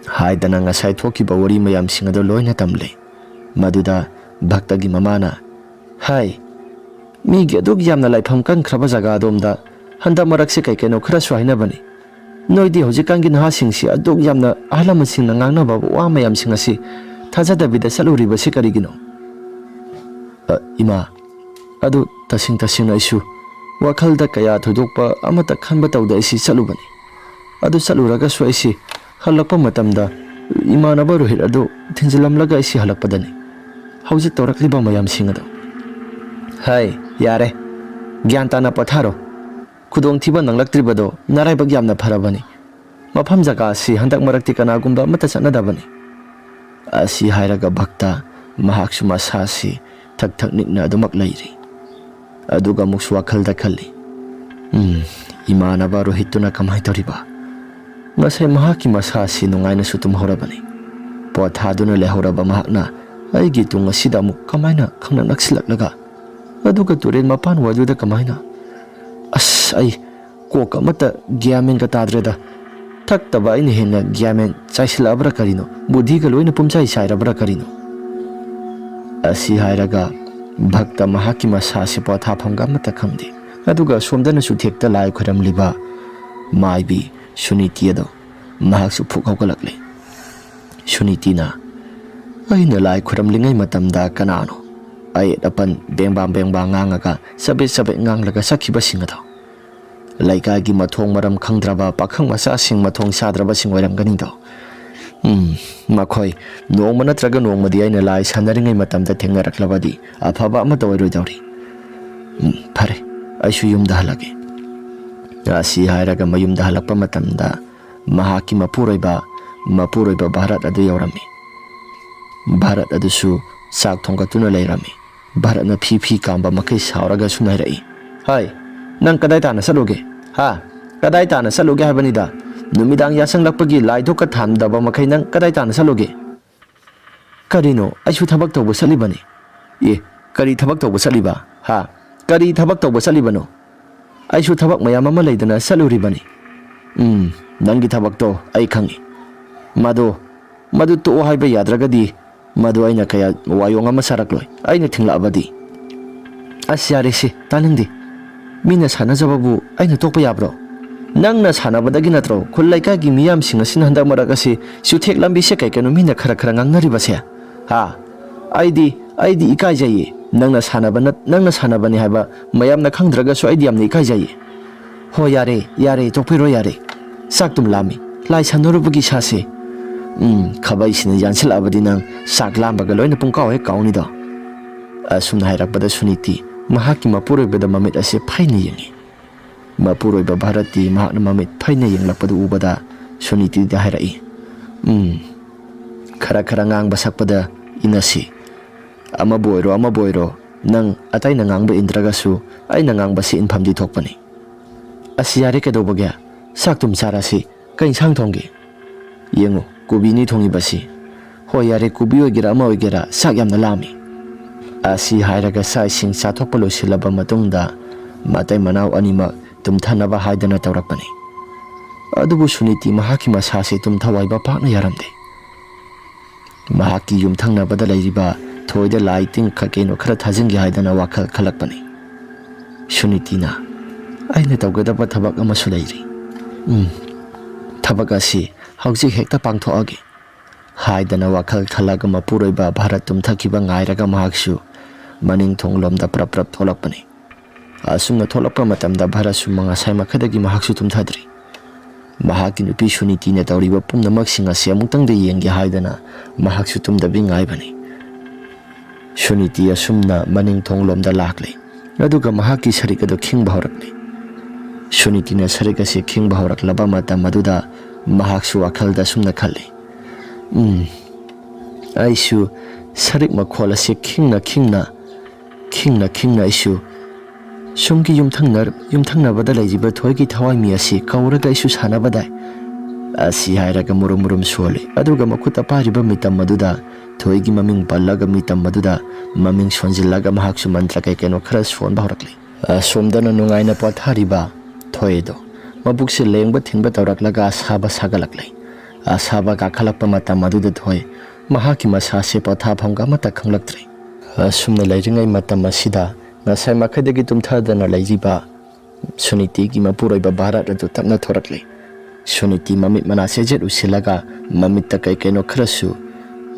ꯍꯥꯏꯗꯅ ꯉꯁꯥꯏ ꯊꯣꯛꯈꯤꯕ ꯋꯥꯔꯤ ꯃꯌꯥꯝꯁꯤꯡ ꯑꯗꯨ ꯂꯣꯏꯅ ꯇꯝꯂꯦ꯫ ꯃꯗꯨꯗ ꯚꯛꯇꯒꯤ ꯃꯃꯥꯅ, "ꯍꯥꯏ, ꯃꯤꯒꯤ ꯑꯗꯨꯛ ꯌꯥꯝꯅ ꯂꯥꯏꯐꯝ ꯀꯟꯈ꯭ꯔꯕ ꯖꯒꯥ ꯑꯗꯣꯝꯗ ꯍꯟꯗꯛ ꯃꯔꯛꯁꯦ ꯀꯩ ꯀꯩꯅꯣ ꯈꯔꯁꯨ ꯍꯥꯏꯅꯕꯅꯤ꯫ ꯅꯣꯏꯗꯤ ꯍꯧꯖꯤꯛꯀꯥꯟꯒꯤ ꯅꯍꯥꯁꯤꯡꯁꯤ ꯑꯗꯨꯛ ꯌꯥꯝꯅ ꯑꯍꯜ ꯂꯃꯟꯁꯤꯡꯅ ꯉꯥꯡꯅꯕ ꯋꯥ ꯃꯌꯥꯝꯁꯤꯡ ꯑꯁꯤ ꯊꯥꯖꯗꯕꯤꯗ ꯆꯠꯂꯨꯔꯤꯕꯁꯤ ꯀꯔꯤꯒꯤꯅꯣ?" "ꯑ, ꯏꯃꯥ, ꯑꯗꯨ ꯇꯁꯦꯡ ꯇꯁꯦꯡꯅ ꯑꯩꯁꯨ ꯋꯥꯈꯜꯗ ꯀꯌꯥ ꯊꯣꯏꯗꯣꯛꯄ ꯑꯃꯠꯇ ꯈꯟꯕ ꯇꯧꯗ ꯑꯩꯁꯤ ꯆꯠꯂꯨꯕꯅꯤ꯫ ꯑꯗꯨ ꯆꯠꯂꯨꯔꯒꯁꯨ ꯑꯩꯁꯤ ꯍꯜꯂꯛꯄ ꯃꯇꯝꯗ ꯏꯃꯥꯟꯅꯕ ꯔꯣꯍꯤꯠ ꯑꯗꯨ ꯊꯤꯟꯖꯤꯜꯂꯝꯂꯒ ꯑꯩꯁꯤ ꯍꯜꯂꯛꯄꯗꯅꯤ꯫ ꯍꯧꯖꯤꯛ ꯇꯧꯔꯛꯂꯤꯕ ꯃꯌꯥꯝꯁꯤꯡ ꯑꯗꯨ"꯫ "ꯍꯥꯏ, ꯌꯥꯔꯦ, ꯒ꯭ꯌꯥꯟ ꯇꯥꯅ ꯄꯣꯊꯥꯔꯣ꯫ ꯈꯨꯗꯣꯡꯊꯤꯕ ꯅꯪꯂꯛꯇ꯭ꯔꯤꯕꯗꯣ ꯅꯔꯥꯏꯕꯛ ꯌꯥꯝꯅ ꯐꯔꯕꯅꯤ꯫ ꯃꯐꯝ ꯖꯒꯥ ꯑꯁꯤ ꯍꯟꯗꯛ ꯃꯔꯛꯇꯤ ꯀꯅꯥꯒꯨꯝꯕ ꯑꯃꯠꯇ ꯆꯠꯅꯗꯕꯅꯤ"꯫ ꯑꯁꯤ ꯍꯥꯏꯔꯒ ꯚꯛꯇ ꯃꯍꯥꯛꯁꯨ ꯃꯁꯥꯁꯤ ꯊꯛ ꯊꯛ ꯅꯤꯛꯅ ꯑꯗꯨꯃꯛ ꯂꯩꯔꯤ꯫ ꯑꯗꯨꯒ ꯑꯃꯨꯛꯁꯨ ꯋꯥꯈꯜꯗ ꯈꯜꯂꯤ, ꯎꯝ, ꯏꯃꯥꯟꯅꯕ ꯔꯣꯍꯤꯠꯇꯨꯅ ꯀꯃꯥꯏ ꯇꯧꯔꯤꯕ? ꯉꯁꯥꯏ ꯃꯍꯥꯛꯀꯤ ꯃꯁꯥ ꯑꯁꯤ ꯅꯨꯡꯉꯥꯏꯅꯁꯨ ꯇꯨꯝꯍꯧꯔꯕꯅꯤ꯫ ꯄꯣꯊꯥꯗꯨꯅ ꯂꯩꯍꯧꯔꯕ ꯃꯍꯥꯛꯅ ꯑꯩꯒꯤ ꯇꯨꯡ ꯑꯁꯤꯗ ꯑꯃꯨꯛ ꯀꯃꯥꯏꯅ ꯈꯪꯅ ꯅꯛꯁꯤꯜꯂꯛꯂꯒ, ꯑꯗꯨꯒ ꯇꯨꯔꯦꯜ ꯃꯄꯥꯟ ꯋꯥꯏꯗꯨꯗ ꯀꯃꯥꯏꯅ? ꯑꯁ, ꯑꯩ ꯀꯣꯛ ꯑꯃꯠꯇ ꯒ꯭ꯌꯥꯟ ꯃꯦꯟꯒ ꯇꯥꯗ꯭ꯔꯦꯗ꯫ ꯊꯛꯇꯕ ꯑꯩꯅ ꯍꯦꯟꯅ ꯒ꯭ꯌꯥꯟ ꯃꯦꯟ ꯆꯥꯏꯁꯤꯜꯂꯛꯑꯕ꯭ꯔꯥ ꯀꯔꯤꯅꯣ? ꯕꯨꯙꯤꯒ ꯂꯣꯏꯅ ꯄꯨꯝꯆꯥꯏ ꯆꯥꯏꯔꯕ꯭ꯔꯥ ꯀꯔꯤꯅꯣ? ꯑꯁꯤ ꯍꯥꯏꯔꯒ ꯚꯛꯇ ꯃꯍꯥꯛꯀꯤ ꯃꯁꯥꯁꯤ ꯄꯣꯊꯥꯐꯝꯒ ꯑꯃꯠꯇ ꯈꯪꯗꯦ꯫ ꯑꯗꯨꯒ ꯁꯣꯝꯗꯅꯁꯨ ꯊꯦꯛꯇ ꯂꯥꯏ ꯈꯣꯏꯔꯝꯂꯤꯕ ꯃꯥꯏꯕꯤ ꯁꯨꯅꯤꯇꯤ ꯑꯗꯣ ꯃꯍꯥꯛꯁꯨ ꯐꯨꯛ ꯍꯧꯒꯠꯂꯛꯂꯦ꯫ ꯁꯨꯅꯤꯇꯤꯅ, "ꯑꯩꯅ ꯂꯥꯏ ꯈꯣꯏꯔꯝꯂꯤꯉꯩ ꯃꯇꯝꯗ ꯀꯅꯥꯅꯣ ꯑꯌꯦꯠ ꯑꯄꯟ ꯕꯦꯡꯕꯥꯡ ꯕꯦꯡꯕꯥꯡ ꯉꯥꯡꯉꯒ ꯆꯕꯦꯠ ꯆꯕꯦꯠ ꯉꯥꯡꯂꯒ ꯆꯠꯈꯤꯕꯁꯤꯡ ꯑꯗꯣ? ꯂꯩꯀꯥꯏꯒꯤ ꯃꯊꯣꯡ ꯃꯔꯝ ꯈꯪꯗ꯭ꯔꯕ ꯄꯥꯈꯪ ꯃꯆꯥꯁꯤꯡ, ꯃꯊꯣꯡ ꯆꯥꯗ꯭ꯔꯕꯁꯤꯡ ꯑꯣꯏꯔꯝꯒꯅꯤꯗꯣ꯫ ꯎꯝ, ꯃꯈꯣꯏ ꯅꯣꯡꯃ ꯅꯠꯇ꯭ꯔꯒ ꯅꯣꯡꯃꯗꯤ ꯑꯩꯅ ꯂꯥꯏ ꯁꯥꯟꯅꯔꯤꯉꯩ ꯃꯇꯝꯗ ꯊꯦꯡꯅꯔꯛꯂꯕꯗꯤ ꯑꯐꯕ ꯑꯃꯠꯇ ꯑꯣꯏꯔꯣꯏꯗꯧꯔꯤ꯫ ꯎꯝ, ꯐꯔꯦ, ꯑꯩꯁꯨ ꯌꯨꯝꯗ ꯍꯜꯂꯒꯦ"꯫ ꯑꯁꯤ ꯍꯥꯏꯔꯒ ꯃꯌꯨꯝꯗ ꯍꯜꯂꯛꯄ ꯃꯇꯝꯗ ꯃꯍꯥꯛꯀꯤ ꯃꯄꯨꯔꯣꯏꯕ, ꯃꯄꯨꯔꯣꯏꯕ ꯚꯥꯔꯠ ꯑꯗꯨ ꯌꯧꯔꯝꯃꯤ꯫ ꯚꯥꯔꯠ ꯑꯗꯨꯁꯨ ꯆꯥꯛ ꯊꯣꯡꯒꯠꯇꯨꯅ ꯂꯩꯔꯝꯃꯤ꯫ ꯚꯥꯔꯠꯅ ꯐꯤ ꯐꯤ ꯀꯥꯝꯕ ꯃꯈꯩ ꯁꯥꯎꯔꯒ ꯁꯨꯝ ꯍꯥꯏꯔꯛꯏ, "ꯍꯥꯏ, ꯅꯪ ꯀꯗꯥꯏ ꯇꯥꯟꯅ ꯆꯠꯂꯨꯒꯦ? ꯍꯥ? ꯀꯗꯥꯏ ꯇꯥꯟꯅ ꯆꯠꯂꯨꯒꯦ ꯍꯥꯏꯕꯅꯤꯗ? ꯅꯨꯃꯤꯗꯥꯡ ꯌꯥꯆꯪꯂꯛꯄꯒꯤ ꯂꯥꯏ ꯙꯨꯛꯀ ꯊꯥꯟꯗꯕ ꯃꯈꯩ ꯅꯪ ꯀꯗꯥꯏ ꯇꯥꯟꯅ ꯆꯠꯂꯨꯒꯦ?" "ꯀꯔꯤꯅꯣ? ꯑꯩꯁꯨ ꯊꯕꯛ ꯇꯧꯕ ꯆꯠꯂꯤꯕꯅꯤ"꯫ "ꯑꯦ, ꯀꯔꯤ ꯊꯕꯛ ꯇꯧꯕ ꯆꯠꯂꯤꯕ? ꯍꯥ? ꯀꯔꯤ ꯊꯕꯛ ꯇꯧꯕ ꯆꯠꯂꯤꯕꯅꯣ?" "ꯑꯩꯁꯨ ꯊꯕꯛ ꯃꯌꯥꯝ ꯑꯃ ꯂꯩꯗꯅ ꯆꯠꯂꯨꯔꯤꯕꯅꯤ"꯫ "ꯎꯝ, ꯅꯪꯒꯤ ꯊꯕꯛꯇꯣ ꯑꯩ ꯈꯪꯏ꯫ ꯃꯗꯨ, ꯃꯗꯨ ꯇꯣꯛꯑꯣ ꯍꯥꯏꯕ ꯌꯥꯗ꯭ꯔꯒꯗꯤ ꯃꯗꯨ ꯑꯩꯅ ꯀꯌꯥ ꯋꯥꯌꯣꯡ ꯑꯃ ꯁꯥꯔꯛꯂꯣꯏ, ꯑꯩꯅ ꯊꯤꯡꯂꯛꯑꯕꯗꯤ"꯫ "ꯑꯁ, ꯌꯥꯔꯦꯁꯦ, ꯇꯥꯅꯤꯡꯗꯦ꯫ ꯃꯤꯅ ꯁꯥꯟꯅꯖꯕꯕꯨ ꯑꯩꯅ ꯇꯣꯛꯄ ꯌꯥꯕ꯭ꯔꯣ? ꯅꯪꯅ ꯁꯥꯟꯅꯕꯗꯒꯤ ꯅꯠꯇ꯭ꯔꯣ ꯈꯨꯜ ꯂꯩꯀꯥꯏꯒꯤ ꯃꯤꯌꯥꯝꯁꯤꯡ ꯑꯁꯤꯅ ꯍꯟꯗꯛ ꯃꯔꯛ ꯑꯁꯤ ꯆꯨꯊꯦꯛ ꯂꯝꯕꯤꯁꯦ ꯀꯩ ꯀꯩꯅꯣ ꯃꯤꯅ ꯈꯔ ꯈꯔ ꯉꯥꯡꯅꯔꯤꯕꯁꯦ? ꯍꯥ? ꯑꯩꯗꯤ, ꯑꯩꯗꯤ ꯏꯀꯥꯏꯖꯩꯌꯦ꯫ ꯅꯪꯅ ꯁꯥꯟꯅꯕ ꯅꯠ-, ꯅꯪꯅ ꯁꯥꯟꯅꯕꯅꯤ ꯍꯥꯏꯕ ꯃꯌꯥꯝꯅ ꯈꯪꯗ꯭ꯔꯒꯁꯨ ꯑꯩꯗꯤ ꯌꯥꯝꯅ ꯏꯀꯥꯏꯖꯩꯌꯦ"꯫ "ꯍꯣ, ꯌꯥꯔꯦ, ꯌꯥꯔꯦ, ꯇꯣꯛꯄꯤꯔꯣ, ꯌꯥꯔꯦ꯫ ꯆꯥꯛꯇꯨꯝ ꯂꯥꯝꯃꯤ꯫ ꯂꯥꯏ ꯁꯥꯟꯅꯔꯨꯕꯒꯤ ꯏꯁꯥꯁꯦ"꯫ "ꯎꯝ, ꯈꯥꯕꯩꯁꯤꯅ ꯌꯥꯟꯁꯤꯜꯂꯛꯑꯕꯗꯤ ꯅꯪ ꯆꯥꯛ ꯂꯥꯝꯕꯒ ꯂꯣꯏꯅ ꯄꯨꯡꯀꯥꯎ ꯍꯦꯛ ꯀꯥꯎꯅꯤꯗꯣ"꯫ ꯑꯁꯨꯝꯅ ꯍꯥꯏꯔꯛꯄꯗ ꯁꯨꯅꯤꯇꯤ ꯃꯍꯥꯛꯀꯤ ꯃꯄꯨꯔꯣꯏꯕꯗ ꯃꯃꯤꯠ ꯑꯁꯦ ꯐꯩꯅ ꯌꯦꯡꯉꯤ꯫ ꯃꯄꯨꯔꯣꯏꯕ ꯚꯥꯔꯠꯇꯤ ꯃꯍꯥꯛꯅ ꯃꯃꯤꯠ ꯐꯩꯅ ꯌꯦꯡꯂꯛꯄꯗꯨ ꯎꯕꯗ ꯁꯨꯅꯤꯇꯤꯗ ꯍꯥꯏꯔꯛꯏ, "ꯎꯝ, ꯈꯔ ꯈꯔ ꯉꯥꯡꯕ ꯁꯛꯄꯗ ꯏꯟꯅꯁꯤ꯫ ꯑꯃꯕꯨ ꯑꯣꯏꯔꯣ, ꯑꯃꯕꯨ ꯑꯣꯏꯔꯣ, ꯅꯪ ꯑꯇꯩꯅ ꯉꯥꯡꯕ ꯏꯟꯗ꯭ꯔꯒꯁꯨ ꯑꯩꯅ ꯉꯥꯡꯕꯁꯤ ꯏꯟꯐꯝꯗꯤ ꯊꯣꯛꯄꯅꯤ"꯫ "ꯑꯁꯤ ꯌꯥꯔꯦ, ꯀꯩꯗꯧꯕꯒꯦ? ꯆꯥꯛꯇꯨꯝ ꯆꯥꯔꯁꯤ꯫ ꯀꯩ ꯏꯟꯁꯥꯡ ꯊꯣꯡꯒꯦ?" "ꯌꯦꯡꯉꯨ, ꯀꯣꯕꯤꯅꯤ ꯊꯣꯡꯉꯤꯕꯁꯤ꯫ ꯍꯣꯏ, ꯌꯥꯔꯦ, ꯀꯣꯕꯤ ꯑꯣꯏꯒꯦꯔꯥ ꯑꯃ ꯑꯣꯏꯒꯦꯔꯥ, ꯆꯥꯛ ꯌꯥꯝꯅ ꯂꯥꯝꯃꯤ"꯫ ꯑꯁꯤ ꯍꯥꯏꯔꯒ ꯆꯥꯛ ꯏꯁꯤꯡ ꯆꯥꯊꯣꯛꯄ ꯂꯣꯏꯁꯤꯜꯂꯕ ꯃꯇꯨꯡꯗ, ꯃꯇꯩ ꯃꯅꯥꯎ ꯑꯅꯤꯃꯛ ꯇꯨꯝꯊꯅꯕ ꯍꯥꯏꯗꯅ ꯇꯧꯔꯛꯄꯅꯤ꯫ ꯑꯗꯨꯕꯨ ꯁꯨꯅꯤꯇꯤ ꯃꯍꯥꯛꯀꯤ ꯃꯁꯥꯁꯦ ꯇꯨꯝꯊꯋꯥꯏꯕ ꯄꯥꯛꯅ ꯌꯥꯔꯝꯗꯦ꯫ ꯃꯍꯥꯛꯀꯤ ꯌꯨꯝꯊꯪꯅꯕꯗ ꯂꯩꯔꯤꯕ ꯊꯣꯏꯗ ꯂꯥꯏ ꯇꯤꯟ ꯀꯩ ꯀꯩꯅꯣ ꯈꯔ ꯊꯥꯖꯤꯟꯒꯦ ꯍꯥꯏꯗꯅ ꯋꯥꯈꯜ ꯈꯜꯂꯛꯄꯅꯤ꯫ ꯁꯨꯅꯤꯇꯤꯅ, "ꯑꯩꯅ ꯇꯧꯒꯗꯕ ꯊꯕꯛ ꯑꯃꯁꯨ ꯂꯩꯔꯤ꯫ ꯎꯝ, ꯊꯕꯛ ꯑꯁꯤ ꯍꯧꯖꯤꯛ ꯍꯦꯛꯇ ꯄꯥꯡꯊꯣꯛꯑꯒꯦ" ꯍꯥꯏꯗꯅ ꯋꯥꯈꯜ ꯈꯜꯂꯒ ꯃꯄꯨꯔꯣꯏꯕ ꯚꯥꯔꯠ ꯇꯨꯝꯊꯈꯤꯕ ꯉꯥꯏꯔꯒ ꯃꯍꯥꯛꯁꯨ ꯃꯅꯤꯡ ꯊꯣꯡꯂꯣꯝꯗ ꯄ꯭ꯔꯞ ꯄ꯭ꯔꯞ ꯊꯣꯛꯂꯛꯄꯅꯤ꯫ ꯑꯁꯨꯝꯅ ꯊꯣꯛꯂꯛꯄ ꯃꯇꯝꯗ ꯚꯥꯔꯠꯁꯨ ꯉꯁꯥꯏ ꯃꯈꯩꯗꯒꯤ ꯃꯍꯥꯛꯁꯨ ꯇꯨꯝꯊꯗ꯭ꯔꯤ꯫ ꯃꯍꯥꯛꯀꯤ ꯅꯨꯄꯤ ꯁꯨꯅꯤꯇꯤꯅ ꯇꯧꯔꯤꯕ ꯄꯨꯝꯅꯃꯛꯁꯤꯡ ꯑꯁꯤ ꯑꯃꯨꯛꯇꯪꯗ ꯌꯦꯡꯒꯦ ꯍꯥꯏꯗꯅ ꯃꯍꯥꯛꯁꯨ ꯇꯨꯝꯗꯕꯤ ꯉꯥꯏꯕꯅꯤ꯫ ꯁꯨꯅꯤꯇꯤ ꯑꯁꯨꯝꯅ ꯃꯅꯤꯡ ꯊꯣꯡꯂꯣꯝꯗ ꯂꯥꯛꯂꯦ, ꯑꯗꯨꯒ ꯃꯍꯥꯛꯀꯤ ꯁꯔꯤꯛ ꯑꯗꯨ ꯈꯤꯡꯕ ꯍꯧꯔꯛꯂꯦ꯫ ꯁꯨꯅꯤꯇꯤꯅ ꯁꯔꯤꯛ ꯑꯁꯤ ꯈꯤꯡꯕ ꯍꯧꯔꯛꯂꯕ ꯃꯇꯝ ꯑꯗꯨꯗ ꯃꯍꯥꯛꯁꯨ ꯋꯥꯈꯜꯗ ꯑꯁꯨꯝꯅ ꯈꯜꯂꯤ, "ꯎꯝ, ꯑꯩꯁꯨ ꯁꯔꯤꯛ ꯃꯈꯣꯜ ꯑꯁꯤ ꯈꯤꯡꯅ ꯈꯤꯡꯅ, ꯈꯤꯡꯅ ꯈꯤꯡꯅ ꯑꯩꯁꯨ ꯁꯣꯝꯒꯤ ꯌꯨꯝꯊꯪꯅ-, ꯌꯨꯝꯊꯪꯅꯕꯗ ꯂꯩꯔꯤꯕ ꯊꯣꯏꯒꯤ ꯊꯋꯥꯏꯃꯤ ꯑꯁꯤ ꯀꯧꯔꯒ ꯑꯩꯁꯨ ꯁꯥꯟꯅꯕꯗꯥꯏ"꯫ ꯑꯁꯤ ꯍꯥꯏꯔꯒ ꯃꯨꯔꯨꯝ ꯃꯨꯔꯨꯝ ꯁꯣꯜꯂꯤ, ꯑꯗꯨꯒ ꯃꯈꯨꯠꯇ ꯄꯥꯏꯔꯤꯕ ꯃꯤꯇꯝ ꯑꯗꯨꯗ ꯊꯣꯏꯒꯤ ꯃꯃꯤꯡ ꯄꯜꯂꯒ ꯃꯤꯇꯝ ꯑꯗꯨꯗ ꯃꯃꯤꯡ ꯁꯣꯟꯖꯤꯜꯂꯒ ꯃꯍꯥꯛꯁꯨ ꯃꯟꯇ꯭ꯔ ꯀꯩ ꯀꯩꯅꯣ ꯈꯔ ꯁꯣꯟꯕ ꯍꯧꯔꯛꯂꯤ꯫ ꯑꯁꯣꯝꯗꯅ ꯅꯨꯡꯉꯥꯏꯅ ꯄꯣꯊꯥꯔꯤꯕ ꯊꯣꯏ ꯑꯗꯣ ꯃꯕꯨꯛꯁꯦ ꯂꯦꯡꯕ ꯊꯤꯟꯕ ꯇꯧꯔꯛꯂꯒ ꯑꯁꯥꯕ ꯁꯥꯒꯠꯂꯛꯂꯦ꯫ ꯑꯁꯥꯕ ꯀꯥꯈꯠꯂꯛꯄ ꯃꯇꯝ ꯑꯗꯨꯗ ꯊꯣꯏ ꯃꯍꯥꯛꯀꯤ ꯃꯁꯥꯁꯦ ꯄꯣꯊꯥꯐꯝꯒ ꯑꯃꯠꯇ ꯈꯪꯂꯛꯇ꯭ꯔꯦ꯫ ꯑꯁꯨꯝꯅ ꯂꯩꯔꯤꯉꯩ ꯃꯇꯝ ꯑꯁꯤꯗ ꯉꯁꯥꯏ ꯃꯈꯩꯗꯒꯤ ꯇꯨꯝꯊꯗꯅ ꯂꯩꯔꯤꯕ ꯁꯨꯅꯤꯇꯤꯒꯤ ꯃꯄꯨꯔꯣꯏꯕ ꯚꯥꯔꯠ ꯑꯗꯨ ꯇꯞꯅ ꯊꯣꯔꯛꯂꯦ꯫ ꯁꯨꯅꯤꯇꯤ ꯃꯃꯤꯠ ꯃꯅꯥ ꯆꯦꯖꯦꯠ ꯎꯏꯁꯤꯜꯂꯒ ꯃꯃꯤꯠꯇ ꯀꯩ ꯀꯩꯅꯣ ꯈꯔꯁꯨ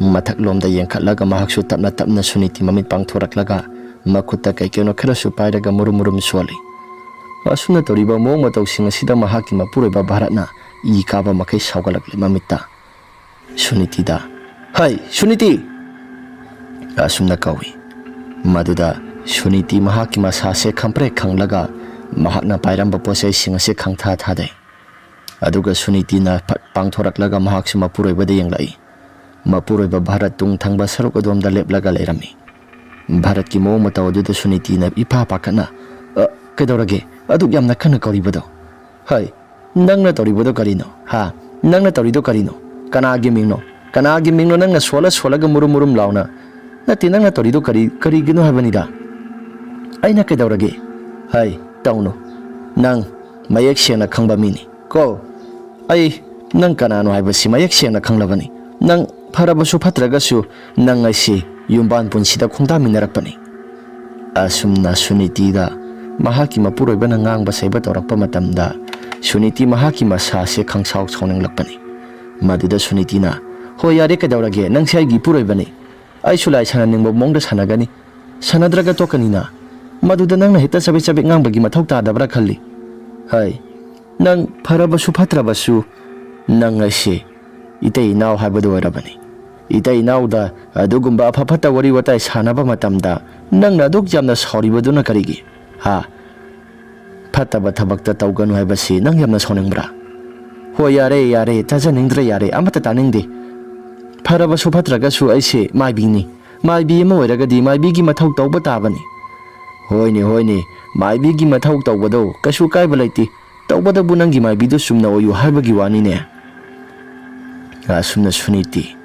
ꯃꯊꯛꯂꯣꯝꯗ ꯌꯦꯡꯈꯠꯂꯒ ꯃꯍꯥꯛꯁꯨ ꯇꯞꯅ ꯇꯞꯅ ꯁꯨꯅꯤꯇꯤ ꯃꯃꯤꯠ ꯄꯥꯡꯊꯣꯔꯛꯂꯒ ꯃꯈꯨꯠꯇ ꯀꯩ ꯀꯩꯅꯣ ꯈꯔꯁꯨ ꯄꯥꯏꯔꯒ ꯃꯨꯔꯨꯝ ꯃꯨꯔꯨꯝ ꯁꯣꯜꯂꯤ꯫ ꯑꯁꯨꯝꯅ ꯇꯧꯔꯤꯕ ꯃꯑꯣꯡ ꯃꯇꯧꯁꯤꯡ ꯑꯁꯤꯗ ꯃꯍꯥꯛꯀꯤ ꯃꯄꯨꯔꯣꯏꯕ ꯚꯥꯔꯠꯅ ꯏ ꯀꯥꯕ ꯃꯈꯩ ꯁꯥꯎꯒꯠꯂꯛꯂꯦ ꯃꯃꯤꯠꯇ꯫ ꯁꯨꯅꯤꯇꯤꯗ, "ꯍꯩ, ꯁꯨꯅꯤꯇꯤ!" ꯑꯁꯨꯝꯅ ꯀꯧꯏ꯫ ꯃꯗꯨꯗ ꯁꯨꯅꯤꯇꯤ ꯃꯍꯥꯛꯀꯤ ꯃꯁꯥꯁꯦ ꯈꯪꯄ꯭ꯔꯦꯛ ꯈꯪꯂꯒ ꯃꯍꯥꯛꯅ ꯄꯥꯏꯔꯝꯕ ꯄꯣꯠ ꯆꯩꯁꯤꯡ ꯑꯁꯤ ꯈꯪꯊꯥ ꯊꯥꯗꯩ꯫ ꯑꯗꯨꯒ ꯁꯨꯅꯤꯇꯤꯅ ꯐꯠ ꯄꯥꯡꯊꯣꯔꯛꯂꯒ ꯃꯍꯥꯛꯁꯨ ꯃꯄꯨꯔꯣꯏꯕꯗ ꯌꯦꯡꯂꯛꯏ꯫ ꯃꯄꯨꯔꯣꯏꯕ ꯚꯥꯔꯠ ꯇꯨꯡ ꯊꯪꯕ ꯁꯔꯨꯛ ꯑꯗꯣꯝꯗ ꯂꯦꯞꯂꯒ ꯂꯩꯔꯝꯃꯤ꯫ ꯚꯥꯔꯠꯀꯤ ꯃꯑꯣꯡ ꯃꯇꯧ ꯑꯗꯨꯗ ꯁꯨꯅꯤꯇꯤꯅ ꯏꯄꯥ ꯄꯥꯈꯠꯅ, "ꯑ, ꯀꯩꯗꯧꯔꯒꯦ? ꯑꯗꯨꯛ ꯌꯥꯝꯅ ꯀꯟꯅ ꯀꯧꯔꯤꯕꯗꯣ? ꯍꯩ, ꯅꯪꯅ ꯇꯧꯔꯤꯕꯗꯣ ꯀꯔꯤꯅꯣ? ꯍꯥ? ꯅꯪꯅ ꯇꯧꯔꯤꯗꯣ ꯀꯔꯤꯅꯣ? ꯀꯅꯥꯒꯤ ꯃꯤꯡꯅꯣ? ꯀꯅꯥꯒꯤ ꯃꯤꯡꯅꯣ ꯅꯪꯅ ꯁꯣꯜꯂ ꯁꯣꯜꯂꯒ ꯃꯨꯔꯨꯝ ꯃꯨꯔꯨꯝ ꯂꯥꯎꯅ? ꯅꯠꯇꯦ, ꯅꯪꯅ ꯇꯧꯔꯤꯗꯣ ꯀꯔꯤ, ꯀꯔꯤꯒꯤꯅꯣ ꯍꯥꯏꯕꯅꯤꯗ꯫ ꯑꯩꯅ ꯀꯩꯗꯧꯔꯒꯦ? ꯍꯩ, ꯇꯧꯅꯨ꯫ ꯅꯪ ꯃꯌꯦꯛ ꯁꯦꯡꯅ ꯈꯪꯕ ꯃꯤꯅꯤ ꯀꯣ꯫ ꯑꯩ ꯅꯪ ꯀꯅꯥꯅꯣ ꯍꯥꯏꯕꯁꯤ ꯃꯌꯦꯛ ꯁꯦꯡꯅ ꯈꯪꯂꯕꯅꯤ꯫ ꯅꯪ ꯐꯔꯕꯁꯨ ꯐꯠꯇ꯭ꯔꯒꯁꯨ ꯅꯪ ꯑꯩꯁꯤ ꯌꯨꯝꯕꯥꯟ ꯄꯨꯟꯁꯤꯗ ꯈꯣꯡꯗꯥꯃꯤꯟꯅꯔꯛꯄꯅꯤ꯫ ꯑꯁꯨꯝꯅ ꯁꯨꯅꯤꯇꯤꯗ ꯃꯍꯥꯛꯀꯤ ꯃꯄꯨꯔꯣꯏꯕꯅ ꯉꯥꯡꯕ ꯁꯩꯕ ꯇꯧꯔꯛꯄ ꯃꯇꯝꯗ ꯁꯨꯅꯤꯇꯤ ꯃꯍꯥꯛꯀꯤ ꯃꯁꯥꯁꯦ ꯈꯪꯁꯥꯎ ꯁꯥꯎꯅꯤꯡꯂꯛꯄꯅꯤ꯫ ꯃꯗꯨꯗ ꯁꯨꯅꯤꯇꯤꯅ, "ꯍꯣꯏ, ꯌꯥꯔꯦ, ꯀꯩꯗꯧꯔꯒꯦ? ꯅꯪꯁꯦ ꯑꯩꯒꯤ ꯏꯄꯨꯔꯣꯏꯕꯅꯤ꯫ ꯑꯩꯁꯨ ꯂꯥꯏ ꯁꯥꯟꯅꯅꯤꯡꯕ ꯃꯑꯣꯡꯗ ꯁꯥꯟꯅꯒꯅꯤ, ꯁꯥꯟꯅꯗ꯭ꯔꯒ ꯇꯣꯛꯀꯅꯤꯅ꯫ ꯃꯗꯨꯗ ꯅꯪꯅ ꯍꯦꯛꯇ ꯆꯕꯦꯠ ꯆꯕꯦꯠ ꯉꯥꯡꯕꯒꯤ ꯃꯊꯧ ꯇꯥꯗꯕ꯭ꯔꯥ ꯈꯜꯂꯤ꯫ ꯍꯩ, ꯅꯪ ꯐꯔꯕꯁꯨ ꯐꯠꯇ꯭ꯔꯕꯁꯨ ꯅꯪ ꯑꯩꯁꯦ ꯏꯇꯩ ꯏꯅꯥꯎ ꯍꯥꯏꯕꯗꯨ ꯑꯣꯏꯔꯕꯅꯤ꯫ ꯏꯇꯩ ꯏꯅꯥꯎꯗ ꯑꯗꯨꯒꯨꯝꯕ ꯑꯐ ꯐꯠꯇ ꯋꯥꯔꯤ ꯋꯥꯇꯥꯏ ꯁꯥꯟꯅꯕ ꯃꯇꯝꯗ ꯅꯪꯅ ꯑꯗꯨꯛ ꯌꯥꯝꯅ ꯁꯥꯎꯔꯤꯕꯗꯨꯅ ꯀꯔꯤꯒꯤ? ꯍꯥ? ꯐꯠꯇꯕ ꯊꯕꯛꯇ ꯇꯧꯒꯅꯨ ꯍꯥꯏꯕꯁꯤ ꯅꯪ ꯌꯥꯝꯅ ꯁꯥꯎꯅꯤꯡꯕ꯭ꯔꯥ?" "ꯍꯣꯏ, ꯌꯥꯔꯦ, ꯌꯥꯔꯦ, ꯇꯥꯖꯅꯤꯡꯗ꯭ꯔꯦ, ꯌꯥꯔꯦ, ꯑꯃꯠꯇ ꯇꯥꯅꯤꯡꯗꯦ꯫ ꯐꯔꯕꯁꯨ ꯐꯠꯇ꯭ꯔꯒꯁꯨ ꯑꯩꯁꯦ ꯃꯥꯏꯕꯤꯅꯤ꯫ ꯃꯥꯏꯕꯤ ꯑꯃ ꯑꯣꯏꯔꯒꯗꯤ ꯃꯥꯏꯕꯤꯒꯤ ꯃꯊꯧ ꯇꯧꯕ ꯇꯥꯕꯅꯤ꯫" "ꯍꯣꯏꯅꯦ, ꯍꯣꯏꯅꯦ, ꯃꯥꯏꯕꯤꯒꯤ ꯃꯊꯧ ꯇꯧꯕꯗꯣ ꯀꯩꯁꯨ ꯀꯥꯏꯕ ꯂꯩꯇꯦ꯫ ꯇꯧꯕꯗꯕꯨ ꯅꯪꯒꯤ ꯃꯥꯏꯕꯤꯗꯨ ꯆꯨꯝꯅ ꯑꯣꯏꯌꯨ ꯍꯥꯏꯕꯒꯤ ꯋꯥꯅꯤꯅꯦ꯫" ꯑꯁꯨꯝꯅ ꯁꯨꯅꯤꯇꯤ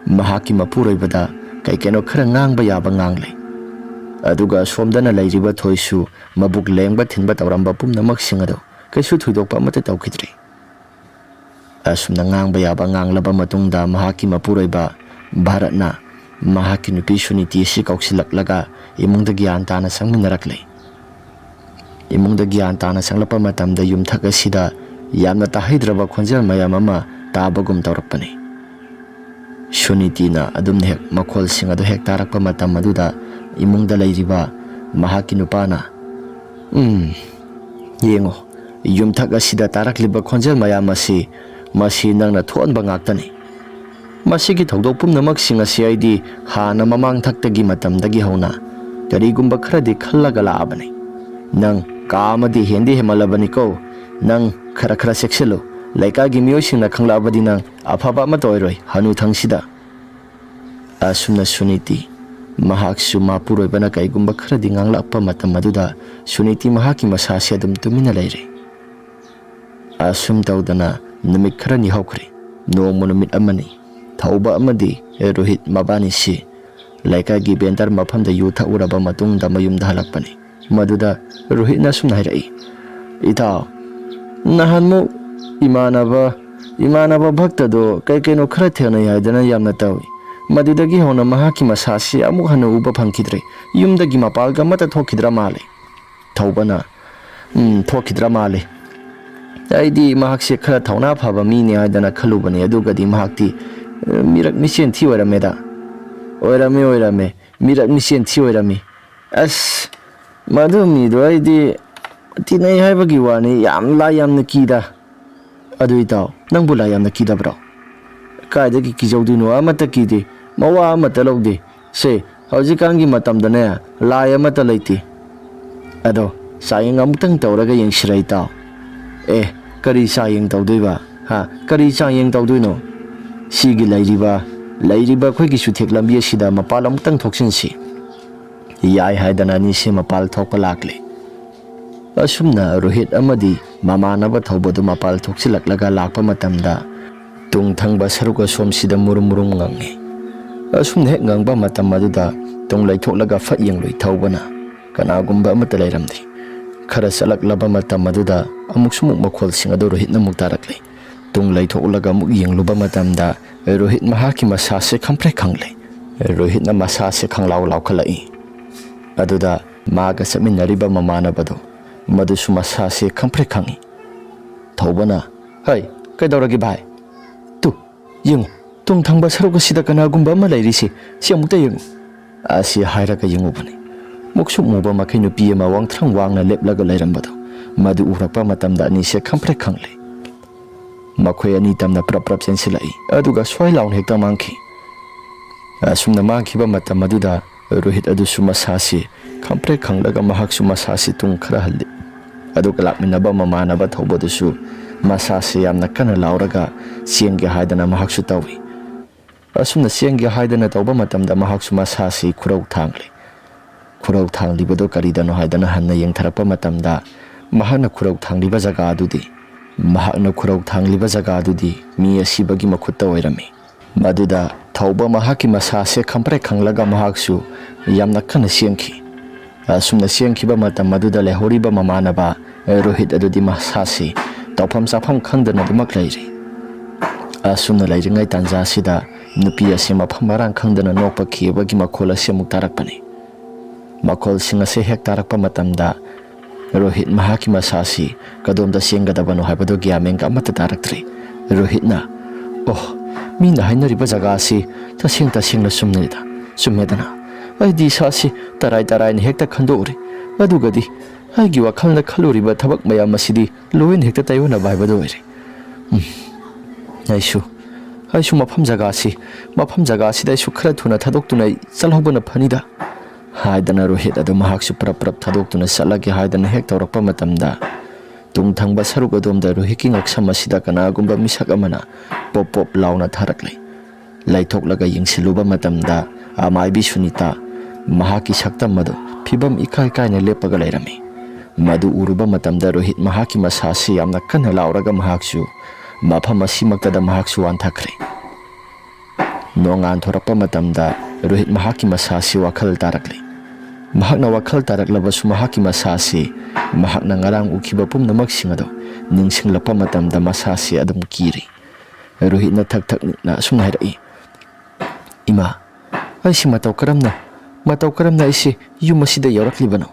ꯃꯍꯥꯛꯀꯤ ꯃꯄꯨꯔꯣꯏꯕꯗ ꯀꯩ ꯀꯩꯅꯣ ꯈꯔ ꯉꯥꯡꯕ ꯌꯥꯕ ꯉꯥꯡꯂꯦ꯫ ꯑꯗꯨꯒ ꯑꯁꯣꯝꯗꯅ ꯂꯩꯔꯤꯕ ꯊꯣꯏꯁꯨ ꯃꯕꯨꯛ ꯂꯦꯡꯕ ꯊꯤꯟꯕ ꯇꯧꯔꯝꯕ ꯄꯨꯝꯅꯃꯛꯁꯤꯡ ꯑꯗꯨ ꯀꯩꯁꯨ ꯊꯣꯏꯗꯣꯛꯄ ꯑꯃꯠꯇ ꯇꯧꯈꯤꯗ꯭ꯔꯦ꯫ ꯑꯁꯨꯝꯅ ꯉꯥꯡꯕ ꯌꯥꯕ ꯉꯥꯡꯂꯕ ꯃꯇꯨꯡꯗ ꯃꯍꯥꯛꯀꯤ ꯃꯄꯨꯔꯣꯏꯕ ꯚꯥꯔꯠꯅ ꯃꯍꯥꯛꯀꯤ ꯅꯨꯄꯤ ꯁꯨꯅꯤꯇꯤ ꯑꯁꯤ ꯀꯧꯁꯤꯜꯂꯛꯂꯒ ꯏꯃꯨꯡꯗ ꯒ꯭ꯌꯥꯟ ꯇꯥꯅ ꯆꯪꯃꯤꯟꯅꯔꯛꯂꯦ꯫ ꯏꯃꯨꯡꯗ ꯒ꯭ꯌꯥꯟ ꯇꯥꯅ ꯆꯪꯂꯛꯄ ꯃꯇꯝꯗ ꯌꯨꯝꯊꯛ ꯑꯁꯤꯗ ꯌꯥꯝꯅ ꯇꯥꯍꯩꯗ꯭ꯔꯕ ꯈꯣꯟꯖꯦꯜ ꯃꯌꯥꯝ ꯑꯃ ꯇꯥꯕꯒꯨꯝ ꯇꯧꯔꯛꯄꯅꯤ꯫ ꯁꯨꯅꯤꯇꯤꯅ ꯑꯗꯨꯝꯅ ꯍꯦꯛ ꯃꯈꯣꯜꯁꯤꯡ ꯑꯗꯨ ꯍꯦꯛ ꯇꯥꯔꯛꯄ ꯃꯇꯝ ꯑꯗꯨꯗ ꯏꯃꯨꯡꯗ ꯂꯩꯔꯤꯕ ꯃꯍꯥꯛꯀꯤ ꯅꯨꯄꯥꯅ, "ꯎꯝ, ꯌꯦꯡꯉꯣ, ꯌꯨꯝꯊꯛ ꯑꯁꯤꯗ ꯇꯥꯔꯛꯂꯤꯕ ꯈꯣꯟꯖꯦꯜ ꯃꯌꯥꯝ ꯑꯁꯤ, ꯃꯁꯤ ꯅꯪꯅ ꯊꯣꯛꯍꯟꯕ ꯉꯥꯛꯇꯅꯤ꯫ ꯃꯁꯤꯒꯤ ꯊꯧꯗꯣꯛ ꯄꯨꯝꯅꯃꯛꯁꯤꯡ ꯑꯁꯤ ꯑꯩꯗꯤ ꯍꯥꯟꯅ ꯃꯃꯥꯡꯊꯛꯇꯒꯤ ꯃꯇꯝꯗꯒꯤ ꯍꯧꯅ ꯀꯔꯤꯒꯨꯝꯕ ꯈꯔꯗꯤ ꯈꯜꯂꯒ ꯂꯥꯛꯑꯕꯅꯤ꯫ ꯅꯪ ꯀꯥ ꯑꯃꯗꯤ ꯍꯦꯟꯗꯤ ꯍꯦꯟꯃꯜꯂꯕꯅꯤꯀꯣ꯫ ꯅꯪ ꯈꯔ ꯈꯔ ꯆꯦꯛꯁꯤꯜꯂꯨ꯫ ꯂꯩꯀꯥꯏꯒꯤ ꯃꯤꯑꯣꯏꯁꯤꯡꯅ ꯈꯪꯂꯛꯑꯕꯗꯤ ꯅꯪ ꯑꯐꯕ ꯑꯃꯠꯇ ꯑꯣꯏꯔꯣꯏ ꯍꯅꯨꯊꯪꯁꯤꯗ꯫" ꯑꯁꯨꯝꯅ ꯁꯨꯅꯤꯇꯤ ꯃꯍꯥꯛꯁꯨ ꯃꯄꯨꯔꯣꯏꯕꯅ ꯀꯩꯒꯨꯝꯕ ꯈꯔꯗꯤ ꯉꯥꯡꯂꯛꯄ ꯃꯇꯝ ꯑꯗꯨꯗ ꯁꯨꯅꯤꯇꯤ ꯃꯍꯥꯛꯀꯤ ꯃꯁꯥꯁꯦ ꯑꯗꯨꯝ ꯇꯨꯃꯤꯟꯅ ꯂꯩꯔꯦ꯫ ꯑꯁꯨꯝ ꯇꯧꯗꯅ ꯅꯨꯃꯤꯠ ꯈꯔꯅꯤ ꯍꯧꯈ꯭ꯔꯦ꯫ ꯅꯣꯡꯃ ꯅꯨꯃꯤꯠ ꯑꯃꯅꯤ, ꯊꯧꯕ ꯑꯃꯗꯤ ꯔꯣꯍꯤꯠ ꯃꯕꯥꯅꯤꯁꯤ ꯂꯩꯀꯥꯏꯒꯤ ꯕꯦꯟꯗꯔ ꯃꯐꯝꯗ ꯌꯨ ꯊꯛꯎꯔꯕ ꯃꯇꯨꯡꯗ ꯃꯌꯨꯝꯗ ꯍꯜꯂꯛꯄꯅꯤ꯫ ꯃꯗꯨꯗ ꯔꯣꯍꯤꯠꯅ ꯑꯁꯨꯝꯅ ꯍꯥꯏꯔꯛꯏ, "ꯏꯇꯥꯎ, ꯅꯍꯥꯟꯃꯨꯛ ꯏꯃꯥꯟꯅꯕ, ꯏꯃꯥꯟꯅꯕ ꯚꯛꯇꯗꯣ ꯀꯩ ꯀꯩꯅꯣ ꯈꯔ ꯊꯦꯡꯅꯩ ꯍꯥꯏꯗꯅ ꯌꯥꯝꯅ ꯇꯧꯏ꯫ ꯃꯗꯨꯗꯒꯤ ꯍꯧꯅ ꯃꯍꯥꯛꯀꯤ ꯃꯁꯥꯁꯤ ꯑꯃꯨꯛ ꯍꯟꯅ ꯎꯕ ꯐꯪꯈꯤꯗ꯭ꯔꯦ꯫ ꯌꯨꯝꯗꯒꯤ ꯃꯄꯥꯜꯒ ꯑꯃꯠꯇ ꯊꯣꯛꯈꯤꯗ꯭ꯔ ꯃꯥꯜꯂꯦ"꯫ ꯊꯧꯕꯅ, "ꯎꯝ, ꯊꯣꯛꯈꯤꯗ꯭ꯔ ꯃꯥꯜꯂꯦ꯫ ꯑꯩꯗꯤ ꯃꯍꯥꯛꯁꯦ ꯈꯔ ꯊꯧꯅꯥ ꯐꯕ ꯃꯤꯅꯦ ꯍꯥꯏꯗꯅ ꯈꯜꯂꯨꯕꯅꯦ, ꯑꯗꯨꯒꯗꯤ ꯃꯍꯥꯛꯇꯤ, ꯑ, ꯃꯤꯔꯛ ꯃꯤꯆꯦꯟ ꯊꯤ ꯑꯣꯏꯔꯝꯃꯦꯗ"꯫ "ꯑꯣꯏꯔꯝꯃꯤ, ꯑꯣꯏꯔꯝꯃꯤ꯫ ꯃꯤꯔꯛ ꯃꯤꯆꯦꯟ ꯊꯤ ꯑꯣꯏꯔꯝꯃꯤ꯫ ꯑꯁ, ꯃꯗꯨ ꯃꯤꯗꯣ ꯑꯩꯗꯤ ꯇꯤꯟꯅꯩ ꯍꯥꯏꯕꯒꯤ ꯋꯥꯅꯤ, ꯌꯥꯝ ꯂꯥꯏ ꯌꯥꯝꯅ ꯀꯤꯗ"꯫ "ꯑꯗꯨ ꯏꯇꯥꯎ, ꯅꯪꯕꯨ ꯂꯥꯏ ꯌꯥꯝꯅ ꯀꯤꯗꯕ꯭ꯔꯣ?" "ꯀꯥꯏꯗꯒꯤ ꯀꯤꯖꯧꯗꯣꯏꯅꯣ? ꯑꯃꯠꯇ ꯀꯤꯗꯦ, ꯃꯋꯥ ꯑꯃꯠꯇ ꯂꯧꯗꯦ꯫ ꯁꯦ, ꯍꯧꯖꯤꯛꯀꯥꯟꯒꯤ ꯃꯇꯝꯗꯅꯦ, ꯂꯥꯏ ꯑꯃꯠꯇ ꯂꯩꯇꯦ꯫ ꯑꯗꯣ, ꯆꯥꯡꯌꯦꯡ ꯑꯃꯨꯛꯇꯪ ꯇꯧꯔꯒ ꯌꯦꯡꯁꯤꯔ ꯏꯇꯥꯎ?" "ꯑꯦ, ꯀꯔꯤ ꯆꯥꯡꯌꯦꯡ ꯇꯧꯗꯣꯏꯕ? ꯍꯥ? ꯀꯔꯤ ꯆꯥꯡꯌꯦꯡ ꯇꯧꯗꯣꯏꯅꯣ? ꯁꯤꯒꯤ ꯂꯩꯔꯤꯕ, ꯂꯩꯔꯤꯕ ꯑꯩꯈꯣꯏꯒꯤ ꯆꯨꯊꯦꯛ ꯂꯝꯕꯤ ꯑꯁꯤꯗ ꯃꯄꯥꯟ ꯑꯃꯨꯛꯇꯪ ꯊꯣꯛꯆꯤꯟꯁꯤ"꯫ ꯌꯥꯏ ꯍꯥꯏꯗꯅ ꯑꯅꯤꯁꯦ ꯃꯄꯥꯜ ꯊꯣꯛꯄ ꯂꯥꯛꯂꯦ꯫ ꯑꯁꯨꯝꯅ ꯔꯣꯍꯤꯠ ꯑꯃꯗꯤ ꯃꯃꯥꯟꯅꯕ ꯊꯧꯕꯗꯨ ꯃꯄꯥꯜ ꯊꯣꯛꯆꯤꯜꯂꯛꯂꯒ ꯂꯥꯛꯄ ꯃꯇꯝꯗ, ꯇꯨꯡ ꯊꯪꯕ ꯁꯔꯨꯛ ꯑꯁꯣꯝꯁꯤꯗ ꯃꯨꯔꯨꯝ ꯃꯨꯔꯨꯝ ꯉꯪꯉꯤ꯫ ꯑꯁꯨꯝꯅ ꯍꯦꯛ ꯉꯪꯕ ꯃꯇꯝ ꯑꯗꯨꯗ ꯇꯨꯡ ꯂꯩꯊꯣꯛꯂꯒ ꯐꯠ ꯌꯦꯡꯂꯨꯏ ꯊꯧꯕꯅ꯫ ꯀꯅꯥꯒꯨꯝꯕ ꯑꯃꯠꯇ ꯂꯩꯔꯝꯗꯦ꯫ ꯈꯔ ꯆꯠꯂꯛꯂꯕ ꯃꯇꯝ ꯑꯗꯨꯗ ꯑꯃꯨꯛꯁꯨ ꯑꯃꯨꯛ ꯃꯈꯣꯜꯁꯤꯡ ꯑꯗꯨ ꯔꯣꯍꯤꯠꯅ ꯑꯃꯨꯛ ꯇꯥꯔꯛꯂꯦ꯫ ꯇꯨꯡ ꯂꯩꯊꯣꯛꯂꯒ ꯑꯃꯨꯛ ꯌꯦꯡꯂꯨꯕ ꯃꯇꯝꯗ ꯔꯣꯍꯤꯠ ꯃꯍꯥꯛꯀꯤ ꯃꯁꯥꯁꯦ ꯈꯪꯄ꯭ꯔꯦꯛ ꯈꯪꯂꯦ꯫ ꯔꯣꯍꯤꯠꯅ ꯃꯁꯥꯁꯦ ꯈꯪꯂꯥꯎ ꯂꯥꯎꯈꯠꯂꯛꯏ꯫ ꯑꯗꯨꯗ ꯃꯥꯒ ꯆꯠꯃꯤꯟꯅꯔꯤꯕ ꯃꯃꯥꯟꯅꯕꯗꯣ, ꯃꯗꯨꯁꯨ ꯃꯁꯥꯁꯦ ꯈꯪꯄ꯭ꯔꯦꯛ ꯈꯪꯉꯤ꯫ ꯊꯧꯕꯅ, "ꯍꯩ, ꯀꯩꯗꯧꯔꯒꯦ ꯚꯥꯏ? ꯇꯨ, ꯌꯦꯡꯉꯨ, ꯇꯨꯡ ꯊꯪꯕ ꯁꯔꯨꯛ ꯑꯁꯤꯗ ꯀꯅꯥꯒꯨꯝꯕ ꯑꯃ ꯂꯩꯔꯤꯁꯦ, ꯁꯤ ꯑꯃꯨꯛꯇ ꯌꯦꯡꯉꯨ"꯫ ꯑꯁꯤ ꯍꯥꯏꯔꯒ ꯌꯦꯡꯉꯨꯕꯅꯤ꯫ ꯃꯨꯛꯁꯨꯛ ꯃꯨꯕ ꯃꯈꯩ ꯅꯨꯄꯤ ꯑꯃ ꯋꯥꯡꯊ꯭ꯔꯪ ꯋꯥꯡꯅ ꯂꯦꯞꯂꯒ ꯂꯩꯔꯝꯕꯗꯣ, ꯃꯗꯨ ꯎꯔꯛꯄ ꯃꯇꯝꯗ ꯑꯅꯤꯁꯦ ꯈꯪꯄ꯭ꯔꯦꯛ ꯈꯪꯂꯦ꯫ ꯃꯈꯣꯏ ꯑꯅꯤ ꯇꯝꯅ ꯄ꯭ꯔꯞ ꯄ꯭ꯔꯞ ꯆꯦꯟꯁꯤꯜꯂꯛꯏ, ꯑꯗꯨꯒ ꯁ꯭ꯋꯥꯏ ꯂꯥꯎꯅ ꯍꯦꯛꯇ ꯃꯥꯡꯈꯤ꯫ ꯑꯁꯨꯝꯅ ꯃꯥꯡꯈꯤꯕ ꯃꯇꯝ ꯑꯗꯨꯗ ꯔꯣꯍꯤꯠ ꯑꯗꯨꯁꯨ ꯃꯁꯥꯁꯤ ꯈꯪꯄ꯭ꯔꯦꯛ ꯈꯪꯂꯒ ꯃꯍꯥꯛꯁꯨ ꯃꯁꯥꯁꯤ ꯇꯨꯡ ꯈꯔ ꯍꯜꯂꯤ꯫ ꯑꯗꯨꯒ ꯂꯥꯛꯃꯤꯟꯅꯕ ꯃꯃꯥꯟꯅꯕ ꯊꯧꯕꯗꯨꯁꯨ ꯃꯁꯥꯁꯤ ꯌꯥꯝꯅ ꯀꯟꯅ ꯂꯥꯎꯔꯒ ꯆꯦꯟꯒꯦ ꯍꯥꯏꯗꯅ ꯃꯍꯥꯛꯁꯨ ꯇꯧꯏ꯫ ꯑꯁꯨꯝꯅ ꯆꯦꯟꯒꯦ ꯍꯥꯏꯗꯅ ꯇꯧꯕ ꯃꯇꯝꯗ ꯃꯍꯥꯛꯁꯨ ꯃꯁꯥꯁꯤ ꯈꯨꯔꯧ ꯊꯥꯡꯂꯤ꯫ ꯈꯨꯔꯧ ꯊꯥꯡꯂꯤꯕꯗꯨ ꯀꯔꯤꯗꯅꯣ ꯍꯥꯏꯗꯅ ꯍꯟꯅ ꯌꯦꯡꯊꯔꯛꯄ ꯃꯇꯝꯗ, ꯃꯍꯥꯛꯅ ꯈꯨꯔꯧ ꯊꯥꯡꯂꯤꯕ ꯖꯒꯥ ꯑꯗꯨꯗꯤ, ꯃꯍꯥꯛꯅ ꯈꯨꯔꯧ ꯊꯥꯡꯂꯤꯕ ꯖꯒꯥ ꯑꯗꯨꯗꯤ ꯃꯤ ꯑꯁꯤꯕꯒꯤ ꯃꯈꯨꯠꯇ ꯑꯣꯏꯔꯝꯃꯤ꯫ ꯃꯗꯨꯗ ꯊꯧꯕ ꯃꯍꯥꯛꯀꯤ ꯃꯁꯥꯁꯦ ꯈꯪꯄ꯭ꯔꯦꯛ ꯈꯪꯂꯒ ꯃꯍꯥꯛꯁꯨ ꯌꯥꯝꯅ ꯀꯟꯅ ꯆꯦꯟꯈꯤ꯫ ꯑꯁꯨꯝꯅ ꯆꯦꯟꯈꯤꯕ ꯃꯇꯝ ꯑꯗꯨꯗ ꯂꯩꯍꯧꯔꯤꯕ ꯃꯃꯥꯟꯅꯕ ꯔꯣꯍꯤꯠ ꯑꯗꯨꯗꯤ ꯃꯁꯥꯁꯤ ꯇꯧꯐꯝ ꯆꯥꯐꯝ ꯈꯪꯗꯅ ꯑꯗꯨꯃꯛ ꯂꯩꯔꯤ꯫ ꯑꯁꯨꯝꯅ ꯂꯩꯔꯤꯉꯩ ꯇꯥꯟꯖꯥꯁꯤꯗ ꯅꯨꯄꯤ ꯑꯁꯤ ꯃꯐꯝ ꯃꯔꯥꯡ ꯈꯪꯗꯅ ꯅꯣꯛꯄ ꯈꯤꯕꯒꯤ ꯃꯈꯣꯜ ꯑꯁꯤ ꯑꯃꯨꯛ ꯇꯥꯔꯛꯄꯅꯤ꯫ ꯃꯈꯣꯜꯁꯤꯡ ꯑꯁꯤ ꯍꯦꯛ ꯇꯥꯔꯛꯄ ꯃꯇꯝꯗ ꯔꯣꯍꯤꯠ ꯃꯍꯥꯛꯀꯤ ꯃꯁꯥꯁꯤ ꯀꯗꯣꯝꯗ ꯆꯦꯟꯒꯗꯕꯅꯣ ꯍꯥꯏꯕꯗꯨ ꯒ꯭ꯌꯥꯟ ꯃꯦꯟꯒ ꯑꯃꯠꯇ ꯇꯥꯔꯛꯇ꯭ꯔꯦ꯫ ꯔꯣꯍꯤꯠꯅ, "ꯑꯣꯍ, ꯃꯤꯅ ꯍꯥꯏꯅꯔꯤꯕ ꯖꯒꯥ ꯑꯁꯤ ꯇꯁꯦꯡ ꯇꯁꯦꯡꯅ ꯆꯨꯝꯅꯩꯗ, ꯆꯨꯝꯃꯦꯗꯅ꯫ ꯑꯩꯗꯤ ꯏꯁꯥꯁꯤ ꯇꯔꯥꯏ ꯇꯔꯥꯏꯅ ꯍꯦꯛꯇ ꯈꯟꯗꯣꯛꯎꯔꯦ꯫ ꯑꯗꯨꯒꯗꯤ ꯑꯩꯒꯤ ꯋꯥꯈꯜꯅ ꯈꯜꯂꯨꯔꯤꯕ ꯊꯕꯛ ꯃꯌꯥꯝ ꯑꯁꯤꯗꯤ ꯂꯣꯏꯅ ꯍꯦꯛꯇ ꯇꯥꯏꯑꯣꯟꯅꯕ ꯍꯥꯏꯕꯗꯨ ꯑꯣꯏꯔꯦ꯫ ꯎꯝ, ꯑꯩꯁꯨ, ꯑꯩꯁꯨ ꯃꯐꯝ ꯖꯒꯥꯁꯤ, ꯃꯐꯝ ꯖꯒꯥꯁꯤꯗ ꯑꯩꯁꯨ ꯈꯔ ꯊꯨꯅ ꯊꯥꯗꯣꯛꯇꯨꯅ ꯆꯠꯍꯧꯕꯅ ꯐꯅꯤꯗ," ꯍꯥꯏꯗꯅ ꯔꯣꯍꯤꯠ ꯑꯗꯨ ꯃꯍꯥꯛꯁꯨ ꯄ꯭ꯔꯞ ꯄ꯭ꯔꯞ ꯊꯥꯗꯣꯛꯇꯨꯅ ꯆꯠꯂꯒꯦ ꯍꯥꯏꯗꯅ ꯍꯦꯛ ꯇꯧꯔꯛꯄ ꯃꯇꯝꯗ, ꯇꯨꯡ ꯊꯪꯕ ꯁꯔꯨꯛ ꯑꯗꯣꯝꯗ ꯔꯣꯍꯤꯠꯀꯤ ꯉꯛꯁꯝ ꯑꯁꯤꯗ ꯀꯅꯥꯒꯨꯝꯕ ꯃꯤꯁꯛ ꯑꯃꯅ ꯄꯣꯞ ꯄꯣꯞ ꯂꯥꯎꯅ ꯊꯥꯔꯛꯂꯦ꯫ ꯂꯩꯊꯣꯛꯂꯒ ꯌꯦꯡꯁꯤꯜꯂꯨꯕ ꯃꯇꯝꯗ, ꯑꯃꯥꯏꯕꯤ ꯁꯨꯅꯤꯇꯥ ꯃꯍꯥꯛꯀꯤ ꯁꯛꯇꯝ ꯑꯗꯨ ꯐꯤꯕꯝ ꯏꯀꯥꯏ ꯀꯥꯏꯅ ꯂꯦꯞꯄꯒ ꯂꯩꯔꯝꯃꯤ꯫ ꯃꯗꯨ ꯎꯔꯨꯕ ꯃꯇꯝꯗ ꯔꯣꯍꯤꯠ ꯃꯍꯥꯛꯀꯤ ꯃꯁꯥꯁꯤ ꯌꯥꯝꯅ ꯀꯟꯅ ꯂꯥꯎꯔꯒ ꯃꯍꯥꯛꯁꯨ ꯃꯐꯝ ꯑꯁꯤꯃꯛꯇꯗ ꯃꯍꯥꯛꯁꯨ ꯋꯥꯟꯊꯈ꯭ꯔꯦ꯫ ꯅꯣꯡꯉꯥꯟ ꯊꯣꯔꯛꯄ ꯃꯇꯝꯗ ꯔꯣꯍꯤꯠ ꯃꯍꯥꯛꯀꯤ ꯃꯁꯥꯁꯤ ꯋꯥꯈꯜ ꯇꯥꯔꯛꯂꯦ꯫ ꯃꯍꯥꯛꯅ ꯋꯥꯈꯜ ꯇꯥꯔꯛꯂꯕꯁꯨ ꯃꯍꯥꯛꯀꯤ ꯃꯁꯥꯁꯤ ꯃꯍꯥꯛꯅ ꯉꯔꯥꯡ ꯎꯈꯤꯕ ꯄꯨꯝꯅꯃꯛꯁꯤꯡ ꯑꯗꯨ ꯅꯤꯡꯁꯤꯡꯂꯛꯄ ꯃꯇꯝꯗ ꯃꯁꯥꯁꯤ ꯑꯗꯨꯝ ꯀꯤꯔꯤ꯫ ꯔꯣꯍꯤꯠꯅ ꯊꯛ ꯊꯛ ꯅꯤꯛꯅ ꯑꯁꯨꯝꯅ ꯍꯥꯏꯔꯛꯏ, "ꯏꯃꯥ, ꯑꯩꯁꯤ ꯃꯇꯧ ꯀꯔꯝꯅ, ꯃꯇꯧ ꯀꯔꯝꯅ ꯑꯩꯁꯤ ꯌꯨꯝ ꯑꯁꯤꯗ ꯌꯧꯔꯛꯂꯤꯕꯅꯣ?"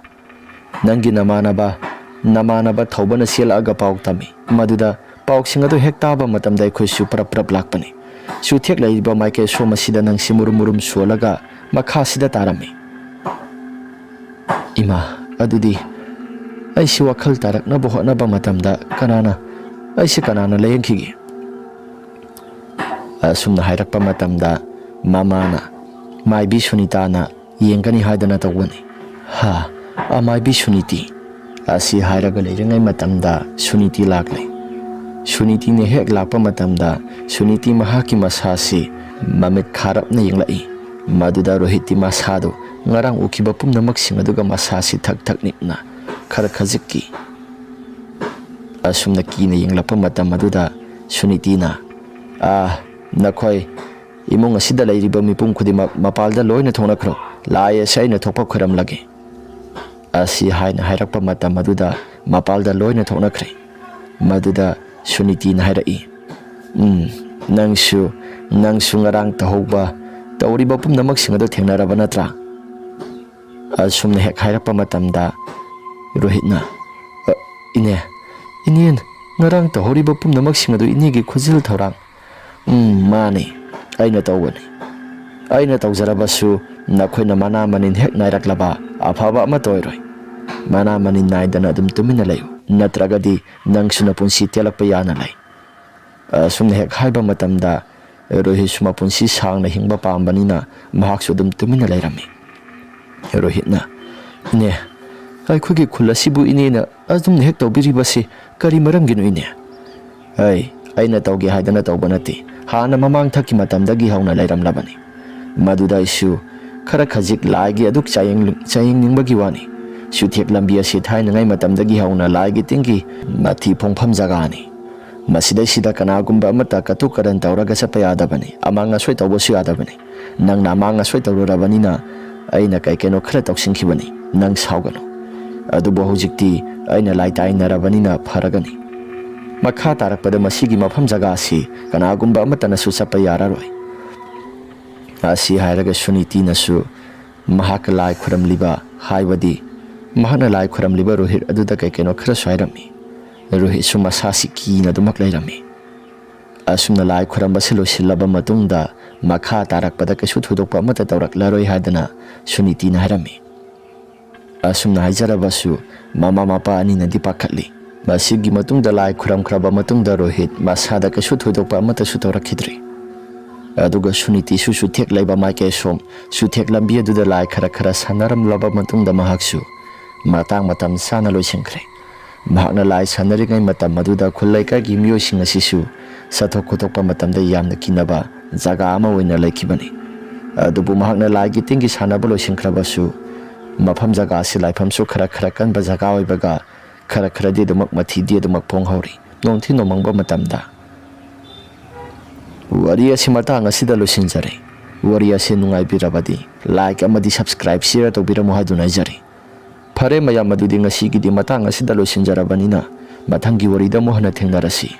"ꯅꯪꯒꯤ ꯅꯃꯥꯟꯅꯕ, ꯅꯃꯥꯟꯅꯕ ꯊꯧꯕꯅ ꯆꯦꯜꯂꯛꯑꯒ ꯄꯥꯎ ꯇꯝꯃꯤ꯫ ꯃꯗꯨꯗ ꯄꯥꯎꯁꯤꯡ ꯑꯗꯨ ꯍꯦꯛ ꯇꯥꯕ ꯃꯇꯝꯗ ꯑꯩꯈꯣꯏꯁꯨ ꯄ꯭ꯔꯞ ꯄ꯭ꯔꯞ ꯂꯥꯛꯄꯅꯤ꯫ ꯆꯨꯊꯦꯛ ꯂꯩꯔꯤꯕ ꯃꯥꯏꯀꯩ ꯁꯣꯝ ꯑꯁꯤꯗ ꯅꯪꯁꯤ ꯃꯨꯔꯨꯝ ꯃꯨꯔꯨꯝ ꯁꯣꯜꯂꯒ ꯃꯈꯥꯁꯤꯗ ꯇꯥꯔꯝꯃꯤ꯫" "ꯏꯃꯥ, ꯑꯗꯨꯗꯤ ꯑꯩꯁꯤ ꯋꯥꯈꯜ ꯇꯥꯔꯛꯅꯕ ꯍꯣꯠꯅꯕ ꯃꯇꯝꯗ ꯀꯅꯥꯅ, ꯑꯩꯁꯤ ꯀꯅꯥꯅ ꯂꯥꯌꯦꯡꯈꯤꯒꯦ?" ꯑꯁꯨꯝꯅ ꯍꯥꯏꯔꯛꯄ ꯃꯇꯝꯗ ꯃꯃꯥꯅ, "ꯃꯥꯏꯕꯤ ꯁꯨꯅꯤꯇꯥꯅ ꯌꯦꯡꯒꯅꯤ ꯍꯥꯏꯗꯅ ꯇꯧꯕꯅꯤ꯫" "ꯍꯥ, ꯑꯃꯥꯏꯕꯤ ꯁꯨꯅꯤꯇꯤ?" ꯑꯁꯤ ꯍꯥꯏꯔꯒ ꯂꯩꯔꯤꯉꯩ ꯃꯇꯝꯗ ꯁꯨꯅꯤꯇꯤ ꯂꯥꯛꯂꯦ꯫ ꯁꯨꯅꯤꯇꯤꯅ ꯍꯦꯛ ꯂꯥꯛꯄ ꯃꯇꯝꯗ ꯁꯨꯅꯤꯇꯤ ꯃꯍꯥꯛꯀꯤ ꯃꯁꯥꯁꯤ ꯃꯃꯤꯠ ꯈꯥꯔꯞꯅ ꯌꯦꯡꯂꯛꯏ꯫ ꯃꯗꯨꯗ ꯔꯣꯍꯤꯠꯇꯤ ꯃꯁꯥꯗꯨ ꯉꯔꯥꯡ ꯎꯈꯤꯕ ꯄꯨꯝꯅꯃꯛꯁꯤꯡ ꯑꯗꯨꯒ ꯃꯁꯥꯁꯤ ꯊꯛ ꯊꯛ ꯅꯤꯛꯅ ꯈꯔ ꯈꯖꯤꯛꯀꯤ ꯑꯁꯨꯝꯅ ꯀꯤꯅ ꯌꯦꯡꯂꯛꯄ ꯃꯇꯝ ꯑꯗꯨꯗ ꯁꯨꯅꯤꯇꯤꯅ, "ꯑꯥ, ꯅꯈꯣꯏ ꯏꯃꯨꯡ ꯑꯁꯤꯗ ꯂꯩꯔꯤꯕ ꯃꯤꯄꯨꯝ ꯈꯨꯗꯤꯡꯃꯛ ꯃꯄꯥꯜꯗ ꯂꯣꯏꯅ ꯊꯣꯛꯅꯈ꯭ꯔꯣ꯫ ꯂꯥꯏ ꯑꯁꯤ ꯑꯩꯅ ꯊꯣꯛꯄ ꯈꯣꯏꯔꯝꯂꯒꯦ" ꯑꯁꯤ ꯍꯥꯏꯅ ꯍꯥꯏꯔꯛꯄ ꯃꯇꯝ ꯑꯗꯨꯗ ꯃꯄꯥꯜꯗ ꯂꯣꯏꯅ ꯊꯣꯛꯅꯈ꯭ꯔꯦ꯫ ꯃꯗꯨꯗ ꯁꯨꯅꯤꯇꯤꯅ ꯍꯥꯏꯔꯛꯏ, "ꯎꯝ, ꯅꯪꯁꯨ, ꯅꯪꯁꯨ ꯉꯔꯥꯡ ꯇꯧꯍꯧꯕ, ꯇꯧꯔꯤꯕ ꯄꯨꯝꯅꯃꯛꯁꯤꯡ ꯑꯗꯨ ꯊꯦꯡꯅꯔꯕ ꯅꯠꯇ꯭ꯔꯥ?" ꯑꯁꯨꯝꯅ ꯍꯦꯛ ꯍꯥꯏꯔꯛꯄ ꯃꯇꯝꯗ ꯔꯣꯍꯤꯠꯅ, "ꯑ, ꯏꯅꯦ, ꯏꯅꯦ, ꯉꯔꯥꯡ ꯇꯧꯍꯧꯔꯤꯕ ꯄꯨꯝꯅꯃꯛꯁꯤꯡ ꯑꯗꯨ ꯏꯅꯦꯒꯤ ꯈꯨꯖꯤꯜ ꯊꯧꯔꯥꯡ?" "ꯎꯝ, ꯃꯥꯅꯤ, ꯑꯩꯅ ꯇꯧꯕꯅꯤ꯫ ꯑꯩꯅ ꯇꯧꯖꯔꯕꯁꯨ ꯅꯈꯣꯏꯅ ꯃꯅꯥ ꯃꯅꯤꯟ ꯍꯦꯛ ꯅꯥꯏꯔꯛꯂꯕ ꯑꯐꯕ ꯑꯃꯠꯇ ꯑꯣꯏꯔꯣꯏ꯫ ꯃꯅꯥ ꯃꯅꯤꯟ ꯅꯥꯏꯗꯅ ꯑꯗꯨꯝ ꯇꯨꯃꯤꯟꯅ ꯂꯩꯌꯨ, ꯅꯠꯇ꯭ꯔꯒꯗꯤ ꯅꯪꯁꯨ ꯅꯄꯨꯟꯁꯤ ꯇꯦꯜꯂꯛꯄ ꯌꯥꯅ ꯂꯩ"꯫ ꯑꯁꯨꯝꯅ ꯍꯦꯛ ꯍꯥꯏꯕ ꯃꯇꯝꯗ ꯔꯣꯍꯤꯠꯁꯨ ꯃꯄꯨꯟꯁꯤ ꯁꯥꯡꯅ ꯍꯤꯡꯕ ꯄꯥꯝꯕꯅꯤꯅ ꯃꯍꯥꯛꯁꯨ ꯑꯗꯨꯝ ꯇꯨꯃꯤꯟꯅ ꯂꯩꯔꯝꯃꯤ꯫ ꯔꯣꯍꯤꯠꯅ, "ꯏꯅꯦ, ꯑꯩꯈꯣꯏꯒꯤ ꯈꯨꯜ ꯑꯁꯤꯕꯨ ꯏꯅꯦꯅ ꯑꯗꯨꯝꯅ ꯍꯦꯛ ꯇꯧꯕꯤꯔꯤꯕꯁꯤ ꯀꯔꯤ ꯃꯔꯝꯒꯤꯅꯣ ꯏꯅꯦ?" "ꯑꯩ, ꯑꯩꯅ ꯇꯧꯒꯦ ꯍꯥꯏꯗꯅ ꯇꯧꯕ ꯅꯠꯇꯦ, ꯍꯥꯟꯅ ꯃꯃꯥꯡꯊꯛꯀꯤ ꯃꯇꯝꯗꯒꯤ ꯍꯧꯅ ꯂꯩꯔꯝꯂꯕꯅꯤ꯫ ꯃꯗꯨꯗ ꯑꯩꯁꯨ ꯈꯔ ꯈꯖꯤꯛ ꯂꯥꯏꯒꯤ ꯑꯗꯨꯛ ꯆꯥꯌꯦꯡ-, ꯆꯥꯌꯦꯡꯅꯤꯡꯕꯒꯤ ꯋꯥꯅꯤ꯫ ꯆꯨꯊꯦꯛ ꯂꯝꯕꯤ ꯑꯁꯤ ꯊꯥꯏꯅꯉꯩ ꯃꯇꯝꯗꯒꯤ ꯍꯧꯅ ꯂꯥꯏꯒꯤ ꯇꯤꯟꯒꯤ ꯃꯊꯤ ꯐꯣꯡꯐꯝ ꯖꯒꯥꯅꯤ꯫ ꯃꯁꯤꯗꯩꯁꯤꯗ ꯀꯅꯥꯒꯨꯝꯕ ꯑꯃꯠꯇ ꯀꯇꯨ ꯀꯔꯟ ꯇꯧꯔꯒ ꯆꯠꯄ ꯌꯥꯗꯕꯅꯤ, ꯑꯃꯥꯡ ꯑꯁꯣꯏ ꯇꯧꯕꯁꯨ ꯌꯥꯗꯕꯅꯤ꯫ ꯅꯪꯅ ꯑꯃꯥꯡ ꯑꯁꯣꯏ ꯇꯧꯔꯨꯔꯕꯅꯤꯅ ꯑꯩꯅ ꯀꯩ ꯀꯩꯅꯣ ꯈꯔ ꯇꯧꯁꯤꯟꯈꯤꯕꯅꯤ, ꯅꯪ ꯁꯥꯎꯒꯅꯨ꯫ ꯑꯗꯨꯕꯨ ꯍꯧꯖꯤꯛꯇꯤ ꯑꯩꯅ ꯂꯥꯏ ꯇꯥꯏꯅꯔꯕꯅꯤꯅ ꯐꯔꯒꯅꯤ꯫ ꯃꯈꯥ ꯇꯥꯔꯛꯄꯗ ꯃꯁꯤꯒꯤ ꯃꯐꯝ ꯖꯒꯥ ꯑꯁꯤ ꯀꯅꯥꯒꯨꯝꯕ ꯑꯃꯠꯇꯅꯁꯨ ꯆꯠꯄ ꯌꯥꯔꯔꯣꯏ"꯫ ꯑꯁꯤ ꯍꯥꯏꯔꯒ ꯁꯨꯅꯤꯇꯤꯅꯁꯨ ꯃꯍꯥꯛꯀ ꯂꯥꯏ ꯈꯨꯔꯝꯂꯤꯕ, ꯍꯥꯏꯕꯗꯤ ꯃꯍꯥꯛꯅ ꯂꯥꯏ ꯈꯨꯔꯝꯂꯤꯕ ꯔꯣꯍꯤꯠ ꯑꯗꯨꯗ ꯀꯩ ꯀꯩꯅꯣ ꯈꯔꯁꯨ ꯍꯥꯏꯔꯝꯃꯤ꯫ ꯔꯣꯍꯤꯠꯁꯨ ꯃꯁꯥꯁꯤ ꯀꯤꯅ ꯑꯗꯨꯃꯛ ꯂꯩꯔꯝꯃꯤ꯫ ꯑꯁꯨꯝꯅ ꯂꯥꯏ ꯈꯨꯔꯝꯕꯁꯤ ꯂꯣꯏꯁꯤꯜꯂꯕ ꯃꯇꯨꯡꯗ ꯃꯈꯥ ꯇꯥꯔꯛꯄꯗ ꯀꯩꯁꯨ ꯊꯣꯏꯗꯣꯛꯄ ꯑꯃꯠꯇ ꯇꯧꯔꯛꯂꯔꯣꯏ ꯍꯥꯏꯗꯅ ꯁꯨꯅꯤꯇꯤꯅ ꯍꯥꯏꯔꯝꯃꯤ꯫ ꯑꯁꯨꯝꯅ ꯍꯥꯏꯖꯔꯕꯁꯨ ꯃꯃꯥ ꯃꯄꯥ ꯑꯅꯤꯅꯗꯤ ꯄꯥꯈꯠꯂꯤ꯫ ꯃꯁꯤꯒꯤ ꯃꯇꯨꯡꯗ ꯂꯥꯏ ꯈꯨꯔꯝꯈ꯭ꯔꯕ ꯃꯇꯨꯡꯗ ꯔꯣꯍꯤꯠ ꯃꯁꯥꯗ ꯀꯩꯁꯨ ꯊꯣꯏꯗꯣꯛꯄ ꯑꯃꯠꯇꯁꯨ ꯇꯧꯔꯛꯈꯤꯗ꯭ꯔꯤ꯫ ꯑꯗꯨꯒ ꯁꯨꯅꯤꯇꯤꯁꯨ ꯆꯨꯊꯦꯛ ꯂꯩꯕ ꯃꯥꯏꯀꯩ ꯁꯣꯝ ꯆꯨꯊꯦꯛ ꯂꯝꯕꯤ ꯑꯗꯨꯗ ꯂꯥꯏ ꯈꯔ ꯈꯔ ꯁꯥꯟꯅꯔꯝꯂꯕ ꯃꯇꯨꯡꯗ ꯃꯍꯥꯛꯁꯨ ꯃꯇꯥꯡ ꯃꯇꯝ ꯆꯥꯅ ꯂꯣꯏꯁꯤꯟꯈ꯭ꯔꯦ꯫ ꯃꯍꯥꯛꯅ ꯂꯥꯏ ꯁꯥꯟꯅꯔꯤꯉꯩ ꯃꯇꯝ ꯑꯗꯨꯗ ꯈꯨꯜ ꯂꯩꯀꯥꯏꯒꯤ ꯃꯤꯑꯣꯏꯁꯤꯡ ꯑꯁꯤꯁꯨ ꯆꯠꯊꯣꯛ ꯈꯣꯠꯇꯣꯛꯄ ꯃꯇꯝꯗ ꯌꯥꯝꯅ ꯀꯤꯅꯕ ꯖꯒꯥ ꯑꯃ ꯑꯣꯏꯅ ꯂꯩꯈꯤꯕꯅꯤ꯫ ꯑꯗꯨꯕꯨ ꯃꯍꯥꯛꯅ ꯂꯥꯏꯒꯤ ꯇꯤꯟꯒꯤ ꯁꯥꯟꯅꯕ ꯂꯣꯏꯁꯤꯟꯈ꯭ꯔꯕꯁꯨ, ꯃꯐꯝ ꯖꯒꯥ ꯑꯁꯤ ꯂꯥꯏꯐꯝꯁꯨ ꯈꯔ ꯈꯔ ꯀꯟꯕ ꯖꯒꯥ ꯑꯣꯏꯕꯒ, ꯈꯔ ꯈꯔꯗꯤ ꯑꯗꯨꯃꯛ ꯃꯊꯤꯗꯤ ꯑꯗꯨꯃꯛ ꯐꯣꯡꯍꯧꯔꯤ꯫ ꯅꯣꯡꯊꯤ ꯅꯣꯡꯃꯪꯕ ꯃꯇꯝꯗ ꯋꯥꯔꯤ ꯑꯁꯤ ꯃꯇꯥꯡ ꯑꯁꯤꯗ ꯂꯣꯏꯁꯤꯟꯖꯔꯦ꯫ ꯋꯥꯔꯤ ꯑꯁꯤ ꯅꯨꯡꯉꯥꯏꯕꯤꯔꯕꯗꯤ like ꯑꯃꯗꯤ subscribe, share ꯇꯧꯕꯤꯔꯝꯃꯨ ꯍꯥꯏꯗꯨꯅ ꯍꯥꯏꯖꯔꯤ꯫ ꯐꯔꯦ ꯃꯌꯥꯝ, ꯑꯗꯨꯗꯤ ꯉꯁꯤꯒꯤꯗꯤ ꯃꯇꯥꯡ ꯑꯁꯤꯗ ꯂꯣꯏꯁꯤꯟꯖꯔꯕꯅꯤꯅ, ꯃꯊꯪꯒꯤ ꯋꯥꯔꯤꯗ ꯑꯃꯨꯛ ꯍꯟꯅ ꯊꯦꯡꯅꯔꯁꯤ꯫